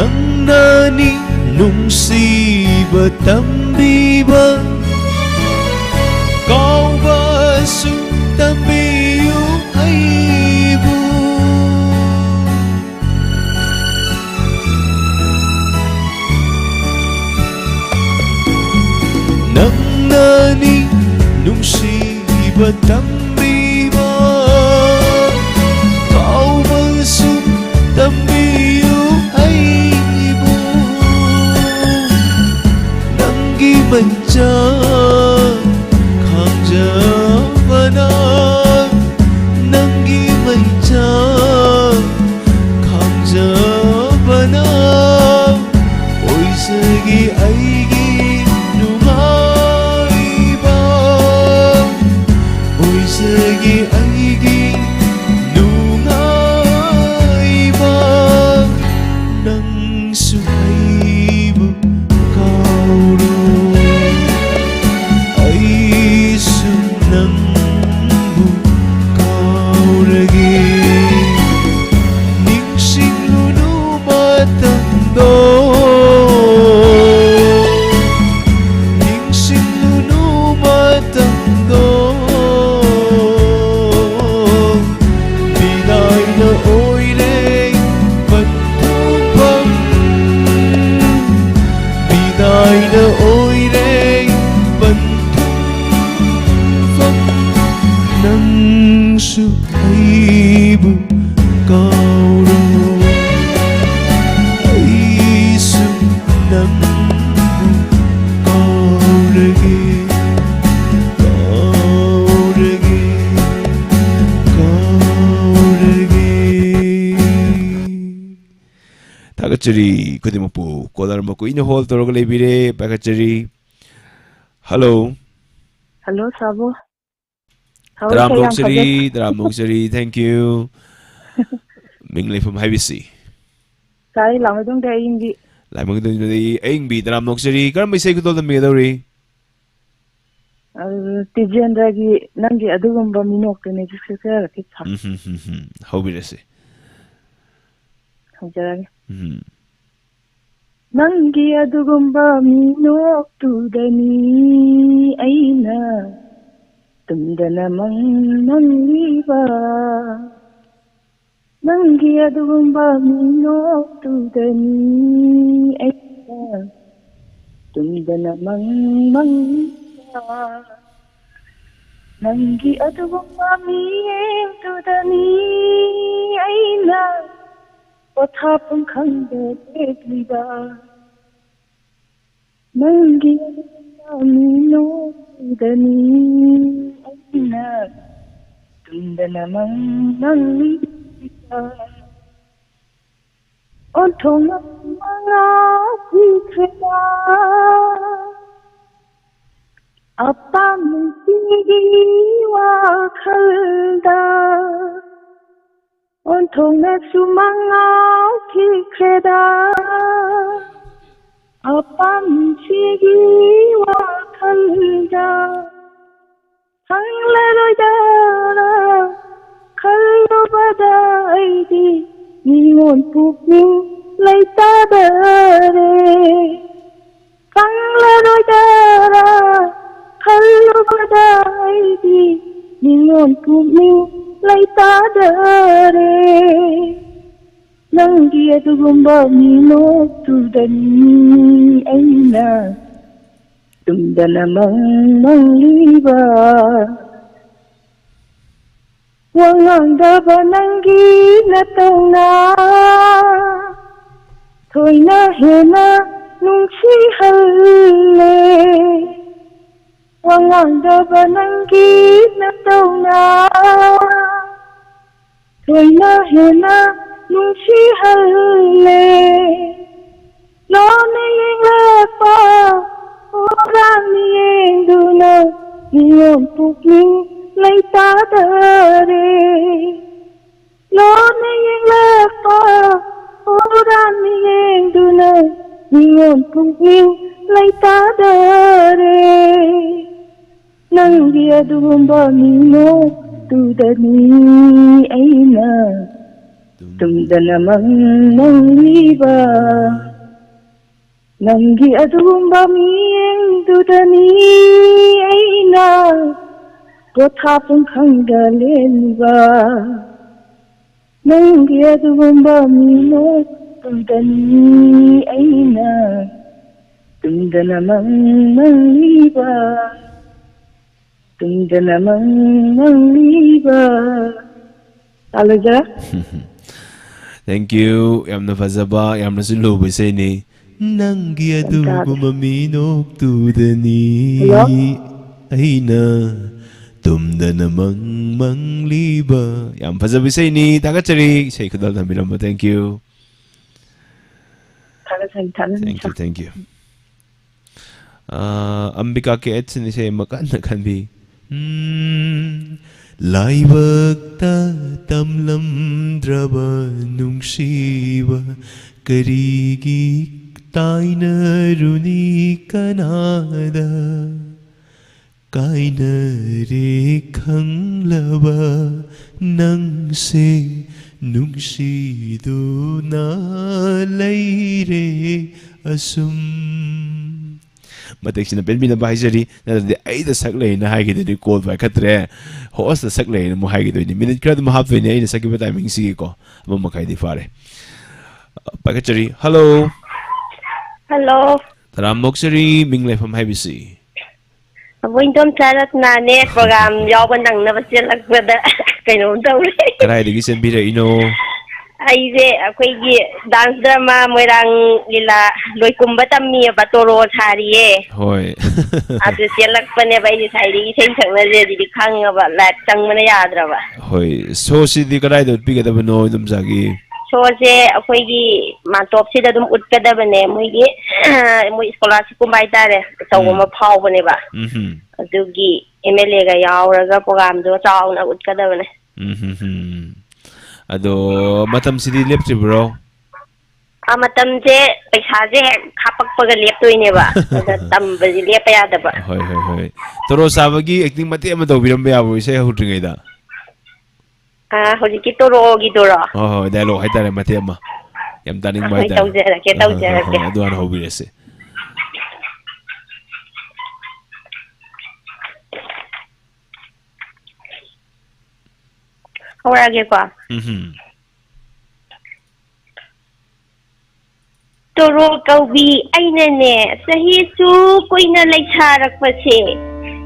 ꯅꯪꯅꯅꯤ ꯅꯨꯡꯁꯤꯕ ꯇꯝꯕꯤꯕ, ꯀꯥꯎꯕꯁꯨ ꯇꯝꯕꯤꯌꯨ ꯑꯩꯕꯨ꯫ ꯅꯪꯅꯅꯤ ꯅꯨꯡꯁꯤꯕ ꯇꯝꯕꯤꯕ, ꯀꯥꯎꯕꯁꯨ ꯇꯝꯕꯤꯌꯨ ꯑꯩꯕꯨ꯫ ꯅꯪꯒꯤ ꯃꯩꯆꯥꯛ ꯈꯥꯡꯖꯕꯅ, ꯅꯪꯒꯤ ꯃꯩꯆꯥꯛ ꯈꯥꯡꯖꯕꯅ ꯑꯣꯏꯖꯒꯦ ꯑꯩꯒꯤ ꯅꯨꯡꯉꯥꯏꯕ, ꯑꯣꯏꯖꯒꯦ ꯑꯩꯒꯤ ꯅꯨꯡꯉꯥꯏꯕ꯫ ꯅꯪꯁꯨ ꯑꯩꯕꯨ ꯀꯥꯎꯔꯣꯏ, ꯑꯩꯁꯨ ꯅꯪꯕꯨ ꯀꯥꯎꯔꯒꯦ꯫ ꯅꯤꯡꯁꯤꯡꯂꯨꯅꯨ ꯃꯇꯝꯗꯣ, ꯅꯤꯡꯁꯤꯡꯂꯨꯅꯨ ꯃꯇꯝꯗꯣ꯫ ꯕꯤꯗꯥꯏꯅ ꯑꯣꯏꯔꯦ ꯄꯟꯊꯨꯡꯐꯝ, ꯕꯤꯗꯥꯏꯅ ꯑꯣꯏꯔꯦ ꯄꯟꯊꯨꯡꯐꯝ꯫ ꯅꯪꯁꯨ ꯑꯩꯕꯨ ꯀꯥꯎꯔꯣ, ꯑꯩꯁꯨ ꯅꯪꯕꯨ ꯀꯥꯎꯔꯒꯦ, ꯀꯥꯎꯔꯒꯦ, ꯀꯥꯎꯔꯒꯦ꯫ ꯊꯥꯒꯠꯆꯔꯤ ꯈꯨꯗꯤꯡꯃꯛꯄꯨ꯫ Caller ꯑꯃ ꯀꯨꯏꯅ hold ꯇꯧꯔꯒ ꯂꯩꯕꯤꯔꯦ, ꯄꯥꯏꯈꯠꯆꯔꯤ꯫ Hello꯫ Hello, ꯁꯥꯕꯨ꯫ ꯍꯥꯎ, ꯇꯔꯥꯝꯅ ꯁꯥꯔ, ꯌꯥꯝ ꯅꯣꯛꯆꯔꯤ, ꯐꯖꯅ ꯇꯔꯥꯝꯅ ꯅꯣꯛꯆꯔꯤ, thank you꯫ ꯃꯤꯡ ꯂꯩꯐꯝ ꯍꯥꯏꯕꯤꯁꯤ꯫ ꯁꯥꯔ, ꯑꯩ ꯂꯥꯡꯃꯩꯗꯣꯡꯗ ꯑꯌꯤꯡꯕꯤ꯫ ꯂꯥꯡꯃꯩꯗꯣꯡꯗꯒꯤ ꯑꯌꯤꯡꯕꯤ, ꯇꯔꯥꯝꯅ ꯅꯣꯛꯆꯔꯤ꯫ ꯀꯔꯝꯕ ꯏꯁꯩ ꯈꯨꯗꯣꯜ ꯇꯝꯕꯤꯒꯗꯧꯔꯤ? ꯑ, ꯇꯤꯖꯦꯟꯗ꯭ꯔꯒꯤ "ꯅꯪꯒꯤ ꯑꯗꯨꯒꯨꯝꯕ ꯃꯤꯅꯣꯛꯇꯨꯅꯤ" ꯁꯤ ꯈꯔ ꯈꯤꯠ ꯁꯥ꯫ ꯎꯝ, ꯍꯝ, ꯍꯝ, ꯍꯝ꯫ ꯍꯧꯕꯤꯔꯁꯤ꯫ ꯍꯧꯖꯔꯒꯦ꯫ ꯎꯝ꯫ ꯅꯪꯒꯤ ꯑꯗꯨꯒꯨꯝꯕ ꯃꯤꯅꯣꯛꯇꯨꯗꯅꯤ ꯑꯩꯅ ꯇꯨꯝꯗꯅ ꯃꯪ ꯃꯪꯂꯤꯕ꯫ ꯅꯪꯒꯤ ꯑꯗꯨꯒꯨꯝꯕ ꯃꯤꯅꯣꯛꯇꯨꯗꯅꯤ ꯑꯩꯅ ꯇꯨꯝꯗꯅ ꯃꯪ ꯃꯪꯂꯤꯕ꯫ ꯅꯪꯒꯤ ꯑꯗꯨꯒꯨꯝꯕ ꯃꯤꯠꯌꯦꯡꯗꯨꯗꯅꯤ ꯑꯩꯅ ꯄꯣꯊꯥꯐꯝ ꯈꯪꯗ ꯂꯦꯞꯂꯤꯕ꯫ ꯅꯪꯒꯤ ꯑꯗꯨꯒꯨꯝꯕ ꯃꯤꯅꯣꯛꯇꯨꯗꯅꯤ ꯑꯩꯅ ꯇꯨꯝꯗꯅ ꯃꯪ ꯃꯪꯂꯤꯕ꯫ ꯑꯣꯟꯊꯣꯛꯅ ꯃꯉꯥꯎꯈꯤꯈ꯭ꯔꯦꯗ ꯑꯄꯥꯝꯕꯁꯤꯒꯤ ꯋꯥꯈꯜꯗ꯫ ꯑꯣꯟꯊꯣꯛꯅꯁꯨ ꯃꯉꯥꯎꯈꯤꯈ꯭ꯔꯦꯗ ꯑꯄꯥꯝꯕꯁꯤꯒꯤ ꯋꯥꯈꯜꯗ꯫ ꯐꯪꯂꯔꯣꯏꯗꯔꯥ ꯈꯜꯂꯨꯕꯗ ꯑꯩꯗꯤ ꯅꯤꯉꯣꯜ ꯄꯨꯛꯅꯤꯡ ꯂꯩꯇꯥꯗꯔꯦ꯫ ꯐꯪꯂꯔꯣꯏꯗꯔꯥ ꯈꯜꯂꯨꯕꯗ ꯑꯩꯗꯤ ꯅꯤꯉꯣꯜ ꯄꯨꯛꯅꯤꯡ ꯂꯩꯇꯥꯗꯔꯦ꯫ ꯅꯪꯒꯤ ꯑꯗꯨꯒꯨꯝꯕ ꯃꯤꯅꯣꯛꯇꯨꯗꯅꯤ ꯑꯩꯅ ꯇꯨꯝꯗꯅ ꯃꯪ ꯃꯪꯂꯤꯕ꯫ ꯋꯥ ꯉꯥꯡꯗꯕ ꯅꯪꯒꯤ ꯅꯇꯧꯅ ꯊꯣꯏꯅ ꯍꯦꯟꯅ ꯅꯨꯡꯁꯤꯍꯜꯂꯦ꯫ ꯋꯥ ꯉꯥꯡꯗꯕ ꯅꯪꯒꯤ ꯅꯇꯧꯅ ꯊꯣꯏꯅ ꯍꯦꯟꯅ ꯅꯨꯡꯁꯤꯍꯜꯂꯦ꯫ ꯂꯣꯟꯅ ꯌꯦꯡꯂꯛꯄ ꯍꯨꯔꯥꯟ ꯌꯦꯡꯗꯨꯅ ꯅꯤꯉꯣꯜ ꯄꯨꯛꯅꯤꯡ ꯂꯩꯇꯥꯗꯔꯦ꯫ ꯂꯣꯟꯅ ꯌꯦꯡꯂꯛꯄ ꯍꯨꯔꯥꯟ ꯌꯦꯡꯗꯨꯅ ꯅꯤꯉꯣꯜ ꯄꯨꯛꯅꯤꯡ ꯂꯩꯇꯥꯗꯔꯦ꯫ ꯅꯪꯒꯤ ꯑꯗꯨꯒꯨꯝꯕ ꯃꯤꯅꯣꯛꯇꯨꯗꯅꯤ ꯑꯩꯅ ꯇꯨꯝꯗꯅ ꯃꯪ ꯃꯪꯂꯤꯕ꯫ ꯅꯪꯒꯤ ꯑꯗꯨꯒꯨꯝꯕ ꯃꯤꯠꯌꯦꯡꯗꯨꯗꯅꯤ ꯑꯩꯅ ꯄꯣꯊꯥꯐꯝ ꯈꯪꯗ ꯂꯦꯜꯂꯤꯕ꯫ ꯅꯪꯒꯤ ꯑꯗꯨꯒꯨꯝꯕ ꯃꯤꯅꯣꯛꯇꯨꯗꯅꯤ ꯑꯩꯅ ꯇꯨꯝꯗꯅ ꯃꯪ ꯃꯪꯂꯤꯕ꯫ ꯇꯨꯝꯗꯅ ꯃꯪ ꯃꯪꯂꯤꯕ꯫ ꯇꯥꯂꯣꯏꯖꯔ꯫ Thank you. ꯌꯥꯝꯅ ꯐꯖꯕ, ꯌꯥꯝꯅꯁꯨ ꯂꯨꯕ ꯏꯁꯩꯅꯤ꯫ ꯅꯪꯒꯤ ꯌꯥꯝ ꯇꯥꯕ꯫ ꯑꯗꯨꯒꯨꯝꯕ ꯃꯤꯅꯣꯛꯇꯨꯗꯅꯤ Hello? ꯑꯩꯅ ꯇꯨꯝꯗꯅ ꯃꯪ ꯃꯪꯂꯤꯕ꯫ ꯌꯥꯝ ꯐꯖꯕ ꯏꯁꯩꯅꯤ꯫ ꯊꯥꯒꯠꯆꯔꯤ, ꯏꯁꯩ ꯈꯨꯗꯣꯜ ꯊꯝꯕꯤꯔꯝꯕ꯫ Thank you. ꯊꯥꯒꯠꯆꯔꯤ, ꯊꯥꯒꯠꯆꯔꯤ, Thank you, sir. Thank you. ꯑꯥ, ꯑꯝꯕꯤꯀꯥ ꯀꯦ ꯑꯩꯆ ꯁꯤꯅ ꯏꯁꯩ ꯑꯃ ꯀꯟꯅ ꯈꯟꯕꯤ꯫ ꯎꯝ, ꯂꯥꯏꯕꯛꯇ ꯇꯝꯂꯝꯗ꯭ꯔꯕ ꯅꯨꯡꯁꯤꯕ ꯀꯔꯤꯒꯤ ꯇꯥꯏꯅꯔꯨꯅꯤ ꯀꯅꯥꯗ? ꯀꯥꯏꯅꯔꯦ ꯈꯪꯂꯕ ꯅꯪꯁꯦ ꯅꯨꯡꯁꯤꯗꯨꯅ ꯂꯩꯔꯦ ꯑꯁꯨꯝ꯫ ꯃꯇꯦꯛꯁꯤꯅ ꯄꯦꯟꯕꯤꯅꯕ ꯍꯥꯏꯖꯔꯤ, ꯅꯠꯇ꯭ꯔꯗꯤ ꯑꯩꯗ ꯁꯛ ꯂꯩꯅ ꯍꯥꯏꯈꯤꯗꯣꯏꯅꯤ, call ꯄꯥꯏꯈꯠꯇ꯭ꯔꯦ, host ꯇ ꯁꯛ ꯂꯩꯅ ꯑꯃꯨꯛ ꯍꯥꯏꯈꯤꯗꯣꯏꯅꯤ꯫ Minute ꯈꯔ ꯑꯗꯨꯝ ꯍꯥꯞꯇꯣꯏꯅꯦ ꯑꯩꯅ ꯁꯛꯈꯤꯕ timing ꯁꯤꯒꯤꯀꯣ, ꯑꯃ ꯃꯈꯥꯏꯗꯤ ꯐꯥꯔꯦ꯫ ꯄꯥꯏꯈꯠꯆꯔꯤ꯫ Hello꯫ Hello꯫ ꯇꯔꯥꯝꯅ ꯑꯣꯛꯆꯔꯤ, ꯃꯤꯡ ꯂꯩꯐꯝ ꯍꯥꯏꯕꯤꯁꯤ꯫ ꯑꯕꯣ ꯏꯟꯗꯣꯝꯆꯥ ꯔꯠꯅꯥꯅꯦ, program ꯌꯥꯎꯕ ꯅꯪꯅꯕ ꯆꯦꯜꯂꯛꯄꯗ ꯀꯩꯅꯣꯝ ꯇꯧꯔꯦ꯫ ꯀꯗꯥꯏꯗꯒꯤ ꯆꯦꯟꯕꯤꯔꯛꯏꯅꯣ? ꯑꯩꯁꯦ ꯑꯩꯈꯣꯏꯒꯤ dance drama ꯃꯣꯏꯔꯥꯡ ꯂꯤꯂꯥ ꯂꯣꯏꯀꯨꯝꯕ ꯇꯝꯃꯤꯌꯦꯕ, ꯇꯣꯔꯣ ꯁꯥꯔꯤꯌꯦ꯫ ꯍꯣꯏ꯫ ꯑꯗꯨ ꯆꯦꯜꯂꯛꯄꯅꯦꯕ, ꯑꯩ ꯉꯁꯥꯏꯗꯒꯤ ꯏꯁꯩ ꯁꯛꯅꯁꯦ ꯑꯗꯨꯗꯤ ꯈꯪꯉꯕ, live ꯆꯪꯕꯅ ꯌꯥꯗ꯭ꯔꯕ꯫ ꯍꯣꯏ, show ꯁꯤꯗꯤ ꯀꯗꯥꯏꯗ ꯎꯠꯄꯤꯒꯗꯕꯅꯣ, ꯏꯟꯗꯣꯝꯆꯥꯒꯤ? Show ꯁꯦ ꯑꯩꯈꯣꯏꯒꯤ ꯃꯥꯟꯇꯣꯞꯁꯤꯗ ꯑꯗꯨꯝ ꯎꯠꯀꯗꯕꯅꯦ, ꯃꯣꯏꯒꯤ, ꯃꯣꯏ scholarship ꯀꯨꯝꯕ ꯍꯥꯏꯇꯥꯔꯦ, ꯑꯆꯧꯕ ꯎꯝ꯫ ꯑꯃ ꯐꯥꯎꯕꯅꯦꯕ꯫ ꯎꯝ ꯍꯨꯝ꯫ ꯑꯗꯨꯒꯤ M L A ꯒ ꯌꯥꯎꯔꯒ program ꯗꯣ ꯆꯥꯎꯅ ꯎꯠꯀꯗꯕꯅꯦ꯫ ꯎꯝ ꯍꯨꯝ ꯍꯨꯝ꯫ ꯑꯗꯣ ꯃꯇꯝꯁꯤꯗꯤ ꯂꯦꯞꯇ꯭ꯔꯤꯕ꯭ꯔꯣ? ꯑ, ꯃꯇꯝꯁꯦ ꯄꯩꯁꯥꯁꯦ ꯍꯦꯛ ꯍꯥꯄꯛꯄꯒ ꯂꯦꯞꯇꯣꯏꯅꯦꯕ꯫ ꯑꯗ ꯇꯝꯕꯁꯦ ꯂꯦꯞꯄ ꯌꯥꯗꯕ꯫ ꯍꯣꯏ, ꯍꯣꯏ, ꯍꯣꯏ꯫ ꯇꯣꯔꯣ ꯁꯥꯕꯒꯤ acting ꯃꯇꯦꯛ ꯑꯃ ꯇꯧꯕꯤꯔꯝꯕ ꯌꯥꯕ꯭ꯔꯣ, ꯏꯁꯩ ꯍꯧꯗ꯭ꯔꯤꯉꯩꯗ? ꯑ, ꯍꯧꯖꯤꯛꯀꯤ ꯇꯣꯔꯣꯒꯤꯗꯨꯔꯣ? ꯍꯣꯏ, ꯍꯣꯏ, dialogue ꯍꯥꯏꯇꯥꯔꯦ, ꯃꯇꯦꯛ ꯑꯃ꯫ ꯌꯥꯝ ꯇꯥꯅꯤꯡꯕ ꯍꯣꯏ, ꯍꯥꯏꯇꯥꯔꯦ꯫ ꯇꯧꯖꯔꯛꯀꯦ, ꯑ, ꯍꯣꯏ, ꯍꯣꯏ, ꯇꯧꯖꯔꯛꯀꯦ꯫ ꯍꯣꯏ, ꯑꯗꯨ ꯍꯥꯟꯅ ꯍꯧꯕꯤꯔꯁꯦ꯫ ꯍꯧꯔꯛꯑꯒꯦꯀꯣ꯫ ꯎꯝꯍꯨꯝ꯫ ꯇꯣꯔꯣ ꯀꯧꯕꯤ ꯑꯩꯅꯅꯦ, ꯆꯍꯤ ꯁꯨꯛ ꯀꯨꯏꯅ ꯂꯩꯁꯥꯔꯛꯄꯁꯦ,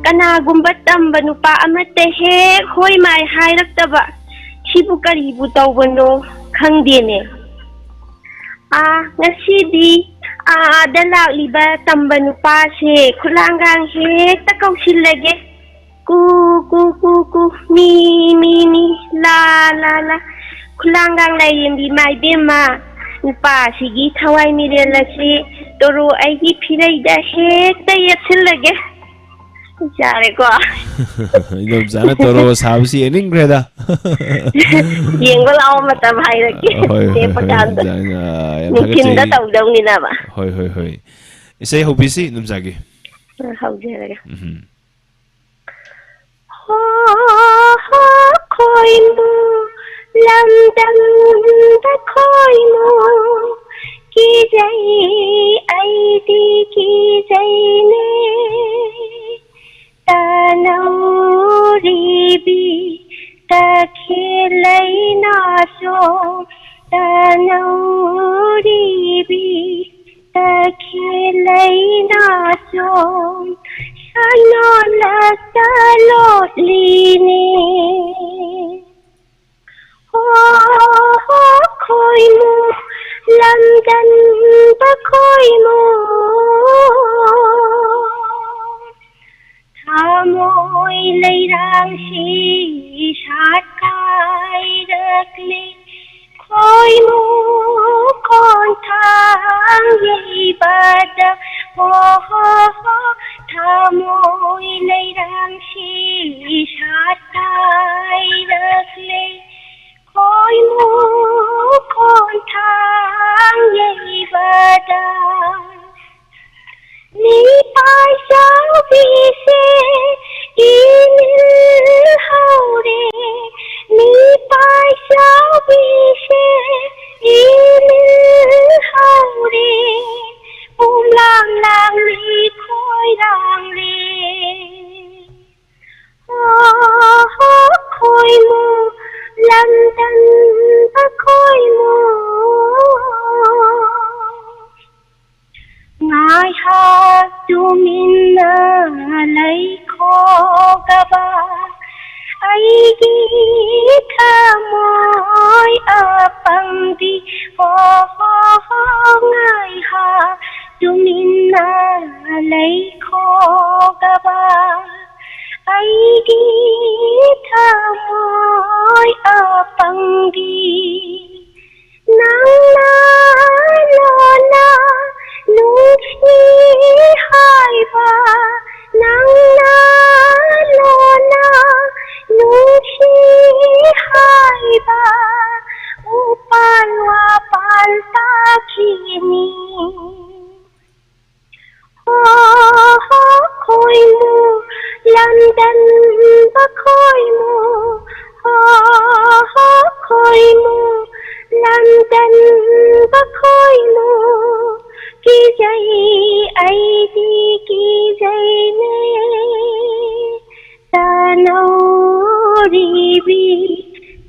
ꯀꯅꯥꯒꯨꯝꯕ ꯇꯝꯕ ꯅꯨꯄꯥ ꯑꯃꯠꯇ ꯍꯦꯛ ꯍꯣꯏ ꯃꯥꯏ ꯍꯥꯏꯔꯛꯇꯕ꯫ ꯁꯤꯕꯨ ꯀꯔꯤꯕꯨ ꯇꯧꯕꯅꯣ ꯈꯪꯗꯦꯅꯦ꯫ ꯑꯥ, ꯉꯁꯤꯗꯤ ꯑꯥꯗ ꯂꯥꯛꯂꯤꯕ ꯇꯝꯕ ꯅꯨꯄꯥꯁꯦ ꯈꯨꯂꯥꯡꯒꯥꯡ ꯍꯦꯛꯇ ꯀꯧꯁꯤꯜꯂꯒꯦ꯫ ꯀꯨ, ꯀꯨ, ꯀꯨ, ꯀꯨ, ꯃꯤ, ꯃꯤ, ꯃꯤ, ꯂꯥ, ꯂꯥ, ꯂꯥ꯫ ꯈꯨꯂꯥꯡꯒꯥꯡ ꯂꯥꯏꯔꯦꯝꯕꯤ ꯃꯥꯏꯕꯦꯝꯃ, ꯅꯨꯄꯥꯁꯤꯒꯤ ꯊꯋꯥꯏ ꯃꯤꯔꯦꯜ ꯑꯁꯤ ꯇꯣꯔꯣ ꯑꯩꯒꯤ ꯐꯤꯔꯩꯗ ꯍꯦꯛꯇ ꯌꯦꯞꯁꯤꯜꯂꯒꯦ꯫ ꯌꯥꯔꯦꯀꯣ? ꯏꯗꯣꯝꯆꯥꯅ ꯇꯣꯔꯣ ꯁꯥꯕꯁꯤ ꯌꯦꯡꯅꯤꯡꯈ꯭ꯔꯦꯗ꯫ ꯌꯦꯡꯕ ꯂꯥꯛꯑꯣ, ꯃꯇꯝ ꯍꯥꯏꯔꯛꯀꯦ꯫ ꯍꯣꯏ, ꯍꯣꯏ, ꯂꯦꯞꯄ ꯍꯣꯏ, ꯀꯥꯟꯗ꯫ ꯏꯗꯣꯝꯆꯥ, ꯌꯥꯝ ꯅꯨꯡꯊꯤꯟꯗ ꯊꯥꯒꯠꯆꯔꯤ꯫ ꯇꯧꯗꯧꯅꯤꯅꯕ꯫ ꯍꯣꯏ, ꯍꯣꯏ, ꯍꯣꯏ꯫ ꯏꯁꯩ ꯍꯧꯕꯤꯁꯤ, ꯏꯗꯣꯝꯆꯥꯒꯤ꯫ ꯑ, ꯍꯧꯖꯔꯒꯦ꯫ ꯎꯝ꯫ ꯍꯣ, ꯍꯣ, ꯈꯣꯏꯃꯨ, ꯂꯝꯗꯝꯗ ꯈꯣꯏꯃꯨ, ꯀꯤꯖꯩ, ꯑꯩꯗꯤ ꯀꯤꯖꯩꯅꯦ꯫ ꯇꯥꯅꯧꯔꯤꯕꯤ, ꯇꯈꯦꯜ ꯂꯩꯅꯥꯁꯣ, ꯇꯥꯅꯧꯔꯤꯕꯤ, ꯇꯈꯦꯜ ꯂꯩꯅꯥꯁꯣ, ꯁꯅꯥ ꯂꯛꯇ ꯂꯣꯠꯂꯤꯅꯦ꯫ ꯍꯣ, ꯍꯣ, ꯈꯣꯏꯃꯨ, ꯂꯝꯗꯝꯗ ꯈꯣꯏꯃꯨ꯫ ꯊꯃꯣꯏ ꯂꯩꯔꯥꯡꯁꯤ ꯁꯥꯠꯀꯥꯏꯔꯛꯂꯦ꯫ ꯈꯣꯏꯃꯨ ꯈꯣꯟꯊꯥꯡ ꯌꯩꯕꯗ, ꯍꯣ, ꯍꯣ, ꯍꯣ, ꯊꯃꯣꯏ ꯂꯩꯔꯥꯡꯁꯤ ꯁꯥꯠꯀꯥꯏꯔꯛꯂꯦ꯫ ꯈꯣꯏꯃꯨ ꯈꯣꯟꯊꯥꯡ ꯌꯩꯕꯗ, ꯃꯤꯄꯥꯏ ꯆꯥꯎꯕꯤꯁꯦ ꯏꯃꯤꯜ ꯍꯧꯔꯦ, ꯃꯤꯄꯥꯏ ꯆꯥꯎꯕꯤꯁꯦ ꯏꯃꯤꯜ ꯇꯨꯃꯤꯟꯅ ꯂꯩꯈꯣꯒꯕ ꯑꯩꯒꯤ ꯊꯃꯣꯏ ꯑꯄꯪꯕꯤ꯫ ꯍꯣ, ꯍꯣ, ꯍꯣ, ꯉꯥꯏꯍꯥꯛ ꯇꯨꯃꯤꯟꯅ ꯂꯩꯈꯣꯒꯕ ꯑꯩꯒꯤ ꯊꯃꯣꯏ ꯑꯄꯪꯕꯤ꯫ ꯅꯪꯅ ꯂꯣꯟꯅ ꯅꯨꯡꯁꯤ ꯍꯥꯏꯕ, ꯅꯪꯅ ꯂꯣꯟꯅ ꯅꯨꯡꯁꯤ ꯍꯥꯏꯕ ꯎꯄꯥꯜ ꯋꯥꯄꯥꯜ ꯇꯥꯈꯤꯅꯤ꯫ ꯍꯣ, ꯍꯣ, ꯈꯣꯏꯃꯨ, ꯂꯝꯗꯝꯗ ꯈꯣꯏꯃꯨ꯫ ꯍꯣ, ꯍꯣ, ꯈꯣꯏꯃꯨ, ꯂꯝꯗꯝꯗ ꯈꯣꯏꯃꯨ꯫ ꯀꯤꯖꯩ, ꯑꯩꯗꯤ ꯀꯤꯖꯩꯅꯦ꯫ ꯇꯅꯧꯔꯤꯕꯤ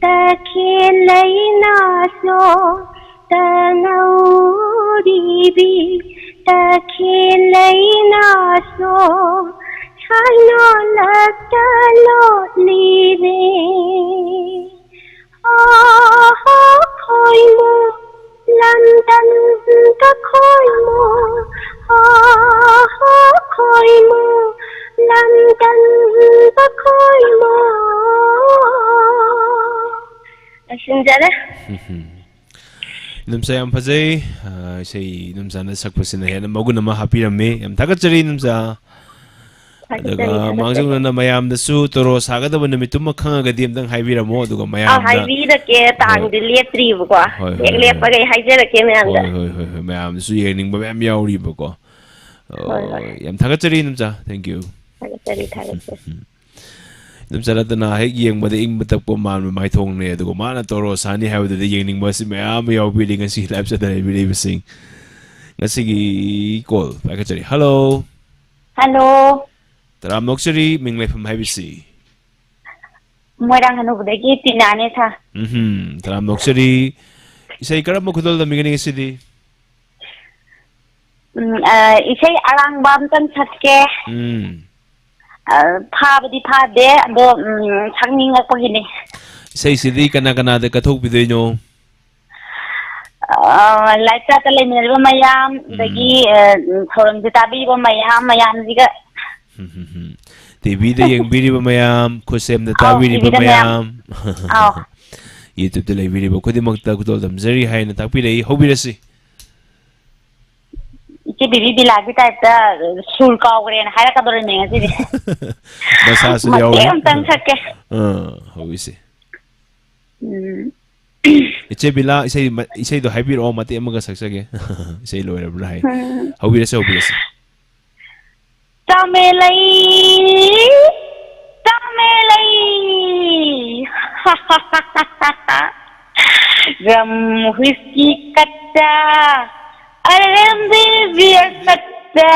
ꯇꯈꯦꯜ ꯂꯩꯅꯥꯁꯣ, ꯇꯅꯧꯔꯤꯕꯤ ꯇꯈꯦꯜ ꯂꯩꯅꯥꯁꯣ, ꯁꯥꯏꯅꯣꯂꯛꯇ ꯂꯣꯠꯂꯤꯔꯦ꯫ ꯍꯣ, ꯍꯣ, ꯈꯣꯏꯃꯨ, ꯂꯝꯗꯝꯗ ꯈꯣꯏꯃꯨ꯫ ꯍꯣ, ꯍꯣ, ꯈꯣꯏꯃꯨ, ꯂꯝꯗꯝꯗ ꯈꯣꯏꯃꯨ꯫ ꯂꯣꯏꯁꯤꯟꯖꯔꯦ꯫ ꯏꯅꯝꯆꯥ, ꯌꯥꯝ ꯐꯖꯩ꯫ ꯑ, ꯏꯁꯩ ꯏꯅꯝꯆꯥꯅ ꯁꯛꯄꯁꯤꯅ ꯍꯦꯟꯅ ꯃꯒꯨꯟ ꯑꯃ ꯍꯥꯞꯄꯤꯔꯝꯃꯤ꯫ ꯌꯥꯝ ꯊꯥꯒꯠꯆꯔꯤ, ꯏꯅꯝꯆꯥ꯫ ꯊꯥꯒꯠꯆꯔꯤ, ꯑꯗꯨꯒ ꯊꯥꯒꯠꯆꯔꯤ꯫ ꯃꯥꯡꯖꯧꯅꯅ ꯃꯌꯥꯝꯗꯁꯨ ꯇꯣꯔꯣ ꯁꯥꯒꯗꯕ ꯅꯨꯃꯤꯠꯇꯨꯃ ꯈꯪꯉꯒꯗꯤ ꯑꯝꯇꯪ ꯍꯥꯏꯕꯤꯔꯝꯃꯣ, ꯑꯗꯨꯒ ꯑꯥ, ꯃꯌꯥꯝꯗ ꯍꯥꯏꯕꯤꯔꯛꯀꯦ꯫ ꯍꯣꯏ꯫ ꯇꯥꯡꯗꯤ ꯂꯦꯞꯇ꯭ꯔꯤꯕꯀꯣ꯫ ꯍꯣꯏ, ꯍꯣꯏ, ꯍꯦꯛ ꯍꯣꯏ, ꯍꯣꯏ꯫ ꯂꯦꯞꯄꯒ ꯑꯩ ꯍꯥꯏꯖꯔꯛꯀꯦ ꯃꯌꯥꯝꯗ꯫ ꯍꯣꯏ, ꯍꯣꯏ, ꯍꯣꯏ, ꯍꯣꯏ꯫ ꯃꯌꯥꯝꯗꯁꯨ ꯌꯦꯡꯅꯤꯡꯕ ꯃꯌꯥꯝ ꯌꯥꯎꯔꯤꯕꯀꯣ꯫ ꯍꯣꯏ, ꯍꯣꯏ꯫ ꯑꯣ, ꯌꯥꯝ ꯊꯥꯒꯠꯆꯔꯤ, ꯏꯅꯝꯆꯥ꯫ Thank you꯫ ꯊꯥꯒꯠꯆꯔꯤ, ꯊꯥꯒꯠꯆꯔꯤ꯫ ꯏꯅꯝꯆꯥ ꯔꯇꯅꯥ ꯍꯦꯛ ꯌꯦꯡꯕꯗ ꯏꯪꯕ ꯇꯞꯄ ꯃꯥꯟꯕ ꯃꯥꯏꯊꯣꯡꯅꯦ, ꯑꯗꯨꯒ ꯃꯥꯅ ꯇꯣꯔꯣ ꯁꯥꯅꯤ ꯍꯥꯏꯕꯗꯨꯗ ꯌꯦꯡꯅꯤꯡꯕ ꯑꯁꯤ ꯃꯌꯥꯝ ꯑꯃ ꯌꯥꯎꯕꯤꯔꯤ ꯉꯁꯤ live chat ꯇ ꯂꯩꯕꯤꯔꯤꯕꯁꯤꯡ꯫ ꯉꯁꯤꯒꯤ call ꯄꯥꯏꯈꯠꯆꯔꯤ꯫ Hello꯫ Hello꯫ ꯇꯔꯥꯝꯅ ꯑꯣꯛꯆꯔꯤ, ꯃꯤꯡ ꯂꯩꯐꯝ ꯍꯥꯏꯕꯤꯁꯤ꯫ ꯃꯣꯏꯔꯥꯡ ꯍꯅꯨꯕꯗꯒꯤ ꯇꯤꯅꯥꯅꯦ, sir꯫ ꯎꯝꯍꯨꯝ, ꯇꯔꯥꯝꯅ ꯑꯣꯛꯆꯔꯤ꯫ ꯏꯁꯩ ꯀꯔꯝꯕ ꯈꯨꯗꯣꯜ ꯇꯝꯕꯤꯒꯅꯤ ꯉꯁꯤꯗꯤ? ꯎꯝ, ꯑ, ꯏꯁꯩ ꯑꯔꯥꯡꯕ ꯑꯝꯇꯪ ꯁꯛꯀꯦ꯫ ꯎꯝ꯫ ꯑ, ꯐꯥꯕꯗꯤ ꯐꯥꯗꯦ, ꯑꯗꯣ, ꯎꯝ, ꯁꯛꯅꯤꯡꯉꯛꯄꯒꯤꯅꯦ꯫ ꯏꯁꯩꯁꯤꯗꯤ ꯀꯅꯥ ꯀꯅꯥꯗ ꯀꯠꯊꯣꯛꯄꯤꯗꯣꯏꯅꯣ? ꯑ, ꯂꯥꯏꯞꯁꯇ ꯂꯩꯃꯤꯟꯅꯔꯤꯕ ꯃꯌꯥꯝ, ꯎꯝ꯫ ꯑꯗꯒꯤ, ꯑ, ꯊꯧꯔꯝꯁꯦ ꯇꯥꯕꯤꯕ ꯃꯌꯥꯝ, ꯃꯌꯥꯝꯁꯤꯒ꯫ ꯎꯝ, ꯎꯝ, ꯎꯝ꯫ ꯇꯤꯚꯤꯗ ꯌꯦꯡꯕꯤꯔꯤꯕ ꯃꯌꯥꯝ, ꯈꯨꯠꯁꯦꯝꯗ ꯑꯥꯎ, ꯇꯥꯕꯤꯔꯤꯕ ꯇꯤꯚꯤꯗ ꯃꯌꯥꯝ꯫ ꯃꯌꯥꯝ꯫ ꯑꯥꯎ꯫ YouTube ꯂꯩꯕꯤꯔꯤꯕ ꯈꯨꯗꯤꯡꯃꯛꯇ ꯈꯨꯗꯣꯜ ꯇꯝꯖꯔꯤ ꯍꯥꯏꯅ ꯇꯥꯛꯄꯤꯔꯛꯏ꯫ ꯍꯧꯕꯤꯔꯁꯤ꯫ ꯏꯆꯦ ꯕꯤꯕꯤ ꯕꯤꯂꯥꯒꯤ ꯇꯥꯏꯞꯇ ꯁꯨꯔ ꯀꯥꯎꯈ꯭ꯔꯦꯅ ꯍꯥꯏꯔꯛꯀꯗꯧꯔꯤꯅꯦ ꯉꯁꯤꯗꯤ꯫ ꯃꯁꯥꯁꯨ ꯃꯇꯦꯛ ꯌꯥꯎꯔꯤ꯫ ꯑꯝꯇꯪ ꯁꯛꯀꯦ꯫ ꯑꯥ, ꯍꯧꯕꯤꯁꯤ꯫ ꯎꯝ꯫ ꯏꯆꯦ ꯕꯤꯂꯥ, ꯏꯁꯩ ꯃ-, ꯏꯁꯩꯗꯣ ꯍꯥꯏꯕꯤꯔꯛꯑꯣ, ꯃꯇꯦꯛ ꯑꯃꯒ ꯁꯛꯆꯒꯦ꯫ ꯏꯁꯩ ꯂꯣꯏꯔꯕ꯭ꯔꯥ ꯍꯥꯏ꯫ ꯎꯝ꯫ ꯍꯧꯕꯤꯔꯁꯤ, ꯍꯧꯕꯤꯔꯁꯤ꯫ ꯆꯥꯃꯦꯂꯩ, ꯆꯥꯃꯦꯂꯩ꯫ ꯔꯝ ꯍꯨꯏꯁꯀꯤ ꯀꯠꯇ, ꯑꯔꯦꯝꯕꯤ ꯕꯤꯌꯔ ꯀꯠꯇ,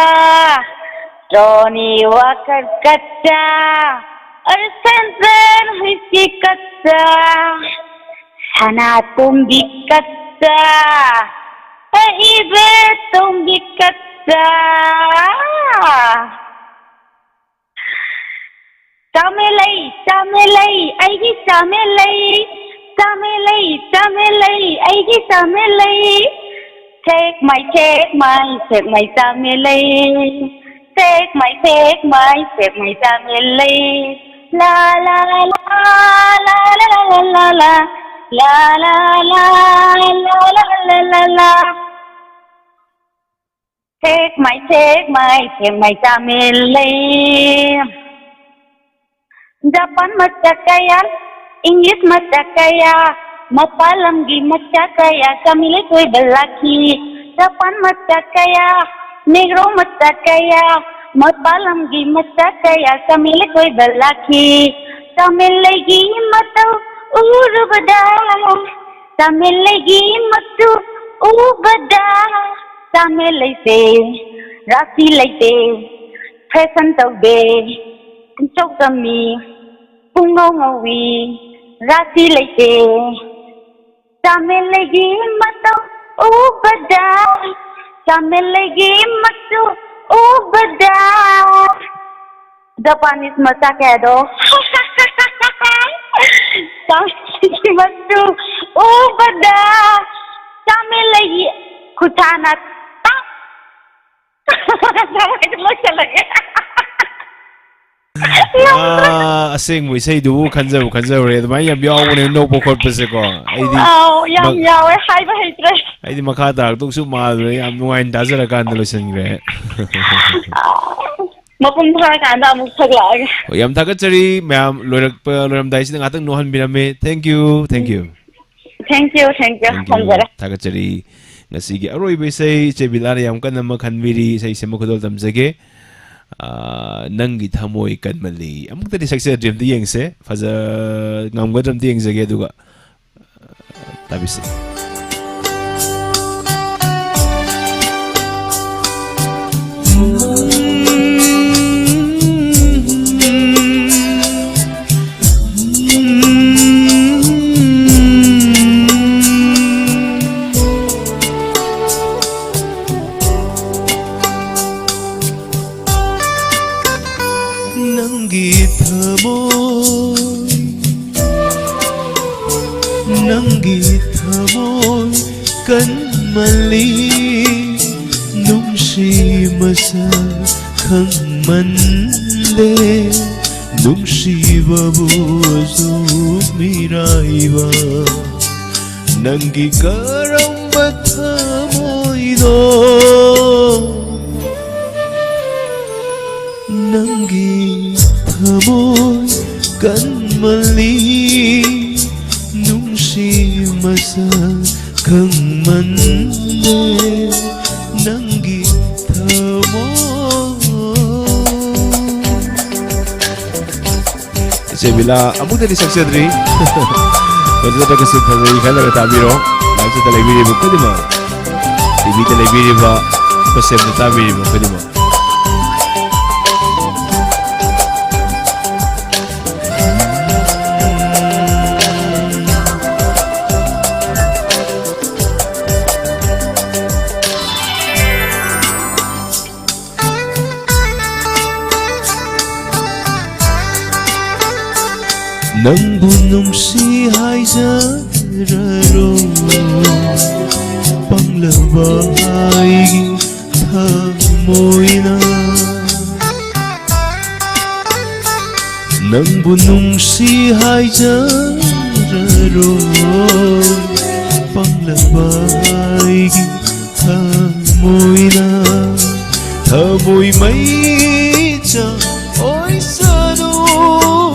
ꯖꯣꯅꯤ ꯋꯥꯀꯔ ꯀꯠꯇ, ꯑꯔꯁꯟ ꯍꯨꯏꯁꯀꯤ ꯀꯠꯇ, ꯁꯅꯥꯇꯣꯝꯕꯤ ꯀꯠꯇ, ꯑꯩ ꯏꯕꯦꯇꯣꯝꯕꯤ ꯀꯠꯇ꯫ ꯆꯥꯃꯦꯂꯩ, ꯆꯥꯃꯦꯂꯩ, ꯑꯩꯒꯤ ꯆꯥꯃꯦꯂꯩ꯫ ꯆꯥꯃꯦꯂꯩ, ꯆꯥꯃꯦꯂꯩ, ꯑꯩꯒꯤ ꯆꯥꯃꯦꯂꯩ꯫ ꯁꯦꯛꯃꯥꯏ, ꯁꯦꯛꯃꯥꯏ, ꯁꯦꯛꯃꯥꯏ ꯆꯥꯃꯦꯂꯩ꯫ ꯁꯦꯛꯃꯥꯏ, ꯁꯦꯛꯃꯥꯏ, ꯁꯦꯛꯃꯥꯏ ꯆꯥꯃꯦꯂꯩ꯫ ꯂꯥ, ꯂꯥ, ꯂꯥ, ꯂꯥ꯫ ꯂꯥ, ꯂꯥ, ꯂꯥ, ꯂꯥ꯫ ꯁꯦꯛꯃꯥꯏ, ꯁꯦꯛꯃꯥꯏ, ꯁꯦꯛꯃꯥꯏ ꯆꯥꯃꯦꯂꯩ꯫ ꯖꯄꯥꯟ ꯃꯆꯥ ꯀꯌꯥ, ꯏꯪꯂꯤꯁ ꯃꯆꯥ ꯀꯌꯥ, ꯃꯄꯥꯟ ꯂꯝꯒꯤ ꯃꯆꯥ ꯀꯌꯥ ꯆꯥꯃꯦꯂꯩ ꯀꯣꯏꯕ ꯂꯥꯛꯈꯤ꯫ ꯖꯄꯥꯟ ꯃꯆꯥ ꯀꯌꯥ, ꯅꯦꯒ꯭ꯔꯣ ꯃꯆꯥ ꯀꯌꯥ, ꯃꯄꯥꯟ ꯂꯝꯒꯤ ꯃꯆꯥ ꯀꯌꯥ ꯆꯥꯃꯦꯂꯩ ꯀꯣꯏꯕ ꯂꯥꯛꯈꯤ꯫ ꯆꯥꯃꯦꯂꯩꯒꯤ ꯃꯇꯧ ꯎꯔꯨꯕꯗ, ꯆꯥꯃꯦꯂꯩꯒꯤ ꯃꯆꯨ ꯎꯕꯗ, ꯆꯥꯃꯦꯂꯩꯁꯦ ꯔꯥꯁꯤ ꯂꯩꯇꯦ, ꯐꯦꯁꯟ ꯇꯧꯗꯦ, ꯄꯨꯡꯆꯧ ꯆꯝꯃꯤ, ꯄꯨꯡꯉꯧ ꯉꯧꯏ, ꯔꯥꯁꯤ ꯂꯩꯇꯦ꯫ ꯆꯥꯃꯦꯂꯩꯒꯤ ꯃꯇꯧ ꯎꯕꯗ, ꯆꯥꯃꯦꯂꯩꯒꯤ ꯃꯆꯨ ꯎꯕꯗ꯫ Japanese ꯃꯆꯥ ꯀꯌꯥꯗꯣ꯫ ꯆꯥꯃꯦꯂꯩꯒꯤ ꯃꯆꯨ ꯎꯕꯗ꯫ ꯆꯥꯃꯦꯂꯩꯒꯤ ꯈꯨꯠꯁꯥꯅ ꯇꯞ꯫ ꯂꯣꯏꯁꯜꯂꯒꯦ꯫ ꯌꯥ, ꯑꯁꯦꯡꯕ ꯏꯁꯩꯗꯨꯕꯨ ꯈꯟꯖꯕ ꯈꯟꯖꯔꯨꯔꯦ꯫ ꯑꯗꯨꯃꯥꯏꯅ ꯌꯥꯝ ꯌꯥꯎꯕꯅꯦ, ꯅꯣꯛꯄ ꯈꯣꯠꯄꯁꯦꯀꯣ꯫ ꯑꯩꯗꯤ ꯑꯥꯎ, ꯌꯥꯝ ꯃ-, ꯌꯥꯎꯋꯦ, ꯍꯥꯏꯕ ꯍꯩꯇ꯭ꯔꯦ꯫ ꯑꯩꯗꯤ ꯃꯈꯥ ꯇꯥꯔꯛꯇꯧꯁꯨ ꯃꯥꯜꯂꯨꯔꯦ꯫ ꯌꯥꯝ ꯅꯨꯡꯉꯥꯏꯅ ꯇꯥꯖꯔꯀꯥꯟꯗ ꯂꯣꯏꯁꯤꯟꯈ꯭ꯔꯦ꯫ ꯃꯄꯨꯡ ꯐꯥꯔꯀꯥꯟꯗ ꯑꯃꯨꯛ ꯁꯛꯂꯛꯑꯒꯦ꯫ ꯍꯣꯏ, ꯌꯥꯝ ꯊꯥꯒꯠꯆꯔꯤ ꯃꯌꯥꯝ꯫ ꯂꯣꯏꯔꯛꯄ, ꯂꯣꯏꯔꯝꯗꯥꯏꯁꯤꯗ ꯉꯥꯛꯇꯪ ꯅꯣꯛꯍꯟꯕꯤꯔꯝꯃꯦ꯫ Thank you, thank you꯫ Thank you, thank you꯫ Thank you꯫ ꯊꯝꯖꯔꯦ꯫ ꯊꯥꯒꯠꯆꯔꯤ꯫ ꯉꯁꯤꯒꯤ ꯑꯔꯣꯏꯕ ꯏꯁꯩ, ꯏꯆꯦ ꯕꯤꯂꯥꯅ ꯌꯥꯝ ꯀꯟꯅ ꯑꯃ ꯈꯟꯕꯤꯔꯤ, ꯏꯁꯩ ꯁꯦꯝꯕ ꯈꯨꯗꯣꯜ ꯇꯝꯖꯒꯦ꯫ ꯑꯥ, ꯅꯪꯒꯤ ꯊꯃꯣꯏ ꯀꯟꯃꯜꯂꯤ꯫ ꯑꯃꯨꯛꯇꯗꯤ ꯁꯛꯆꯗ꯭ꯔꯤ, ꯑꯝꯇ ꯌꯦꯡꯁꯦ꯫ ꯐꯖ-, ꯉꯝꯒꯗ꯭ꯔꯥ ꯑꯝꯇ ꯌꯦꯡꯖꯒꯦ, ꯑꯗꯨꯒ, ꯑꯥ, ꯇꯥꯕꯤꯁꯤ꯫ ꯅꯪꯒꯤ ꯊꯃꯣꯏ, ꯅꯪꯒꯤ ꯊꯃꯣꯏ ꯀꯟꯃꯜꯂꯤ꯫ ꯅꯨꯡꯁꯤ ꯃꯁꯛ ꯈꯪꯃꯟꯗꯦ, ꯅꯨꯡꯁꯤꯕꯕꯨ ꯑꯁꯨꯛ ꯃꯤꯔꯥꯏꯕ꯫ ꯅꯪꯒꯤ ꯀꯔꯝꯕ ꯊꯃꯣꯏꯗꯣ? ꯅꯪꯒꯤ ꯊꯃꯣꯏ ꯀꯟꯃꯜꯂꯤ, ꯅꯨꯡꯁꯤ ꯃꯁꯛ ꯈꯪꯃꯟꯗꯦ, ꯅꯪꯒꯤ ꯊꯃꯣꯏ꯫ ꯏꯆꯦ ꯕꯤꯂꯥ ꯑꯃꯨꯛꯇꯗꯤ ꯁꯛꯆꯗ꯭ꯔꯤ꯫ ꯐꯖꯗ꯭ꯔꯒꯁꯨ ꯐꯖꯩ ꯈꯜꯂꯒ ꯇꯥꯕꯤꯔꯣ꯫ ꯂꯥꯏꯞꯁꯤꯗ ꯂꯩꯕꯤꯔꯤꯕ ꯈꯨꯗꯤꯡꯃꯛ, ꯇꯤꯚꯤꯗ ꯂꯩꯕꯤꯔꯤꯕ, ꯈꯨꯠꯁꯦꯝꯗ ꯇꯥꯕꯤꯔꯤꯕ ꯈꯨꯗꯤꯡꯃꯛ꯫ ꯅꯪꯕꯨ ꯅꯨꯡꯁꯤ ꯍꯥꯏꯖꯔꯔꯣꯏ, ꯄꯪꯂꯕ ꯑꯩꯒꯤ ꯊꯃꯣꯏꯅ꯫ ꯅꯪꯕꯨ ꯅꯨꯡꯁꯤ ꯍꯥꯏꯖꯔꯔꯣꯏ, ꯄꯪꯂꯕ ꯑꯩꯒꯤ ꯊꯃꯣꯏꯅ꯫ ꯊꯃꯣꯏ ꯃꯩꯆꯥꯛ ꯑꯣꯏꯁꯅꯨ,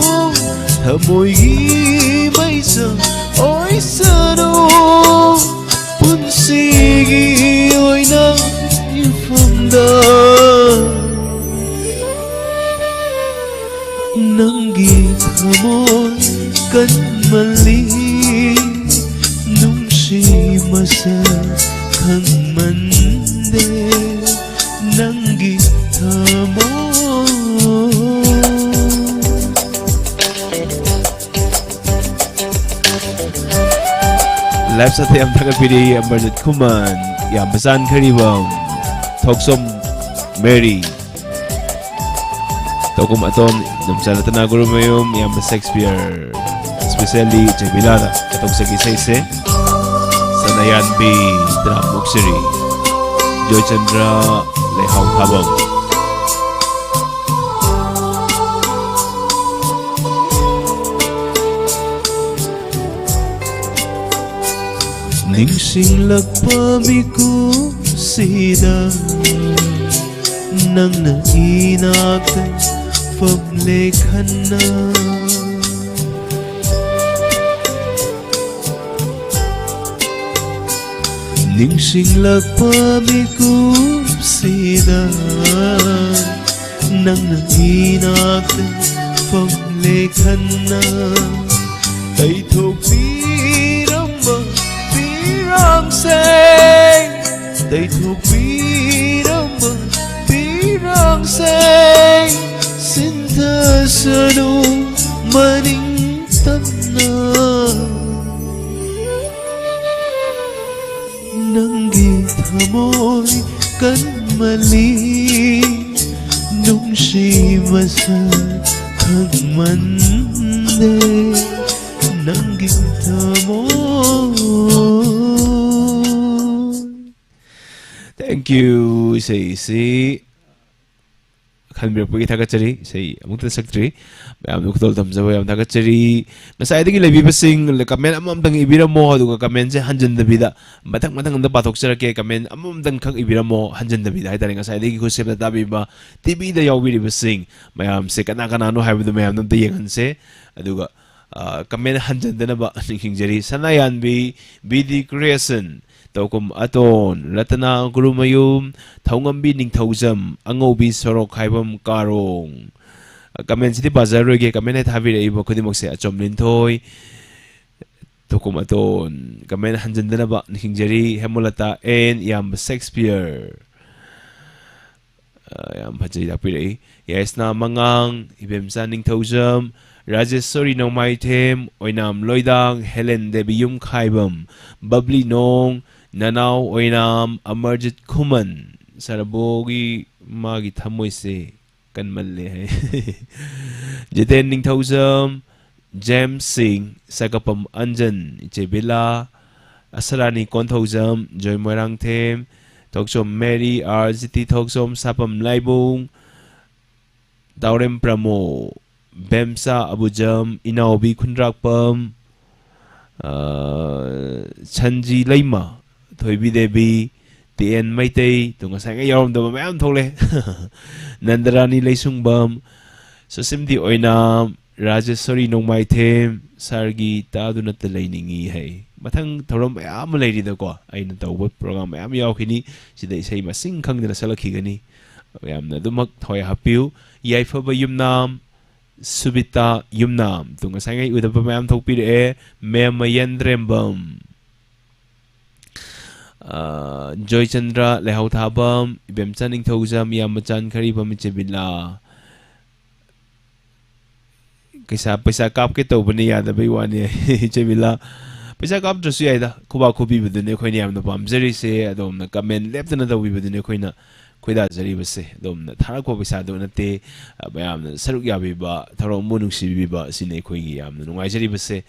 ꯊꯃꯣꯏꯒꯤ ꯃꯩꯆꯥꯛ ꯑꯣꯏꯁꯅꯨ, ꯄꯨꯟꯁꯤꯒꯤ ꯑꯣꯏꯅ ꯌꯨꯝꯐꯝꯗ꯫ ꯅꯪꯒꯤ ꯊꯃꯣꯏ ꯀꯟꯃꯜꯂꯤ, ꯅꯨꯡꯁꯤ ꯃꯁꯛ ꯈꯪꯃꯟꯗꯦ, ꯅꯪꯒꯤ ꯊꯃꯣꯏ꯫ Live ꯁꯥꯊꯦꯝ ꯊꯥꯒꯠꯄꯤꯔꯤ ꯑꯃꯔꯖꯤꯠ ꯈꯨꯃꯟ, ꯌꯥꯝꯕꯆꯥꯟ ꯈꯔꯤꯕꯝ, ꯊꯣꯛꯆꯣꯝ ꯃꯦꯔꯤ, ꯇꯧꯒꯨꯝ ꯑꯇꯣꯝ, ꯅꯨꯝꯆꯥ ꯔꯇꯅꯥ ꯒꯨꯔꯨꯃꯌꯨꯝ, ꯏꯌꯥꯝꯕ ꯁꯦꯛꯁꯄꯤꯌꯔ, especially ꯖꯦꯃꯤꯂꯥꯗ ꯀꯠꯊꯣꯛꯆꯒꯦ ꯏꯁꯩꯁꯦ꯫ ꯁꯅꯥꯌꯥꯟꯕꯤ, ꯇꯔꯥꯃꯨꯛ ꯁꯤꯔꯤ, ꯖꯣꯏꯆꯟꯗ꯭ꯔ, ꯂꯩꯍꯥꯎ ꯊꯥꯕꯝ꯫ ꯅꯤꯡꯁꯤꯡꯂꯛꯄ ꯃꯤꯀꯨꯞꯁꯤꯗ ꯅꯪꯅ ꯏꯅꯥꯛꯇ ꯐꯝꯂꯦ ꯈꯟꯅ꯫ ꯅꯤꯡꯁꯤꯡꯂꯛꯄ ꯃꯤꯀꯨꯞꯁꯤꯗ ꯅꯪꯅ ꯏꯅꯥꯛꯇ ꯐꯝꯂꯦ ꯈꯟꯅ꯫ ꯇꯩꯊꯣꯛꯄꯤꯔꯝꯕ ꯄꯤꯔꯥꯡꯁꯦ, ꯇꯩꯊꯣꯛꯄꯤꯔꯝꯕ ꯄꯤꯔꯥꯡꯁꯦ, ꯁꯤꯟꯊꯁꯅꯨ ꯃꯅꯤꯡ ꯇꯝꯅ꯫ ꯅꯪꯒꯤ ꯊꯃꯣꯏ ꯀꯟꯃꯜꯂꯤ, ꯅꯨꯡꯁꯤ ꯃꯁꯛ ꯈꯪꯃꯟꯗꯦ ꯅꯪꯒꯤ ꯊꯃꯣꯏ꯫ Thank you, ꯏꯁꯩꯁꯤ ꯈꯟꯕꯤꯔꯛꯄꯒꯤ ꯊꯥꯒꯠꯆꯔꯤ꯫ ꯏꯁꯩ ꯑꯃꯨꯛꯇ ꯁꯛꯇ꯭ꯔꯤ꯫ ꯃꯌꯥꯝꯗ ꯈꯨꯗꯣꯜ ꯇꯝꯖꯕ ꯌꯥꯝ ꯊꯥꯒꯠꯆꯔꯤ꯫ ꯉꯁꯥꯏꯗꯒꯤ ꯂꯩꯕꯤꯕꯁꯤꯡ, comment ꯑꯃꯃꯝꯇꯪ ꯏꯕꯤꯔꯝꯃꯣ, ꯑꯗꯨꯒ commentꯁꯦ ꯍꯟꯖꯤꯟꯗꯕꯤꯗ ꯃꯊꯪ ꯃꯊꯪ ꯑꯝꯇ ꯄꯥꯊꯣꯛꯆꯔꯛꯀꯦ꯫ Comment ꯑꯃꯃꯝꯇꯪ ꯈꯛ ꯏꯕꯤꯔꯝꯃꯣ, ꯍꯟꯖꯤꯟꯗꯕꯤꯗ ꯍꯥꯏꯇꯥꯔꯦ꯫ ꯉꯁꯥꯏꯗꯒꯤ ꯈꯨꯠꯁꯦꯝꯗ ꯇꯥꯕꯤꯕ, TVꯗ ꯌꯥꯎꯕꯤꯔꯤꯕꯁꯤꯡ ꯃꯌꯥꯝꯁꯦ ꯀꯅꯥ ꯀꯅꯥꯅꯣ ꯍꯥꯏꯕꯗꯨ ꯃꯌꯥꯝꯗ ꯑꯝꯇ ꯌꯦꯡꯍꯟꯁꯦ꯫ ꯑꯗꯨꯒ ꯑ, comment ꯍꯟꯖꯤꯟꯗꯅꯕ ꯅꯤꯡꯁꯤꯡꯖꯔꯤ꯫ ꯁꯅꯥꯌꯥꯟꯕꯤ, BD Creation, ꯇꯧꯀꯨꯝ ꯑꯇꯣꯟ, ꯔꯇꯅꯥ ꯒꯨꯔꯨꯃꯌꯨꯝ, ꯊꯧꯉꯝꯕꯤ ꯅꯤꯡꯊꯧꯖꯝ, ꯑꯉꯧꯕꯤ ꯁꯣꯔꯣꯛꯈꯥꯏꯕꯝ ꯀꯥꯔꯣꯡ꯫ ꯑ, commentꯁꯤꯗꯤ ꯄꯥꯖꯔꯔꯣꯏꯒꯦ, comment ꯍꯦꯛ ꯊꯥꯕꯤꯔꯛꯏꯕ ꯈꯨꯗꯤꯡꯃꯛꯁꯦ꯫ ꯑꯆꯣꯝ ꯂꯤꯟꯊꯣꯏ, ꯊꯧꯀꯨꯝ ꯑꯇꯣꯟ, comment ꯍꯟꯖꯤꯟꯗꯅꯕ ꯅꯤꯡꯁꯤꯡꯖꯔꯤ꯫ ꯍꯦꯃꯂꯇꯥ N, ꯏꯌꯥꯝꯕ ꯁꯦꯛꯁꯄꯤꯌꯔ꯫ ꯑ, ꯌꯥꯝ ꯐꯖꯩ ꯇꯥꯛꯄꯤꯔꯛꯏ꯫ ꯌꯥꯏꯁꯅꯥ ꯃꯉꯥꯡ, ꯏꯕꯦꯝꯆꯥ ꯅꯤꯡꯊꯧꯖꯝ, ꯔꯥꯖꯦꯁꯣꯔꯤ ꯅꯣꯡꯃꯥꯏꯊꯦꯝ, ꯑꯣꯏꯅꯥꯝ ꯂꯣꯏꯗꯥꯡ, ꯍꯦꯂꯦꯟ ꯗꯦꯕꯤ ꯌꯨꯝꯈꯥꯏꯕꯝ, ꯕꯕ꯭ꯂꯤ ꯅꯣꯡ, ꯅꯅꯥꯎ ꯑꯣꯏꯅꯥꯝ, ꯑꯃꯔꯖꯤꯠ ꯈꯨꯃꯟ꯫ ꯁꯔꯕꯣꯒꯤ ꯃꯥꯒꯤ ꯊꯃꯣꯏꯁꯦ ꯀꯟꯃꯜꯂꯦ ꯍꯥꯏ꯫ ꯖꯤꯇꯦꯟ ꯅꯤꯡꯊꯧꯖꯝ, ꯖꯦꯝꯁ ꯁꯤꯡ, ꯁꯥꯒꯄꯝ ꯑꯟꯖꯟ, ꯏꯆꯦ ꯕꯤꯂꯥ, ꯑꯁꯔꯥꯅꯤ ꯀꯣꯟꯊꯧꯖꯝ, ꯖꯣꯏ ꯃꯣꯏꯔꯥꯡꯊꯦꯝ, ꯊꯣꯛꯆꯣꯝ ꯃꯦꯔꯤ, R G T ꯊꯣꯛꯆꯣꯝ, ꯁꯥꯄꯝ ꯂꯥꯏꯕꯨꯡ, ꯇꯥꯎꯔꯦꯝ ꯄ꯭ꯔꯃꯣ, ꯕꯦꯝꯆꯥ ꯑꯕꯨꯖꯝ, ꯏꯅꯥꯎꯕꯤ ꯈꯨꯟꯗ꯭ꯔꯥꯛꯄꯝ, ꯑ, ꯁꯟꯖꯤ ꯂꯩꯃ, ꯊꯣꯏꯕꯤ ꯗꯦꯕꯤ, ꯇꯤ ꯑꯦꯟ ꯃꯩꯇꯩ, ꯇꯨ ꯉꯁꯥꯏꯉꯩ ꯌꯥꯎꯔꯝꯗꯕ ꯃꯌꯥꯝ ꯊꯣꯛꯂꯛꯑꯦ꯫ ꯅꯟꯗꯔꯥꯅꯤ ꯂꯩꯁꯨꯡꯕꯝ, ꯁꯨꯁꯤꯝꯗꯤ ꯑꯣꯏꯅꯥꯝ, ꯔꯥꯖꯦꯁꯣꯔꯤ ꯅꯣꯡꯃꯥꯏꯊꯦꯝ, ꯁꯥꯔꯒꯤ ꯇꯥꯗꯨꯅꯇ ꯂꯩꯅꯤꯡꯉꯤ ꯍꯥꯏ꯫ ꯃꯊꯪ ꯊꯧꯔꯝ ꯃꯌꯥꯝ ꯑꯃ ꯂꯩꯔꯤꯗꯀꯣ, ꯑꯩꯅ ꯇꯧꯕ program ꯃꯌꯥꯝ ꯌꯥꯎꯈꯤꯅꯤ꯫ ꯁꯤꯗ ꯏꯁꯩ ꯃꯁꯤꯡ ꯈꯪꯗꯅ ꯁꯛꯂꯛꯈꯤꯒꯅꯤ꯫ ꯃꯌꯥꯝꯅ ꯑꯗꯨꯃꯛ ꯊꯋꯥꯏ ꯍꯥꯞꯄꯤꯌꯨ꯫ ꯌꯥꯏꯐꯕ ꯌꯨꯝꯅꯥꯝ, ꯁꯨꯕꯤꯇꯥ ꯌꯨꯝꯅꯥꯝ, ꯇꯨ ꯉꯁꯥꯏꯉꯩ ꯎꯗꯕ ꯃꯌꯥꯝ ꯊꯣꯛꯄꯤꯔꯛꯑꯦ꯫ ꯃꯦꯝ ꯃꯌꯦꯟꯗ꯭ꯔꯦꯝꯕꯝ, ꯑ, ꯖꯣꯏꯆꯟꯗ꯭ꯔ ꯂꯩꯍꯥꯎꯊꯥꯕꯝ, ꯏꯕꯦꯝꯆꯥ ꯅꯤꯡꯊꯧꯖꯝ, ꯏꯌꯥꯝꯕ ꯆꯥꯟ ꯈꯔꯤꯕꯝ, ꯏꯆꯦ ꯕꯤꯂꯥ꯫ ꯄꯩꯁꯥ, ꯄꯩꯁꯥ ꯀꯥꯞꯀꯦ ꯇꯧꯕꯅꯤ, ꯌꯥꯗꯕꯩ ꯋꯥꯅꯤ꯫ ꯏꯆꯦ ꯕꯤꯂꯥ, ꯄꯩꯁꯥ ꯀꯥꯞꯇ꯭ꯔꯁꯨ ꯌꯥꯏꯗ, ꯈꯨꯕꯥꯛ ꯈꯨꯕꯤꯕꯗꯨꯅꯤ ꯑꯩꯈꯣꯏꯅ ꯌꯥꯝꯅ ꯄꯥꯝꯖꯔꯤꯁꯦ꯫ ꯑꯗꯣꯝꯅ comment ꯂꯦꯞꯇꯅ ꯇꯧꯕꯤꯕꯗꯨꯅꯤ ꯑꯩꯈꯣꯏꯅ ꯈꯣꯏꯗꯥꯖꯔꯤꯕꯁꯦ꯫ ꯑꯗꯣꯝꯅ ꯊꯥꯔꯛꯄ ꯄꯩꯁꯥꯗꯨ ꯅꯠꯇꯦ, ꯑ, ꯃꯌꯥꯝꯅ ꯁꯔꯨꯛ ꯌꯥꯕꯤꯕ, ꯊꯧꯔꯝꯕꯨ ꯅꯨꯡꯁꯤꯕꯤꯕ, ꯑꯁꯤꯅꯤ ꯑꯩꯈꯣꯏꯒꯤ ꯌꯥꯝꯅ ꯅꯨꯡꯉꯥꯏꯖꯔꯤꯕꯁꯦ꯫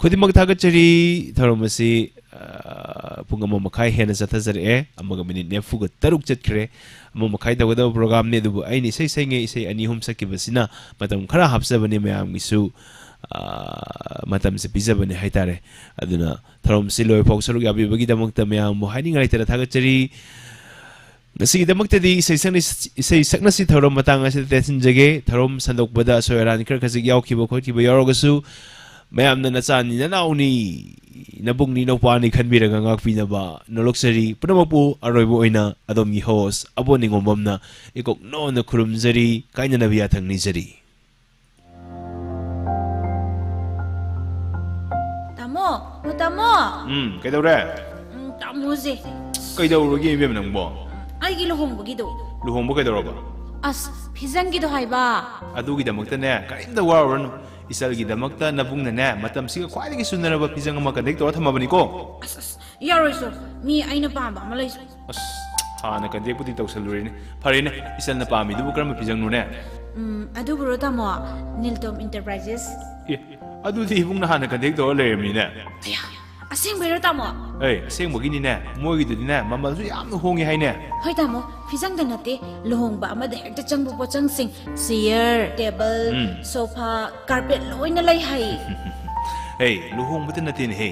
ꯈꯨꯗꯤꯡꯃꯛ ꯊꯥꯒꯠꯆꯔꯤ꯫ ꯊꯧꯔꯝ ꯑꯁꯤ, ꯑ, ꯄꯨꯡ ꯑꯃ ꯃꯈꯥꯏ ꯍꯦꯟꯅ ꯆꯠꯊꯖꯔꯛꯑꯦ꯫ ꯑꯃꯒ ꯃꯤꯅꯤꯠ ꯅꯤꯐꯨꯒ ꯇꯔꯨꯛ ꯆꯠꯈ꯭ꯔꯦ꯫ ꯑꯃ ꯃꯈꯥꯏ ꯇꯧꯒꯗꯕ ꯄ꯭ꯔꯣꯒ꯭ꯔꯥꯝꯅꯤ, ꯑꯗꯨꯕꯨ ꯑꯩꯅ ꯏꯁꯩ ꯁꯛꯉꯩ ꯏꯁꯩ ꯑꯅꯤ ꯑꯍꯨꯝ ꯁꯛꯈꯤꯕꯁꯤꯅ ꯃꯇꯝ ꯈꯔ ꯍꯥꯞꯆꯕꯅꯤ, ꯃꯌꯥꯝꯒꯤꯁꯨ, ꯑ, ꯃꯇꯝꯁꯦ ꯄꯤꯖꯕꯅꯤ ꯍꯥꯏꯇꯥꯔꯦ꯫ ꯑꯗꯨꯅ ꯊꯧꯔꯝꯁꯤ ꯂꯣꯏꯐꯥꯎ ꯁꯔꯨꯛ ꯌꯥꯕꯤꯕꯒꯤꯗꯃꯛꯇ ꯃꯌꯥꯝꯕꯨ ꯍꯥꯏꯅꯤꯡꯉꯥꯏ ꯂꯩꯇꯅ ꯊꯥꯒꯠꯆꯔꯤ꯫ ꯉꯁꯤꯒꯤꯗꯃꯛꯇꯗꯤ ꯏꯁꯩ ꯁꯛꯅ-, ꯏꯁꯩ ꯁꯛꯅꯁꯤ ꯊꯧꯔꯝ ꯃꯇꯥꯡ ꯑꯁꯤꯗ ꯇꯦꯟꯁꯤꯟꯖꯒꯦ꯫ ꯊꯧꯔꯝ ꯁꯟꯗꯣꯛꯄꯗ ꯑꯁꯣꯏ ꯑꯔꯥꯟ ꯈꯔ ꯈꯖꯤꯛ ꯌꯥꯎꯈꯤꯕ ꯈꯣꯠꯈꯤꯕ ꯌꯥꯎꯔꯒꯁꯨ, ꯃꯌꯥꯝꯅ ꯅꯆꯥꯅꯤ, ꯅꯅꯥꯎꯅꯤ, ꯅꯕꯨꯡꯅꯤ, ꯅꯧꯄꯥꯅꯤ ꯈꯟꯕꯤꯔꯒ ꯉꯥꯛꯄꯤꯅꯕ ꯅꯣꯂꯣꯛꯆꯔꯤ꯫ ꯄꯨꯝꯅꯃꯛꯄꯨ ꯑꯔꯣꯏꯕ ꯑꯣꯏꯅ ꯑꯗꯣꯝꯒꯤ host ꯑꯕꯣꯠ ꯅꯤꯉꯣꯝꯕꯝꯅ ꯏꯀꯣꯛ ꯅꯣꯟꯅ ꯈꯨꯔꯨꯝꯖꯔꯤ, ꯀꯥꯏꯅꯅꯕ ꯌꯥꯊꯪ ꯅꯤꯖꯔꯤ꯫ ꯇꯥꯃꯣ, ꯑꯣ, ꯇꯥꯃꯣ꯫ ꯎꯝ, ꯀꯩꯗꯧꯔꯦ? ꯎꯝ, ꯇꯥꯃꯣꯁꯦ꯫ ꯀꯩꯗꯧꯔꯒꯦ, ꯏꯕꯦꯝ, ꯅꯪꯕꯣ? ꯑꯩꯒꯤ ꯂꯨꯍꯣꯡꯕꯒꯤꯗꯣ꯫ ꯂꯨꯍꯣꯡꯕ ꯀꯩꯗꯧꯔꯕ? ꯑꯁ, ꯐꯤꯖꯪꯒꯤꯗꯣ ꯍꯥꯏꯕ꯫ ꯑꯗꯨꯒꯤꯗꯃꯛꯇꯅꯦ, ꯀꯔꯤꯝꯇ ꯋꯥꯔꯨꯔꯅꯨ꯫ ꯏꯆꯜꯒꯤꯗꯃꯛꯇ ꯅꯕꯨꯡꯅꯅꯦ, ꯃꯇꯝꯁꯤꯒ ꯈ꯭ꯋꯥꯏꯗꯒꯤ ꯆꯨꯅꯔꯕ ꯐꯤꯖꯪ ꯑꯃ contact ꯇꯧꯔ ꯊꯝꯃꯕꯅꯤꯀꯣ꯫ ꯑꯁ, ꯑꯁ, ꯌꯥꯔꯣꯏꯁꯨ꯫ ꯃꯤ ꯑꯩꯅ ꯄꯥꯝꯕ ꯑꯃ ꯂꯩꯁꯨ꯫ ꯑꯁ, ꯍꯥꯟꯅ contact ꯄꯨꯗꯤ ꯇꯧꯁꯜꯂꯨꯔꯦꯅꯦ꯫ ꯐꯔꯦꯅꯦ, ꯏꯆꯜꯅ ꯄꯥꯝꯃꯤꯗꯨꯕꯨ ꯀꯔꯝꯕ ꯐꯤꯖꯪꯅꯣꯅꯦ? ꯎꯝ, ꯑꯗꯨꯕꯨꯔꯣ ꯇꯥꯃꯣ, ꯅꯤꯜꯇꯣꯝ Enterprises꯫ ꯑꯦ, ꯑꯗꯨꯗꯤ ꯏꯕꯨꯡꯅ ꯍꯥꯟꯅ contact ꯇꯧꯔ ꯂꯩꯔꯝꯃꯤꯅꯦ꯫ ꯑꯌꯥ, ꯑꯁꯦꯡꯕꯩꯔꯣ ꯇꯥꯃꯣ? ꯑꯦ, ꯑꯁꯦꯡꯕꯒꯤꯅꯤꯅꯦ, ꯃꯣꯏꯒꯤꯗꯨꯗꯤꯅꯦ, ꯃꯃꯜꯁꯨ ꯌꯥꯝꯅ ꯍꯣꯡꯉꯤ ꯍꯥꯏꯅꯦ꯫ ꯍꯣꯏ ꯇꯥꯃꯣ, ꯐꯤꯖꯪꯗ ꯅꯠꯇꯦ, ꯂꯨꯍꯣꯡꯕ ꯑꯃꯗ ꯍꯦꯛꯇ ꯆꯪꯕ ꯄꯣꯠꯆꯪꯁꯤꯡ, chair, table, ꯎꯝ꯫ Sofa, carpet ꯂꯣꯏꯅ ꯂꯩ ꯍꯥꯏ꯫ ꯑꯦ, ꯂꯨꯍꯣꯡꯕꯗ ꯅꯠꯇꯦꯅꯦꯍꯦ,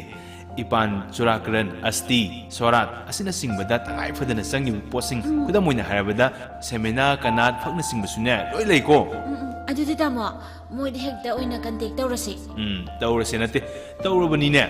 ꯏꯄꯥꯟ, ꯆꯨꯔꯥꯀꯔꯟ, ꯑꯁꯇꯤ, ꯁꯣꯔꯥꯠ ꯑꯁꯤꯅꯆꯤꯡꯕꯗ ꯇꯉꯥꯏ ꯐꯗꯅ ꯆꯪꯉꯤꯕ ꯄꯣꯠꯁꯤꯡ, ꯎꯝ꯫ ꯈꯨꯗꯝ ꯑꯣꯏꯅ ꯍꯥꯏꯔꯕꯗ ꯁꯦꯃꯦꯅꯥ, ꯀꯅꯥꯠ ꯐꯛꯅꯆꯤꯡꯕꯁꯨꯅꯦ, ꯂꯣꯏ ꯂꯩꯀꯣ꯫ ꯎꯝ, ꯎꯝ꯫ ꯑꯗꯨꯗꯤ ꯇꯥꯃꯣ, ꯃꯣꯏꯗ ꯍꯦꯛꯇ ꯑꯣꯏꯅ contact ꯇꯧꯔꯁꯤ꯫ ꯎꯝ, ꯇꯧꯔꯁꯦ ꯅꯠꯇꯦ, ꯇꯧꯔꯕꯅꯤꯅꯦ꯫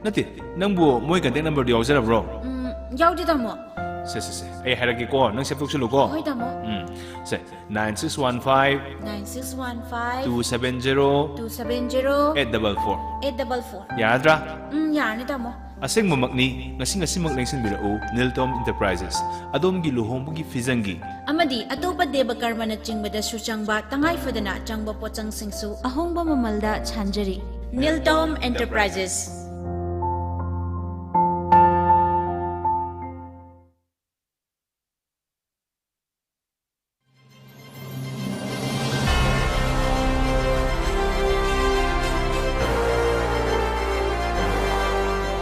ꯅꯠꯇꯦ, ꯅꯪꯕꯨ ꯃꯣꯏ contact numberꯗꯨ ꯌꯥꯎꯖꯔꯕ꯭ꯔꯣ? ꯎꯝ, ꯌꯥꯎꯗꯦ ꯇꯥꯃꯣ꯫ ꯁꯦ, ꯁꯦ, ꯁꯦ, ꯑꯩ ꯍꯥꯏꯔꯛꯀꯦꯀꯣ, ꯅꯪ save ꯇꯧꯁꯜꯂꯨꯀꯣ꯫ ꯍꯣꯏ ꯇꯥꯃꯣ꯫ ꯎꯝ, ꯁꯦ, nine six one five nine six one five two seven zero two seven zero eight double four꯫ Eight double four꯫ ꯌꯥꯔꯗ꯭ꯔꯥ? ꯎꯝ, ꯌꯥꯔꯅꯤ ꯇꯥꯃꯣ꯫ ꯑꯁꯦꯡꯕꯃꯛꯅꯤ, ꯉꯁꯤ ꯉꯁꯤꯃꯛ ꯂꯦꯡꯁꯤꯟꯕꯤꯔꯛꯎ, ꯅꯤꯜꯇꯣꯝ Enterprises, ꯑꯗꯣꯝꯒꯤ ꯂꯨꯍꯣꯡꯕꯒꯤ ꯐꯤꯖꯪꯒꯤ ꯑꯃꯗꯤ ꯑꯇꯣꯞꯄ ꯗꯦꯕ ꯀꯔꯃꯅꯆꯤꯡꯕꯗ ꯁꯨꯆꯪꯕ ꯇꯉꯥꯏ ꯐꯗꯅ ꯆꯪꯕ ꯄꯣꯠꯆꯪꯁꯤꯡꯁꯨ ꯑꯍꯣꯡꯕ ꯃꯃꯜꯗ ꯁꯥꯟꯖꯔꯤ꯫ ꯅꯤꯜꯇꯣꯝ Enterprises꯫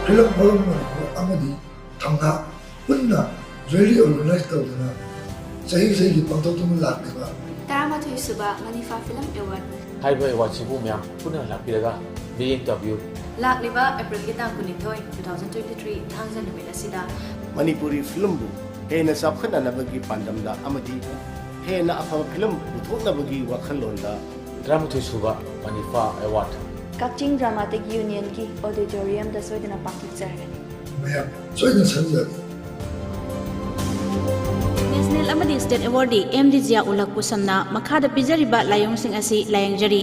ꯐꯤꯂꯝ ꯐꯣꯔꯝ ꯃꯅꯤꯄꯨꯔ ꯑꯃꯗꯤ ꯊꯧꯅꯥ ꯄꯨꯟꯅ ꯖꯣꯏꯟꯂꯤ ꯑꯣꯔꯒꯅꯥꯏꯖ ꯇꯧꯗꯨꯅ ꯆꯍꯤ ꯆꯍꯤꯒꯤ ꯄꯥꯡꯊꯣꯛꯇꯨꯅ ꯂꯥꯛꯂꯤꯕ ꯇꯔꯥꯃꯥꯊꯣꯏ ꯁꯨꯕ ꯃꯅꯤꯐꯥ ꯐꯤꯂꯝ ꯑꯦꯋꯥꯔꯗ꯫ ꯍꯥꯏꯔꯤꯕ ꯑꯦꯋꯥꯔꯗꯁꯤꯕꯨ ꯃꯌꯥꯝ ꯄꯨꯟꯅ ꯂꯥꯛꯄꯤꯔꯒ ꯃꯤꯠꯌꯦꯡ ꯇꯥꯕꯤꯌꯨ꯫ ꯂꯥꯛꯂꯤꯕ ꯑꯦꯄ꯭ꯔꯤꯜꯒꯤ ꯇꯥꯡ ꯀꯨꯟꯅꯤꯊꯣꯏ, two thousand twenty three, ꯊꯥꯡꯖ ꯅꯨꯃꯤꯠ ꯑꯁꯤꯗ ꯃꯅꯤꯄꯨꯔꯤ ꯐꯤꯂꯝꯕꯨ ꯍꯦꯟꯅ ꯆꯥꯎꯈꯠꯅꯅꯕꯒꯤ ꯄꯥꯟꯗꯝꯗ ꯑꯃꯗꯤ ꯍꯦꯟꯅ ꯑꯐꯕ ꯐꯤꯂꯝ ꯄꯨꯊꯣꯛꯅꯕꯒꯤ ꯋꯥꯈꯜꯂꯣꯟꯗ ꯇꯔꯥꯃꯥꯊꯣꯏ ꯁꯨꯕ ꯃꯅꯤꯐꯥ ꯑꯦꯋꯥꯔꯗ꯫ ꯀꯛꯆꯤꯡ ꯗ꯭ꯔꯃꯥꯇꯤꯛ ꯌꯨꯅꯤꯌꯟꯒꯤ ꯑꯣꯗꯤꯇꯣꯔꯤꯌꯝꯗ ꯁꯣꯏꯗꯅ ꯄꯥꯡꯊꯣꯛꯆꯔꯒꯅꯤ꯫ ꯃꯌꯥꯝ ꯁꯣꯏꯗꯅ ꯁꯔꯨꯛ ꯌꯥꯕꯤꯌꯨ꯫ ꯅꯦꯁꯅꯦꯜ ꯑꯃꯗꯤ ꯁ꯭ꯇꯦꯠ ꯑꯦꯋꯥꯔꯗꯤ ꯑꯦꯝ ꯗꯤ ꯖꯤꯌꯥ ꯎꯂꯛ ꯄꯨꯁꯝꯅ ꯃꯈꯥꯗ ꯄꯤꯖꯔꯤꯕ ꯂꯥꯏꯑꯣꯡꯁꯤꯡ ꯑꯁꯤ ꯂꯥꯏꯌꯦꯡꯖꯔꯤ꯫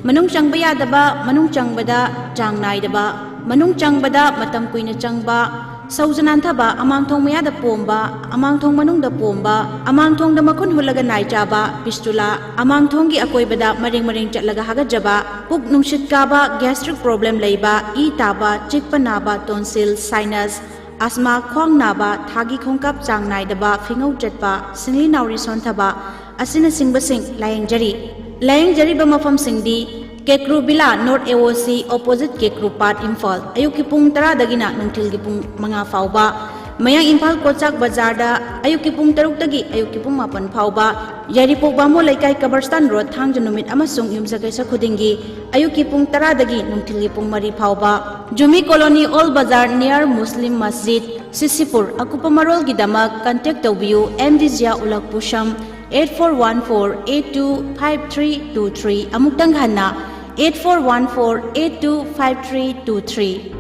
ꯃꯅꯨꯡ ꯆꯪꯕ ꯌꯥꯗꯕ, ꯃꯅꯨꯡ ꯆꯪꯕꯗ ꯆꯥꯡ ꯅꯥꯏꯗꯕ, ꯃꯅꯨꯡ ꯆꯪꯕꯗ ꯃꯇꯝ ꯀꯨꯏꯅ ꯆꯪꯕ, ꯁꯧꯖ ꯅꯥꯟꯊꯕ, ꯑꯃꯥꯡꯊꯣꯡ ꯃꯌꯥꯗ ꯄꯣꯝꯕ, ꯑꯃꯥꯡꯊꯣꯡ ꯃꯅꯨꯡꯗ ꯄꯣꯝꯕ, ꯑꯃꯥꯡꯊꯣꯡꯗ ꯃꯈꯨꯟ ꯍꯨꯠꯂꯒ ꯅꯥꯏ ꯆꯥꯕ, ꯐꯤꯁꯇꯨꯂꯥ, ꯑꯃꯥꯡꯊꯣꯡꯒꯤ ꯑꯀꯣꯏꯕꯗ ꯃꯔꯦꯡ ꯃꯔꯦꯡ ꯆꯠꯂꯒ ꯍꯥꯒꯠꯆꯕ, ꯄꯨꯛ ꯅꯨꯡꯁꯤꯠ ꯀꯥꯕ, ꯒ꯭ꯌꯥꯁꯇ꯭ꯔꯤꯛ ꯄ꯭ꯔꯣꯕ꯭ꯂꯦꯝ ꯂꯩꯕ, ꯏ ꯇꯥꯕ, ꯆꯤꯛꯄ ꯅꯥꯕ, ꯇꯣꯟꯁꯤꯜ, ꯁꯥꯏꯅꯁ, ꯑꯁꯃꯥ, ꯈ꯭ꯋꯥꯡ ꯅꯥꯕ, ꯊꯥꯒꯤ ꯈꯣꯡꯀꯥꯞ ꯆꯥꯡ ꯅꯥꯏꯗꯕ, ꯐꯤꯉꯧ ꯆꯠꯄ, ꯁꯤꯡꯂꯤ ꯅꯥꯎꯔꯤ ꯁꯣꯟꯊꯕ ꯑꯁꯤꯅꯆꯤꯡꯕꯁꯤꯡ ꯂꯥꯌꯦꯡꯖꯔꯤ꯫ ꯂꯥꯌꯦꯡꯖꯔꯤꯕ ꯃꯐꯝꯁꯤꯡꯗꯤ ꯀꯦꯀ꯭ꯔꯨ ꯕꯤꯂꯥ, ꯅꯣꯔꯠ ꯑꯦ ꯑꯣ ꯁꯤ, ꯑꯣꯄꯣꯖꯤꯠ ꯀꯦꯀ꯭ꯔꯨ ꯄꯥꯠ, ꯏꯝꯐꯥꯜ꯫ ꯑꯌꯨꯛꯀꯤ ꯄꯨꯡ ꯇꯔꯥꯗꯒꯤꯅ ꯅꯨꯡꯊꯤꯜꯒꯤ ꯄꯨꯡ ꯃꯉꯥ ꯐꯥꯎꯕ꯫ ꯃꯌꯥꯡ ꯏꯝꯐꯥꯜ ꯀꯣꯆꯥꯛ ꯕꯖꯥꯔꯗ ꯑꯌꯨꯛꯀꯤ ꯄꯨꯡ ꯇꯔꯨꯛꯇꯒꯤ ꯑꯌꯨꯛꯀꯤ ꯄꯨꯡ ꯃꯥꯄꯟ ꯐꯥꯎꯕ꯫ ꯌꯥꯏꯔꯤꯄꯣꯛ ꯕꯥꯃꯣꯟ ꯂꯩꯀꯥꯏ, ꯀꯕꯔꯁꯇꯥꯟ ꯔꯣꯗ, ꯊꯥꯡꯖ ꯅꯨꯃꯤꯠ ꯑꯃꯁꯨꯡ ꯌꯨꯝꯁꯀꯩꯁ ꯈꯨꯗꯤꯡꯒꯤ ꯑꯌꯨꯛꯀꯤ ꯄꯨꯡ ꯇꯔꯥꯗꯒꯤ ꯅꯨꯡꯊꯤꯜꯒꯤ ꯄꯨꯡ ꯃꯔꯤ ꯐꯥꯎꯕ꯫ ꯖꯨꯃꯤ ꯀꯣꯂꯣꯅꯤ, ꯑꯣꯜ ꯕꯖꯥꯔ, ꯅꯤꯌꯔ ꯃꯨꯁꯂꯤꯝ ꯃꯁꯖꯤꯗ, ꯁꯤꯁꯤꯄꯨꯔ꯫ ꯑꯀꯨꯞꯄ ꯃꯔꯣꯜꯒꯤꯗꯃꯛ ꯀꯟꯇꯦꯛ ꯇꯧꯕꯤꯌꯨ ꯑꯦꯝ ꯗꯤ ꯖꯤꯌꯥ ꯎꯂꯛ ꯄꯨꯁꯝ, eight four one four eight two five three two three꯫ ꯑꯃꯨꯛꯇꯪ ꯍꯟꯅ, eight four one four eight two five three two three꯫